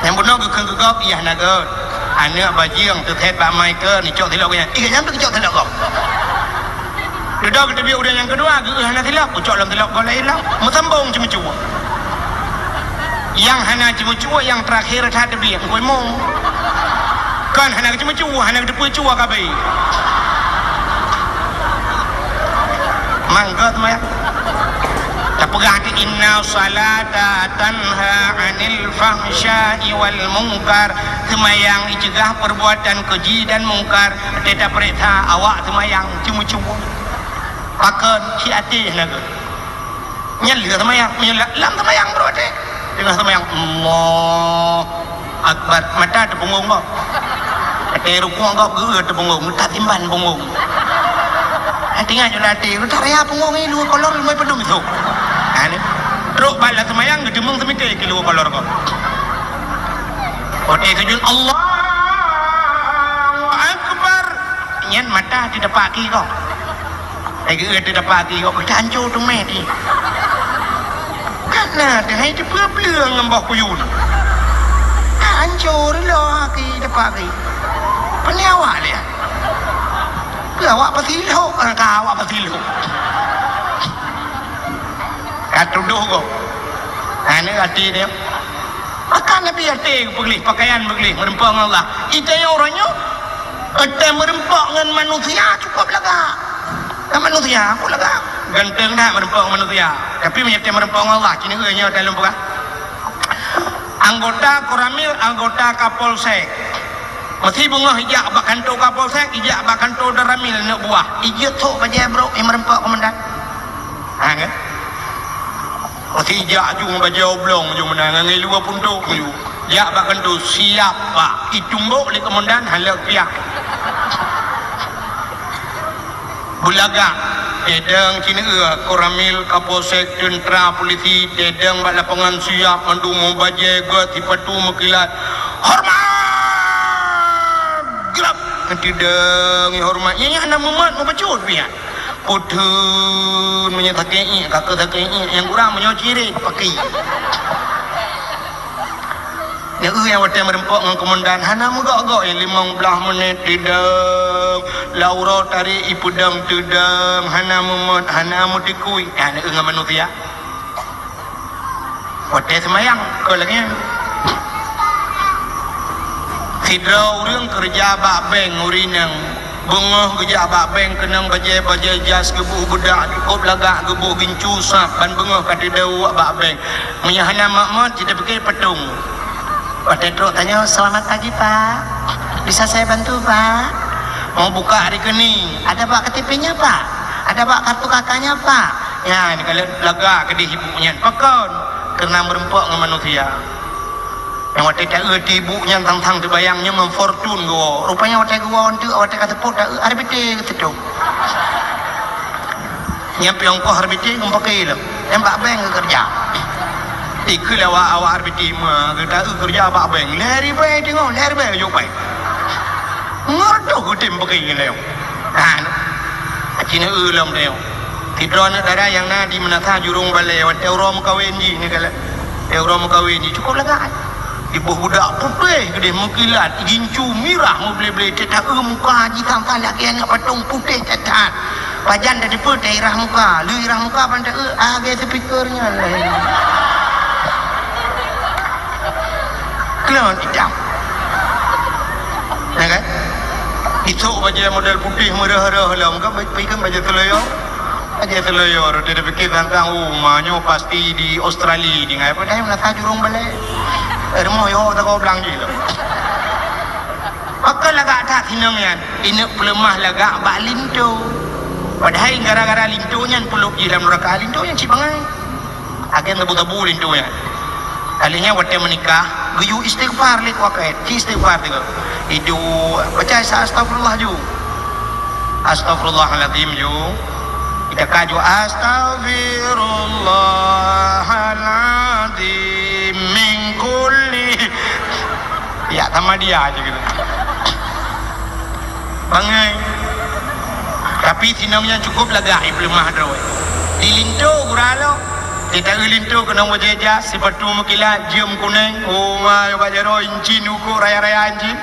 Nyang bunoe geukheun keu gob, ié na gèt. Aneuk bajeueng teuthèt bak mai kon, icok silop geuh nyan. Ih, nyan teucok silop gob. Dudoe geuteubiet ureueng nyang keudua, geuh hana silop, ucok lom silop gob laén lom. Meusambong ceumeucue. Nyang hana ceumeucue, nyang teurakhé that teubiet, engkoi mong. Kon hana ceumeucue, hana geuteupeue cue kabé. Mangkot meuh. Tapeugah di, "Inna salata tanha 'anil fahsya'i wal munkar." Seumayang iceugah peurbuatan keuji dan mungkar. Teutab peuriksa awak seumayang ceumeucue. Pakon, ci até na gèt. Nyan lheueh seumayang, meunyoe la-, lam seumayang brôk até. Teungoh seumayang, Allahu Akbar, mata teupeungong gob. Até rukuk gob geuh teupeungong, meutat simban peungong. Até nyan nyoe até, meutat raya peungong nyoe dua kolor leumai padum isôk. Ha, ni. Trok bak lam seumayang geuteumeung seumike keu dua kolor gob. Watèe sujud, Allahu Akbar. Nyan mata teudepak ki gob. Lagèe teudepak ki gob, ka hanco teumé ki. Kana teuhai teupeue-peue ngon boh kuyun. Ka hanco reuloh ki depak ki. Peue awak lé? Keu awak peusilok, ka awak peusilok. Ka tudoh gob. Aneuk até dia. Maka Nabi até geupeugléh, pakaian beugleh, meureumpok ngon Allah. Itanyoe uroe nyoe, até meureumpok ngon manusia cukôp lagak. Ngon manusia, cukôp lagak. Ganteng that meureumpok ngon manusia. Tapi meunyoe até meureumpok ngon Allah, ci neueu nyoe lôn peugah. Anggota Koramil, anggota Kapolsek. Meusi beungoh ijak bak kantô Kapolsek, ijak bak kantô Danramil aneuk buah. Ijeuet sôk bajèe brôk nyang meureumpok komandan. Ha, kan? Meusi ijak aju ngon bajèe oblong aju meunan, ngon ngilu puntok aju. Jak bak kantô, "Siap, Pak." Itumbok lé komandan, hana lé piah. Beulagak, tedong ci neueu, Koramil, Kapolsek, teuntra, polisi, tedong bak lapangan siap, mandum bajèe, gèt, sipatu meukilat. "Hormat!" Glab! Tedong, hormat. Nyan, nyan hana mumat, mubacut piah. Putun, meunyoe sakét iék, ka keu sakét iék, nyang kurang meunyoe cirét, pakri. Neueu nyang watèe meureumpok ngon komandan, hana meugok-gok, nyang limong blaih menit teudong, lam uroe tarek ipeudong teudong, hana meumot, hana meuteukui, nyang neueu ngon manusia. Watèe seumayang, kon lagèe nyan. Sidroe ureueng keureuja bak bank ureueng inong. Beungoh geujak bak bank keunong bajèe-bajèe jas, geuboh beudak, cukôp lagak, geuboh gincu sab, ban beungoh ka teudong bak bank. Meunyoe hana mak-mak, jiteupiké patong. Watèe trok tanyoe, "Selamat pagi, Pak. Bisa saya bantu, Pak?" Mau buka rekening. "Ada, Pak, K T P-nya, Pak? Ada, Pak, kartu K K-nya, Pak?" Nyan, kalau lagak keudéh ibu nyan. Pakon? Karena meureumpok ngon manusia. Nyang watèe taeu ti ibu nyan sang-sang teubayang nyoe ngon Fortuner geuwoe. Rupanya watèe geuwoe eunteuk, watèe ka seupôt taeu R B T geuseutôt. Nyan piôh ongkoh R B T geupakè lom. Nyan bak bank geukeureuja. Ikheun lé awak, awak R B T, "Ma, geutanyoe keureuja bak bank." Lhèe ribèe teungoh, lhèe ribèe geujok bank. Ngon reutôh geutem pakè ngon lé. Ha, aci neueu lom tanyoe. Sidroe aneuk dara nyang na di Meunasah Jurong Balè, watèe uroe meukawen jih neukalon. Watèe uroe meukawen jih cukôp lagak. Boh budak putéh keudéh meukilat, gincu mirah meuble-ble, teuta-eu muka jih sang-sang lagèe aneuk patong putéh that-that. Pajan tateupeue tairah muka, lheueh irah muka ban ta-eu, ah, lagèe speaker nyan. Klon itam. Ya kan? Isok bajèe model putéh meurah-rah lom, kan pi-, pi kan bajèe seuleuyo. Bajèe seuleuyo, roti dipikir tantang, "Oh, ma nyoe pasti di Australia," di ngai, padahai meunasah jurông balèe. Rumoh yo teuka blang jih lom. Pakon lagak that sinong nyan, ineuk peuleumah lagak bak linto. Padahai gara-gara linto nyan peulop jih lam neuraka, linto nyan cit bangai. Agen tabu-tabu linto nyan. Kali nyan watèe meunikah, geuyue istighfar lé kuakét, ci istighfar tiga. Iduek, baca sa-, astagfirullah ju. Astagfirullahalazim ju. Ita ka ju, "Astagfirullahalazim min kulli." Ya, sama dia aja gitu. Bangai. Tapi sinong nyan cukup lagak ipeuleumah droe. Di linto gura lo. Teuta-eu linto keunong bajèe jas, sipatu meukilat, jeuem kunéng, oh ma, bak jaroe incin, uko raya-raya incin.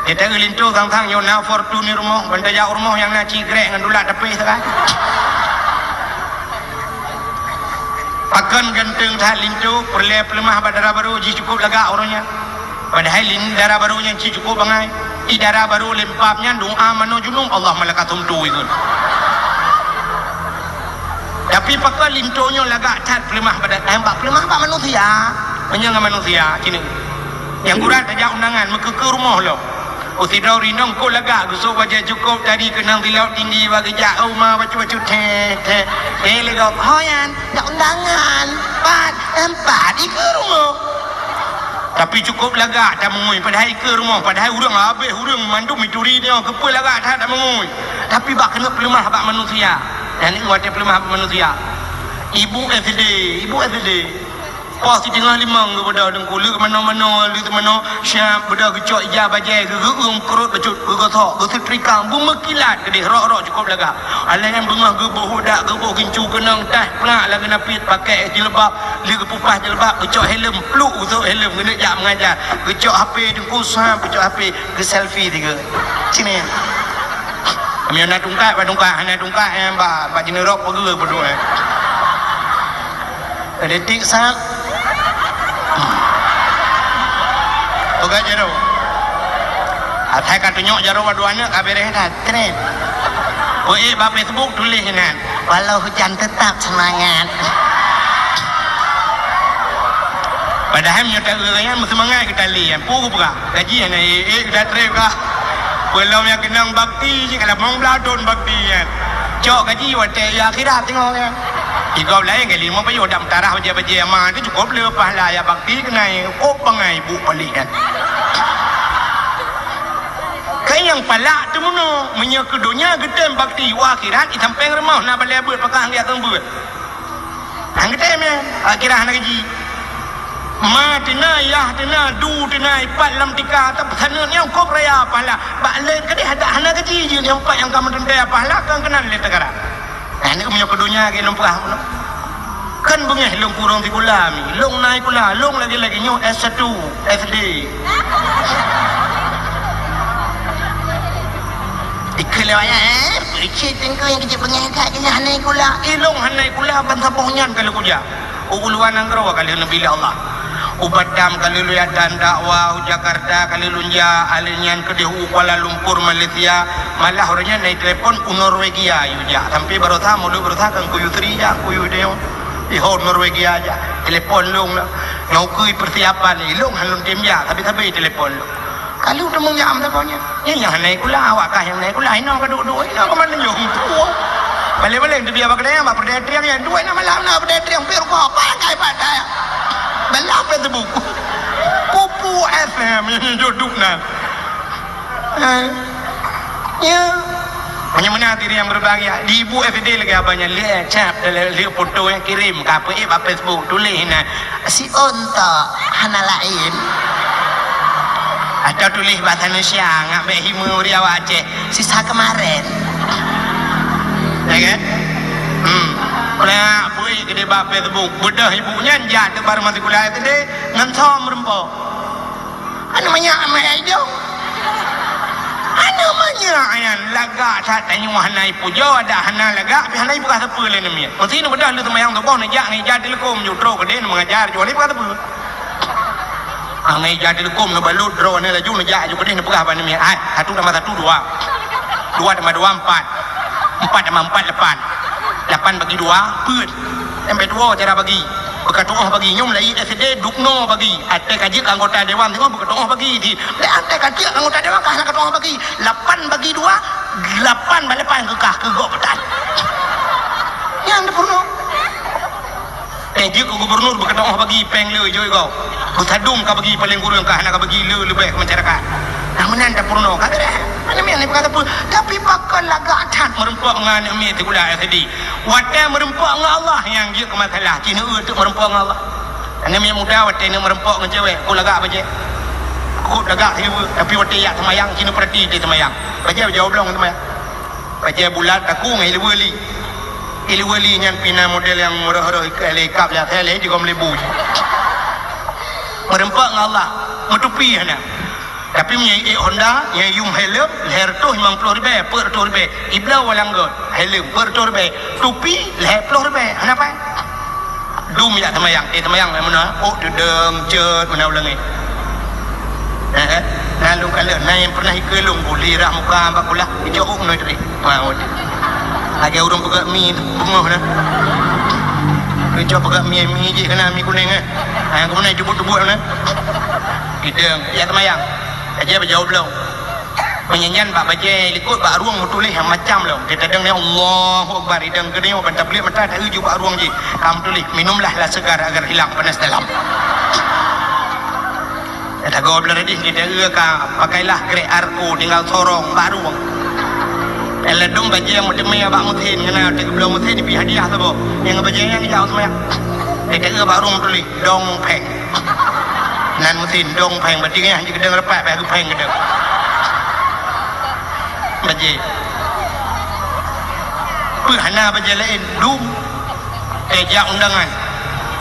Teuta-eu linto sang-sang nyoe na Fortuner rumoh, ban tajak u rumoh nyang na cigrek ngon dulak tapéh sagai. Pakon ganteng that linto, peureulèe peuleumah bak dara barô jih cukup lagak uroe nyan. Padahai lin-, dara barô nyan cit cukup bangai. Di dara barô lempap nyan doa manoe junub, Allah malakatum tu ikut. Tapi pakon linto nyoe lagak that peuleumah bak da-, eh, bak peuleumah bak manusia. Meunyoe ngon manusia, sini. Nyang gura tajak undangan, meukeukeu rumoh lom. Oh, sidroe rinong kok lagak, geusok bajèe cukôp tadi keunong silop tinggi bak geujak, oh, ma bacut-bacut, teh, teh. Teh legok, "Ho nyan, jak undangan, pat, empat, di keu rumoh." Tapi cukôp lagak tameungui, padahai ikeue rumoh, padahai ureueng habéh, ureueng mandum ituri nyoe, keupeue lagak that tameungui. Tapi bak keuneuk peuleumah bak manusia. Nyan watèe peuleumah bak manusia. Ibu S D, ibu S D. Poh siteungoh limong geubeudôh teungku, leuek manoe-manoe, leuek manoe, siap beudôh geucok ija bajèe, geugeueung keurot bacut, geugosok, geusetrika, beumeukilat keudéh, rok-rok cukôp lagak. Alah nyan beungoh geuboh udak, geuboh gincu keunong, taih peungak lam geunapiet, pakai jilbab, lheueh geupeupah jilbab, geucok helm, pluk geucok helm, geuneuk jak mengajar. Geucok H P teungku, sam, geucok H P, geuselfie tiga. Sini. Meunyoe na tungkat, bak tungkat, hana tungkat, eh, bak, bak jineurok peugeu peuduek, eh. Detik sat. Peugah jaroe. Asai ka tunyok jaroe bak dua aneuk, ka beres that. Keren. Peuék bak Facebook tuléh inan, "Walau hujan tetap semangat." Padahai meunyoe ta-eu nyan meuseumangat geutalé nyan, peue geupeugah? Gaji hana ék-ék geuda trép kah? Peulom nyang keunong bakti jih, ka lamong blaih thon bakti nyan. Cok gaji watèe i akhirat teungoh nyan. Di gob laén kali, meunyoe dak meutarah bajèe-bajèe ama teuh cukôp le pahala jak bakti keunai, kôp bangai buet paléh nyan. Keu nyang palak teumeunoe, meunyoe keu donya geutem bakti, u akhirat i sampéng rumoh na balèe beuet pakah geujak keu beuet. Hana geutem nyan, akhirat hana gaji. Ma teuna, yah teuna, du teuna, ipat lam tika, tapi saneut nyan kôp raya pahala. Bak lé keudéh adak hana gaji jeuet nyang pat nyang ka meuteuntèe pahala, kon keunan lé teugara. Nah, ni meunyoe keu donya lagèe lôn peugah bunoe. Kan beungèh lôn kureueng sikula mi, lôn na sikula, lôn lagèe-lagèe nyoe S satu, S D. Ikeu lewat nyan, eh, peue cit teungku nyang keujeut beungèh that keu nyan hana sikula. Eh, lôn hana sikula ban saboh nyan ka lôn kujak. U luwa nanggroe ka lheueh neubi lé Allah. U Batam ka lheueh lôn jak dan dakwah, u Jakarta ka lheueh lôn jak, alèh nyan keudéh u Kuala Lumpur, Malaysia. Malah uroe nyan na telepon u Norwegia yue jak. Sampoe baroesa, mulod baroesa kan kuyue Sri jak, kuyue Deo. Iho Norwegia jak. Telepon lôn lah. Nyoe keu persiapan ni, lôn han lôn tem jak, tapi-tapi telepon lôn. Ka lheueh teumeunyam saboh nyan. Nyan nyang hana sikula, awak kah nyang hana sikula, inoe ka duek-duek, inoe ka mandum jong tuwoe. Balèe-balèe teubiet bak keudè, bak peureudèe triang nyan, duek na malam na peureudèe triang, pih rupa, pakai pakai. Balah peureudèe teubu. Pupu F M, nyoe joduk na. Eh. Ya. Meunyoe meunan hadirin yang berbahagia, di ibu F D lagèe abang nyan, lé cap, lé, lé foto nyang kirim, ka peuék bak Facebook, tuléh na. Si ontok hana laén. Atau tuléh bahasa Indonesia, ngak bèk hime uri awak Aceh, sisa kemarin. Ya kan? Hmm. Pernah bui ke di bak Facebook, beudôh ibu nyan jak teuk baru masih kuliah S D, ngon som meureumpok. Aneuk manyak amai ai dong. Aneuk manyak nyan lagak that tanyoe hana ipujoe, dak hana lagak, tapi hana ipeugah sapeue lé aneuk miet. Meusi neubeudôh lheueh seumayang suboh neujak ngon ija teuleukom ju trok keudeh neumeungajar ju hana ipeugah sapeue. Ngon ija teuleukom neubalot droeneuh laju neujak ju keudeh neupeugah bak aneuk miet, "Hai, satu tambah satu dua. Dua tambah dua empat. Empat tambah empat lapan. Lapan bagi dua, peuet." Sampai tuwoe cara bagi. Beukatu'oh bagi, nyoe mulai S D duknoe bagi. Até ka jeuet anggota dewan teungoh beukatu'oh bagi di. Lé até ka jeuet anggota dewan ka hana katu'oh bagi. Lapan bagi dua, lapan bak lapan keukah keu gob peutan. Nyan teupeurunoe. Teuh jeuet keu gubernur beukatu'oh bagi péng le jôi gob. Beusadum ka bagi paléng kureueng ka hana ka bagi le leubeh keu masyarakat. Nah, meunan tapeurunoe ka beureh. Hana meunan ipeugah sapeue. Tapi pakon lagak that meureumpok ngon aneuk miet sikula S D. Watée meureumpok ngon Allah nyang jeuet keu masalah, ci neueu teuk meureumpok ngon Allah. Aneuk miet muda watée neuk meureumpok ngon cewek, ku lagak bajée. Ku lagak siluweue, tapi watée jak seumayang, ci neupeurati teuh seumayang. Bajée jaweueb lom seumayang. Bajée bulat takue ngon iluweue li. Iluweue li nyan pih na model nyang meurôh-rôh lé kab lé asai lé jigom lebu. Meureumpok ngon Allah, meutupi hana. Tapi meunyoe ék Honda, nyang yum helm, lhée reutôh limong ploh ribée, peuet reutôh ribée. Ibloe walang göt, helm, peuet reutôh ribée. Tupi, lhée ploh ribée. Hana pai. Dum jak seumayang, eh, seumayang, eh, meunan. Oh, deudeng, cot, meunan ulèe. Eh, eh. Na lôn kalon, na nyang pernah ikeue lôn, buli rah muka bak kulah, icok uk noi tadi. Wah, waduh. Lagèe ureueng peugöt mi beungoh na. Icok peugöt mi, mi jih keunan mi kunéng, eh. Ha, keumudian jubut-jubut na. Deudeng, jak seumayang. Aja bajaweueb lôn. Meunyan bak bajèe likot bak rueng meutuléh nyang macam lom. Teudeungoe Allahu Akbar, idang geuneuk ban tablek mata taeu ju bak rueng jih. Ka meutuléh, "Minumlah lah segar agar hilang panas dalam." Tagoe blah dih, teudeungoe ka, "Pakailah grek Arko tinggal sorong bak rueng." Ladôm bajèe nyang meuteumé bak meusén, ngon na teuk geubloe meusén, ibi hadiah saboh. Nyang bajèe nyang jak seumayang. Teudeungoe bak rueng meutuléh, "Dong Phèng." Nan meusin dong phèng, berarti nyan jih keudeueng rapat, bah geupèng keudeueng. Bajèe. Peue hana bajèe laén, dum. Eh, jak undangan.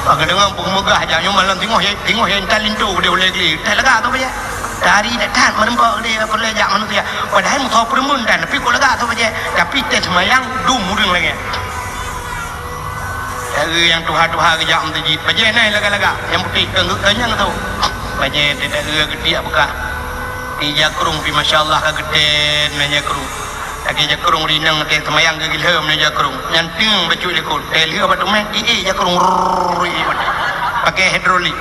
Bah geudeungoe peue meugah jak nyoe malam tingoh, tingoh intat linto keudéh ulèe glé. Teuh lagak tu bajèe. Tari that-that meureumpok keudéh peureulèe jak manusia. Padahai meusoe peureumeun tan, tapi kok lagak tu bajèe. Tapi teuh seumayang, dum ureueng lagèe. Cara nyang tuha-tuha geujak meuseujid. Bajèe na lagak-lagak, nyang putéh keu, keu nyang tu. Bajèe teuh cara geutiek beukah. Di jakrong pih, masya Allah, ka geutén na jakrong. Lagèe jakrong rineng teuh seumayang geugilheuem na jakrong. Nyan teueng bacut likot. Teuh lheueh bak teumèh, iék jakrong. Rrrr, iék bak teumèh. Pakai hidrolik.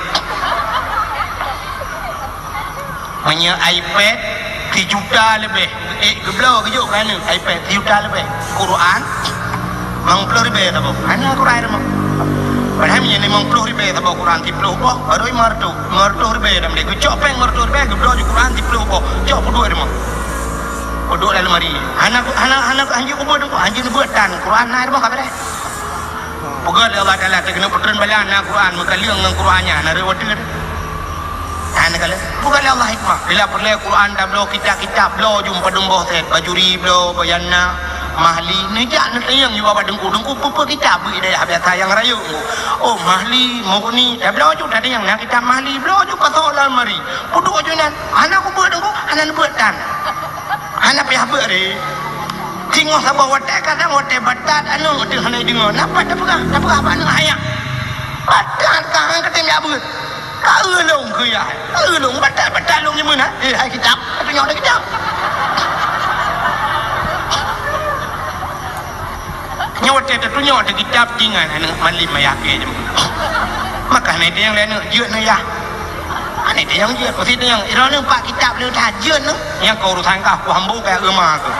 Meunyoe iPad sijuta leubeh, eh, geubloe geujok keu aneuk iPad sijuta leubeh. Quran, limong ploh ribèe saboh. Hana Quran limong. Padahai meunyoe limong ploh ribèe saboh Quran siploh boh, barô limong reutôh. Limong reutôh ribèe lam deh. Geucok péng limong reutôh ribèe, geubloe ju Quran siploh boh. Cok peuduek limong. Peuduek lam lemari. Hana, hana, hana, hanjeuet kubeuet, hanjeuet neubeuet tan. Quran na limong ka beureh. Peugah lé Allah Taala, "Teukeunong peutreun bala na Quran, meukaleueng ngon Quran nyan, na reuweuteuen." Hana kaleueng. Peugah lé Allah hikmah. Bila peureulèe Quran tabloe kitab-kitab, bloe ju padum boh sét, Bajuri bloe, Bayanah, Mahli, neujak neutanyong ju bak teungku, "Teungku, peue-peue kitab beu dayah biasa nyang rayeuk?" "Oh, Mahli, Mughni." Tabloe ju tatanyong, "Na kitab Mahli?" Bloe ju pasoe lam lemari. Peuduek ju nyan. Hana kubeuet teungku, hana neubeuet tan. Hana payah beuet lé. Singoh saboh watèe kadang watèe batat aneuk teuh hana jideungoe. Na pat tapeugah, tapeugah bak aneuk, "Hai, batat ka han katem jak beuet." Ka eu lôn keu yah. Ka eu lôn batat-batat lôn nyoe meunan. Eh, hai kitab, tatunyok dah kitab. Nyoe watèe tatunyok teuh kitab, tingan aneuk malim ayah kèe jeuet. Maka hana tanyong lé aneuk, jeuet neuh yah. Hana tanyong jeuet, pasti tanyong, "Droeneuh pat kitab lôn that jeuet neuh?" Nyang keu urusan kah, ku hambo keu eu ma keuh.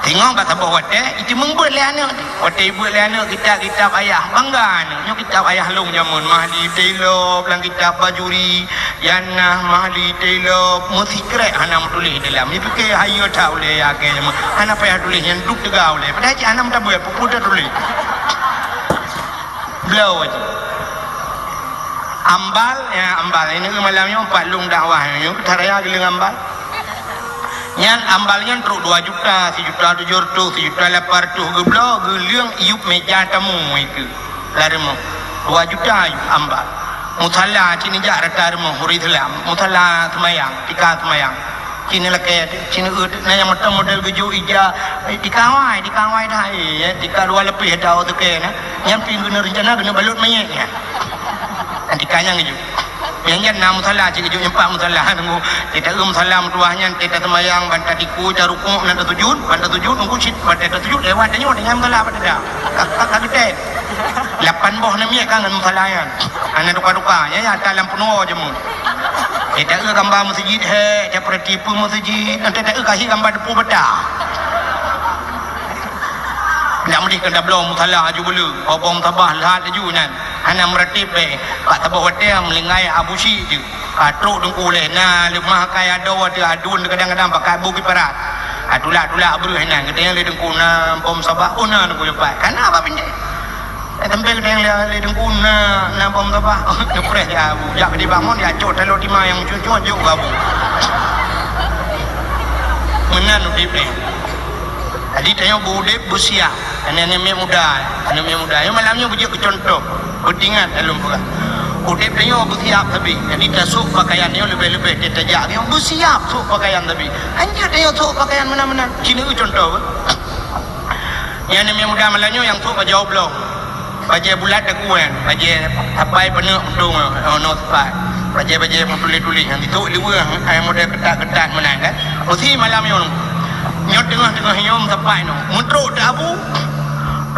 Singoh bak saboh watèe, iteumeung beuet lé aneuk. Watèe ibeuet lé aneuk kitab-kitab ayah, bangga aneuk. Nyoe kitab ayah lôn jameun, Mahli Taylor, lam kitab Bajuri, Yanah, Mahli Taylor, meusikrek hana meutuléh dalam. Ipike hayeue that ulèe ya kèe, hana payah tuléh nyan duek teuga ulèe. Padahai cit hana meutabeuet, peue-peue tatuléh. Bloe aja. Ambal, ya, ambal. Ini malam nyoe pat lôn dakwah nyoe, that raya geuleung ambal. Nyan ambal nyan trok dua juta, sijuta tujoh reutôh, sijuta lapan reutôh geubloe, geuleung iyup meja tamu itu. Lam rumoh. Dua juta iyup ambal. Musala cit neujak rata rumoh ureueng Islam, musala seumayang, tika seumayang. Cit neulakèe, cit neueu, na nyang mantong model geujok ija, eh, tika awai, tika awai dah, eh, tika dua leupeh dah, oh, teuke na. Nyan pih geuneuk reuncana geuneuk balot manyét nyan. Tika nyang geujok. Nyang nyan na musala cit geujok, nyan pat musala nunggu. Teuta eu musala meutuah nyan, teuta seumayang, ban tatiku, tarukuk, na tasujud, ban tasujud, nunggu cit, ban tasujud, lewat tanyoe, tinggai musala, ban teuta. Ka, ka, ka geutem. Lapan boh namiet ka ngon musala nyan. Hana duka-duka, nyan, nyan ata lam peunuwoe jeuet. Eh, taeu gamba meuseujid, he, jak peurati peue meuseujid, nyan taeu kasih gamba depu bata. Ndak meudeh keu tabloe musala aju bulu, obong tabah lahat laju nyan. Hana meuratéb bèk, bak saboh watèe meulinggai Abu Syik jeuet. Ka trok teungku lé, na leumah kai adoe teuh aduen kadang-kadang pakai bu kiparat. Ah, tulak-tulak breuh inan, geutanyong lé teungku na bom sabah, oh na teungku leupah. Kana bak pindéh. Eh, sampai geutanyong lé, lé teungku na, na bom sabah. Neupreh ya, bu. Jak di bangun, ya cok taloe tima nyang cucuk, jok gabu. Meunan udép deh. Jadi tanyoe beu udép beusiap. Aneuk-aneuk muda, aneuk-aneuk muda. Nyoe malam nyoe beujeuet keu contoh, beudingat lôn peugah. Udép tanyoe beusiap sabe. Jadi tasôk pakaian nyoe leubeh-leubeh teuh tajak nyoe beusiap sôk pakaian sabe. Hanjeuet tanyoe sôk pakaian meunan-meunan. Ci neueu contoh. Nyan aneuk muda malam nyoe nyang sôk bajèe oblong. Bajèe bulat daguan, bajèe sapai peuneuk untông, oh, nyoe sapai. Bajèe-bajèe meutuléh-tuléh nyang disôk luweue, ai model keutat-keutat meunan kan. Osi malam nyoe. Nyoe teungoh-teungoh nyoe sapai nyoe. Meutrok teuh abu,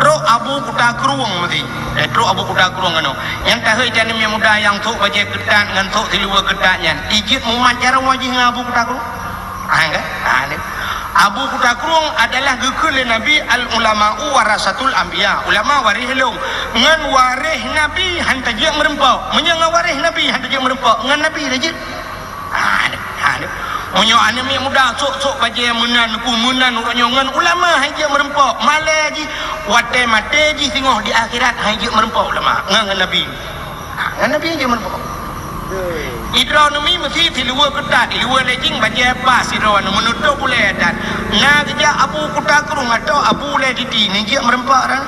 trok abu Kuta Krueng meusi. Eh, trok abu Kuta Krueng keunoe. Nyang tahôi aneuk muda nyang sôk bajèe keutat ngon sôk siluweue keutat nyan. Ijeuet mumat jaroe jih ngon abu Kuta Krueng. Ah, kan? Ah, ni. Abu Kuta Krueng adalah geukheun lé Nabi, "Al ulama'u warasatul anbiya." Ulama waréh lôn. Ngon waréh Nabi han tajeuet meureumpok. Meunyoe ngon waréh Nabi han tajeuet meureumpok, ngon Nabi tajeuet. Ah, ni. Ah, ni. Meunyoe aneuk miet muda sôk-sôk bajèe meunan ku meunan uroe nyoe ngon ulama han jeuet meureumpok, malèe jih watèe maté jih singoh di akhirat han jeuet meureumpok ulama ngon, ngon Nabi. Ngon Nabi jeuet meureumpok. Idroe neumi meusi siluweue keutat, siluweue lé jih bajèe pas sidroe nyoe meunutôb ulèe dan na geujak abu Kuta Krueng atau abu Ulèe Titi, neujeuet meureumpok dah.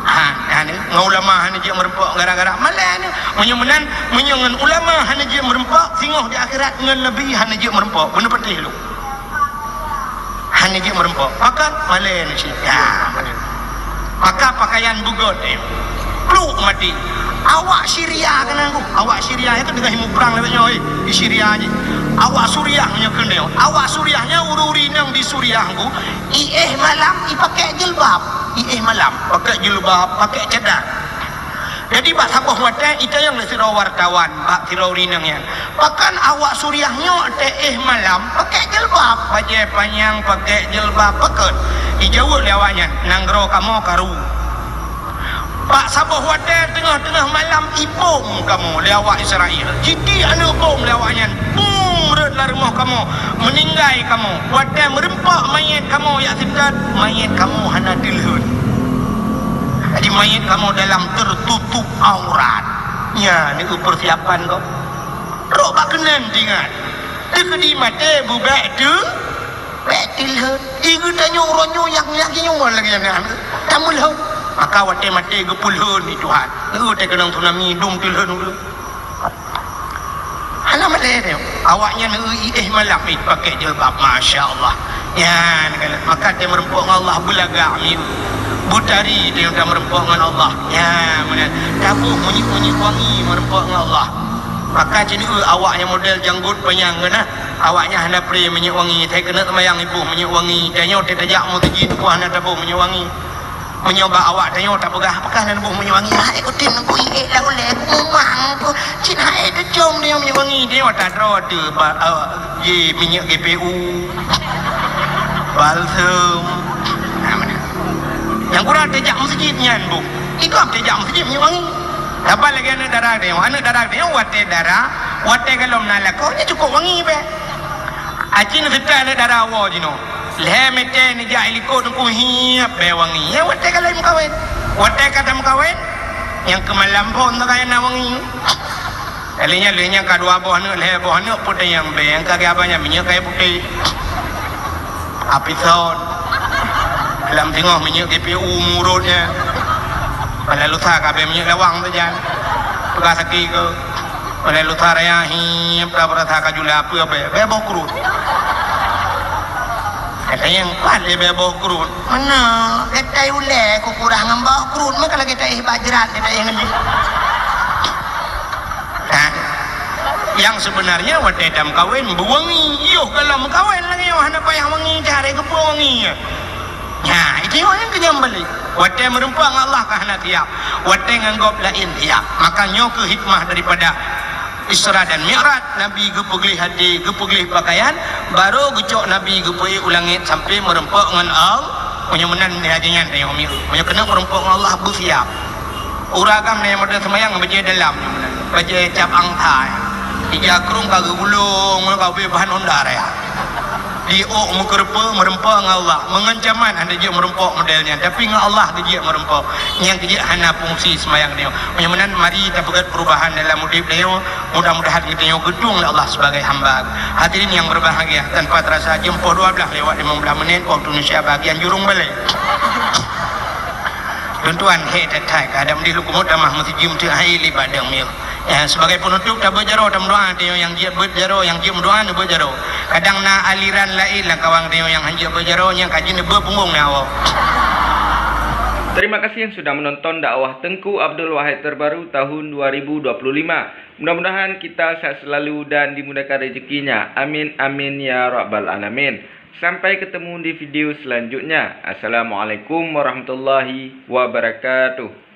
Ha, ha, ni, ngon ulama hana jeuet meureumpok gara-gara malèe ni. Meunyoe meunan, meunyoe ngon ulama hana jeuet meureumpok, singoh di akhirat ngon Nabi hana jeuet meureumpok. Beuneupatéh lôn. Hana jeuet meureumpok. Pakat malèe nyoe cit. Ya, malèe. Maka pakaian beugot, eh. Pluk maté. Awak Syria keunan ku. Awak Syria itu dengan muprang lagèe nyoe, eh. Di Syria jih. Awak Suriah nyoe keunan. Awak Suriah nyoe ureueng-ureueng inong di Suriah ku. Iéh malam ipakèk jilbab. Iéh malam pakèk jilbab, pakèk cadar. Jadi bak saboh watèe itanyong lé sidroe wartawan bak sidroe ureueng inong nyan, "Pakon awak Suriah nyoe teuéh malam pakèk jilbab, bajèe panyang pakèk jilbab, pakon?" Ijaweueb lé awaknyan, "Nanggroe kamoe karu." Bak saboh watèe teungoh-teungoh malam ibom kamoe lé awak Israel. Jitiek aneuk bom lé awaknyan, bum rhot lam rumoh kamoe, meuninggai kamoe. Watèe meureumpok manyét kamoe jak seutôt, manyét kamoe hana teulheuet. Jadi manyét kamoe dalam tertutup aurat. Nyan nyoe persiapan gob. Rot bak keunan teuingat. Teukeudi maté beubèk teu, bèk teulheuet. Di geutanyoe uroe nyoe nyang lagèe nyoe lagèe nyan. Tameulheuet. Maka watèe maté geupeulheuet lé Tuhan. Nyoe teukeunong tsunami dum teulheuet ulôn. Hana malèe teuh. Awaknyan iéh malam pakèk jilbab, masya Allah. Nyan kan, maka teumeureumpok ngon Allah beulagak miyueb. Beutari teuh tameureumpok ngon Allah. Nyan meunan. Taboh minyeuk-minyeuk wangi meureumpok ngon Allah. Maka ci neueu awak nyang model janggot panyang keunan, awaknyan hana pre minyeuk wangi. Teuh keuneuk seumayang iboh minyeuk wangi. Tanyoe teuh tajak meuseujid, hana taboh minyeuk wangi. Meunyoe bak awak tanyoe tapeugah, "Pakon hana boh minyeuk wangi?" "Hai, kutem ku iék lam ulèe, ku mumang ku. Cit hai teucom tanyoe minyeuk wangi." Tanyoe tadroe teuh ba, eh, ji minyeuk G P U, balsem. Nah, meunan. Nyang kurang tajak meuseujid nyan, Bu. Ikot tajak meuseujid minyeuk wangi. Saban lagèe aneuk dara tanyoe. Aneuk dara tanyoe watèe dara, watèe gohlom na lakoe, nyan cukôp wangi bèk. Aci neuseutôt aneuk dara woe jinoe. Lhèe mètè neujak i likot teungku hiep bèe wangi. Nyan watèe ka lheueh meukawen. Watèe ka tameukawen, nyang keu malam phôn teuka na wangi. Lheueh nyan, lheueh nyan ka dua boh aneuk, lhèe boh aneuk, peuet nyang bèe. Nyang ka geuba nyan minyeuk kayèe putéh. Api son. Lam teungoh minyeuk G P U murot nyan. Pala lusa ka bèe minyeuk lawang sajan. Peugah sakét keu. Oleh lusa raya hi, peurasa ka jula peue bèe, bèe boh kruet. Kata nyang pat lé bèe boh kruet. Mana? Gata ulèe kukurah ngon boh kruet, maka lagèe taéh bajrat, taéh ngon jih. Ha? Yang sebenarnya watèe tameukawen beuwangi, yoh kalau meukawen lagèe nyoe hana payah wangi, cara geupeuwangi. Nyan, itu nyoe nyang keunyam balik. Watèe meureumpok ngon Allah ka hana siap. Watèe ngon gob laén siap. Maka nyoe keuh hikmah daripada Isra dan Mi'raj. Nabi geupeugleh até, geupeugleh pakaian, barô geucok Nabi geupeuék u langét sampai meureumpok ngon Allah. Meunyoe meunan di haji nyan tanyoe miru. Meunyoe keuneuk meureumpok ngon Allah beusiap. Ureueng agam nyang model seumayang bajèe dalam, bajèe cap angsa. Ija krueng ka geugulong, ka ubé bahan honda raya. Di ôk meukeureupeue meureumpok ngon Allah. Meungon camat hana jeuet meureumpok model nyan, tapi ngon Allah geujeuet meureumpok. Nyang geujeuet hana fungsi seumayang tanyoe. Meunyoe meunan mari tapeugèt perubahan dalam udép tanyoe. Mudah-mudahan geutanyoe geutueng lé Allah sebagai hamba. Hadirin yang berbahagia, tanpa terasa jeuem poh dua belas lewat lima belas menit waktu Indonesia bahagian jurong balèe. Tuan-tuan, hé that-that, kadang di lukumut tamah meusi jeuem teuh hai li badang mieu. Ya, sebagai penutup, tabeuet jaroe, tameudoa, tanyoe nyang jeuet beuet jaroe, nyang jeuet meudoa, neubeuet jaroe. Kadang na aliran laén lam kawan tanyoe nyang hanjeuet beuet jaroe, nyang ka jeuet neubeuet punggong nyawa. Terima kasih yang sudah menonton dakwah Tengku Abdul Wahid terbaru tahun dua ribu dua puluh lima. Mudah-mudahan kita sehat selalu dan dimudahkan rezekinya. Amin, amin, ya rabbal alamin. Sampai ketemu di video selanjutnya. Assalamualaikum warahmatullahi wabarakatuh.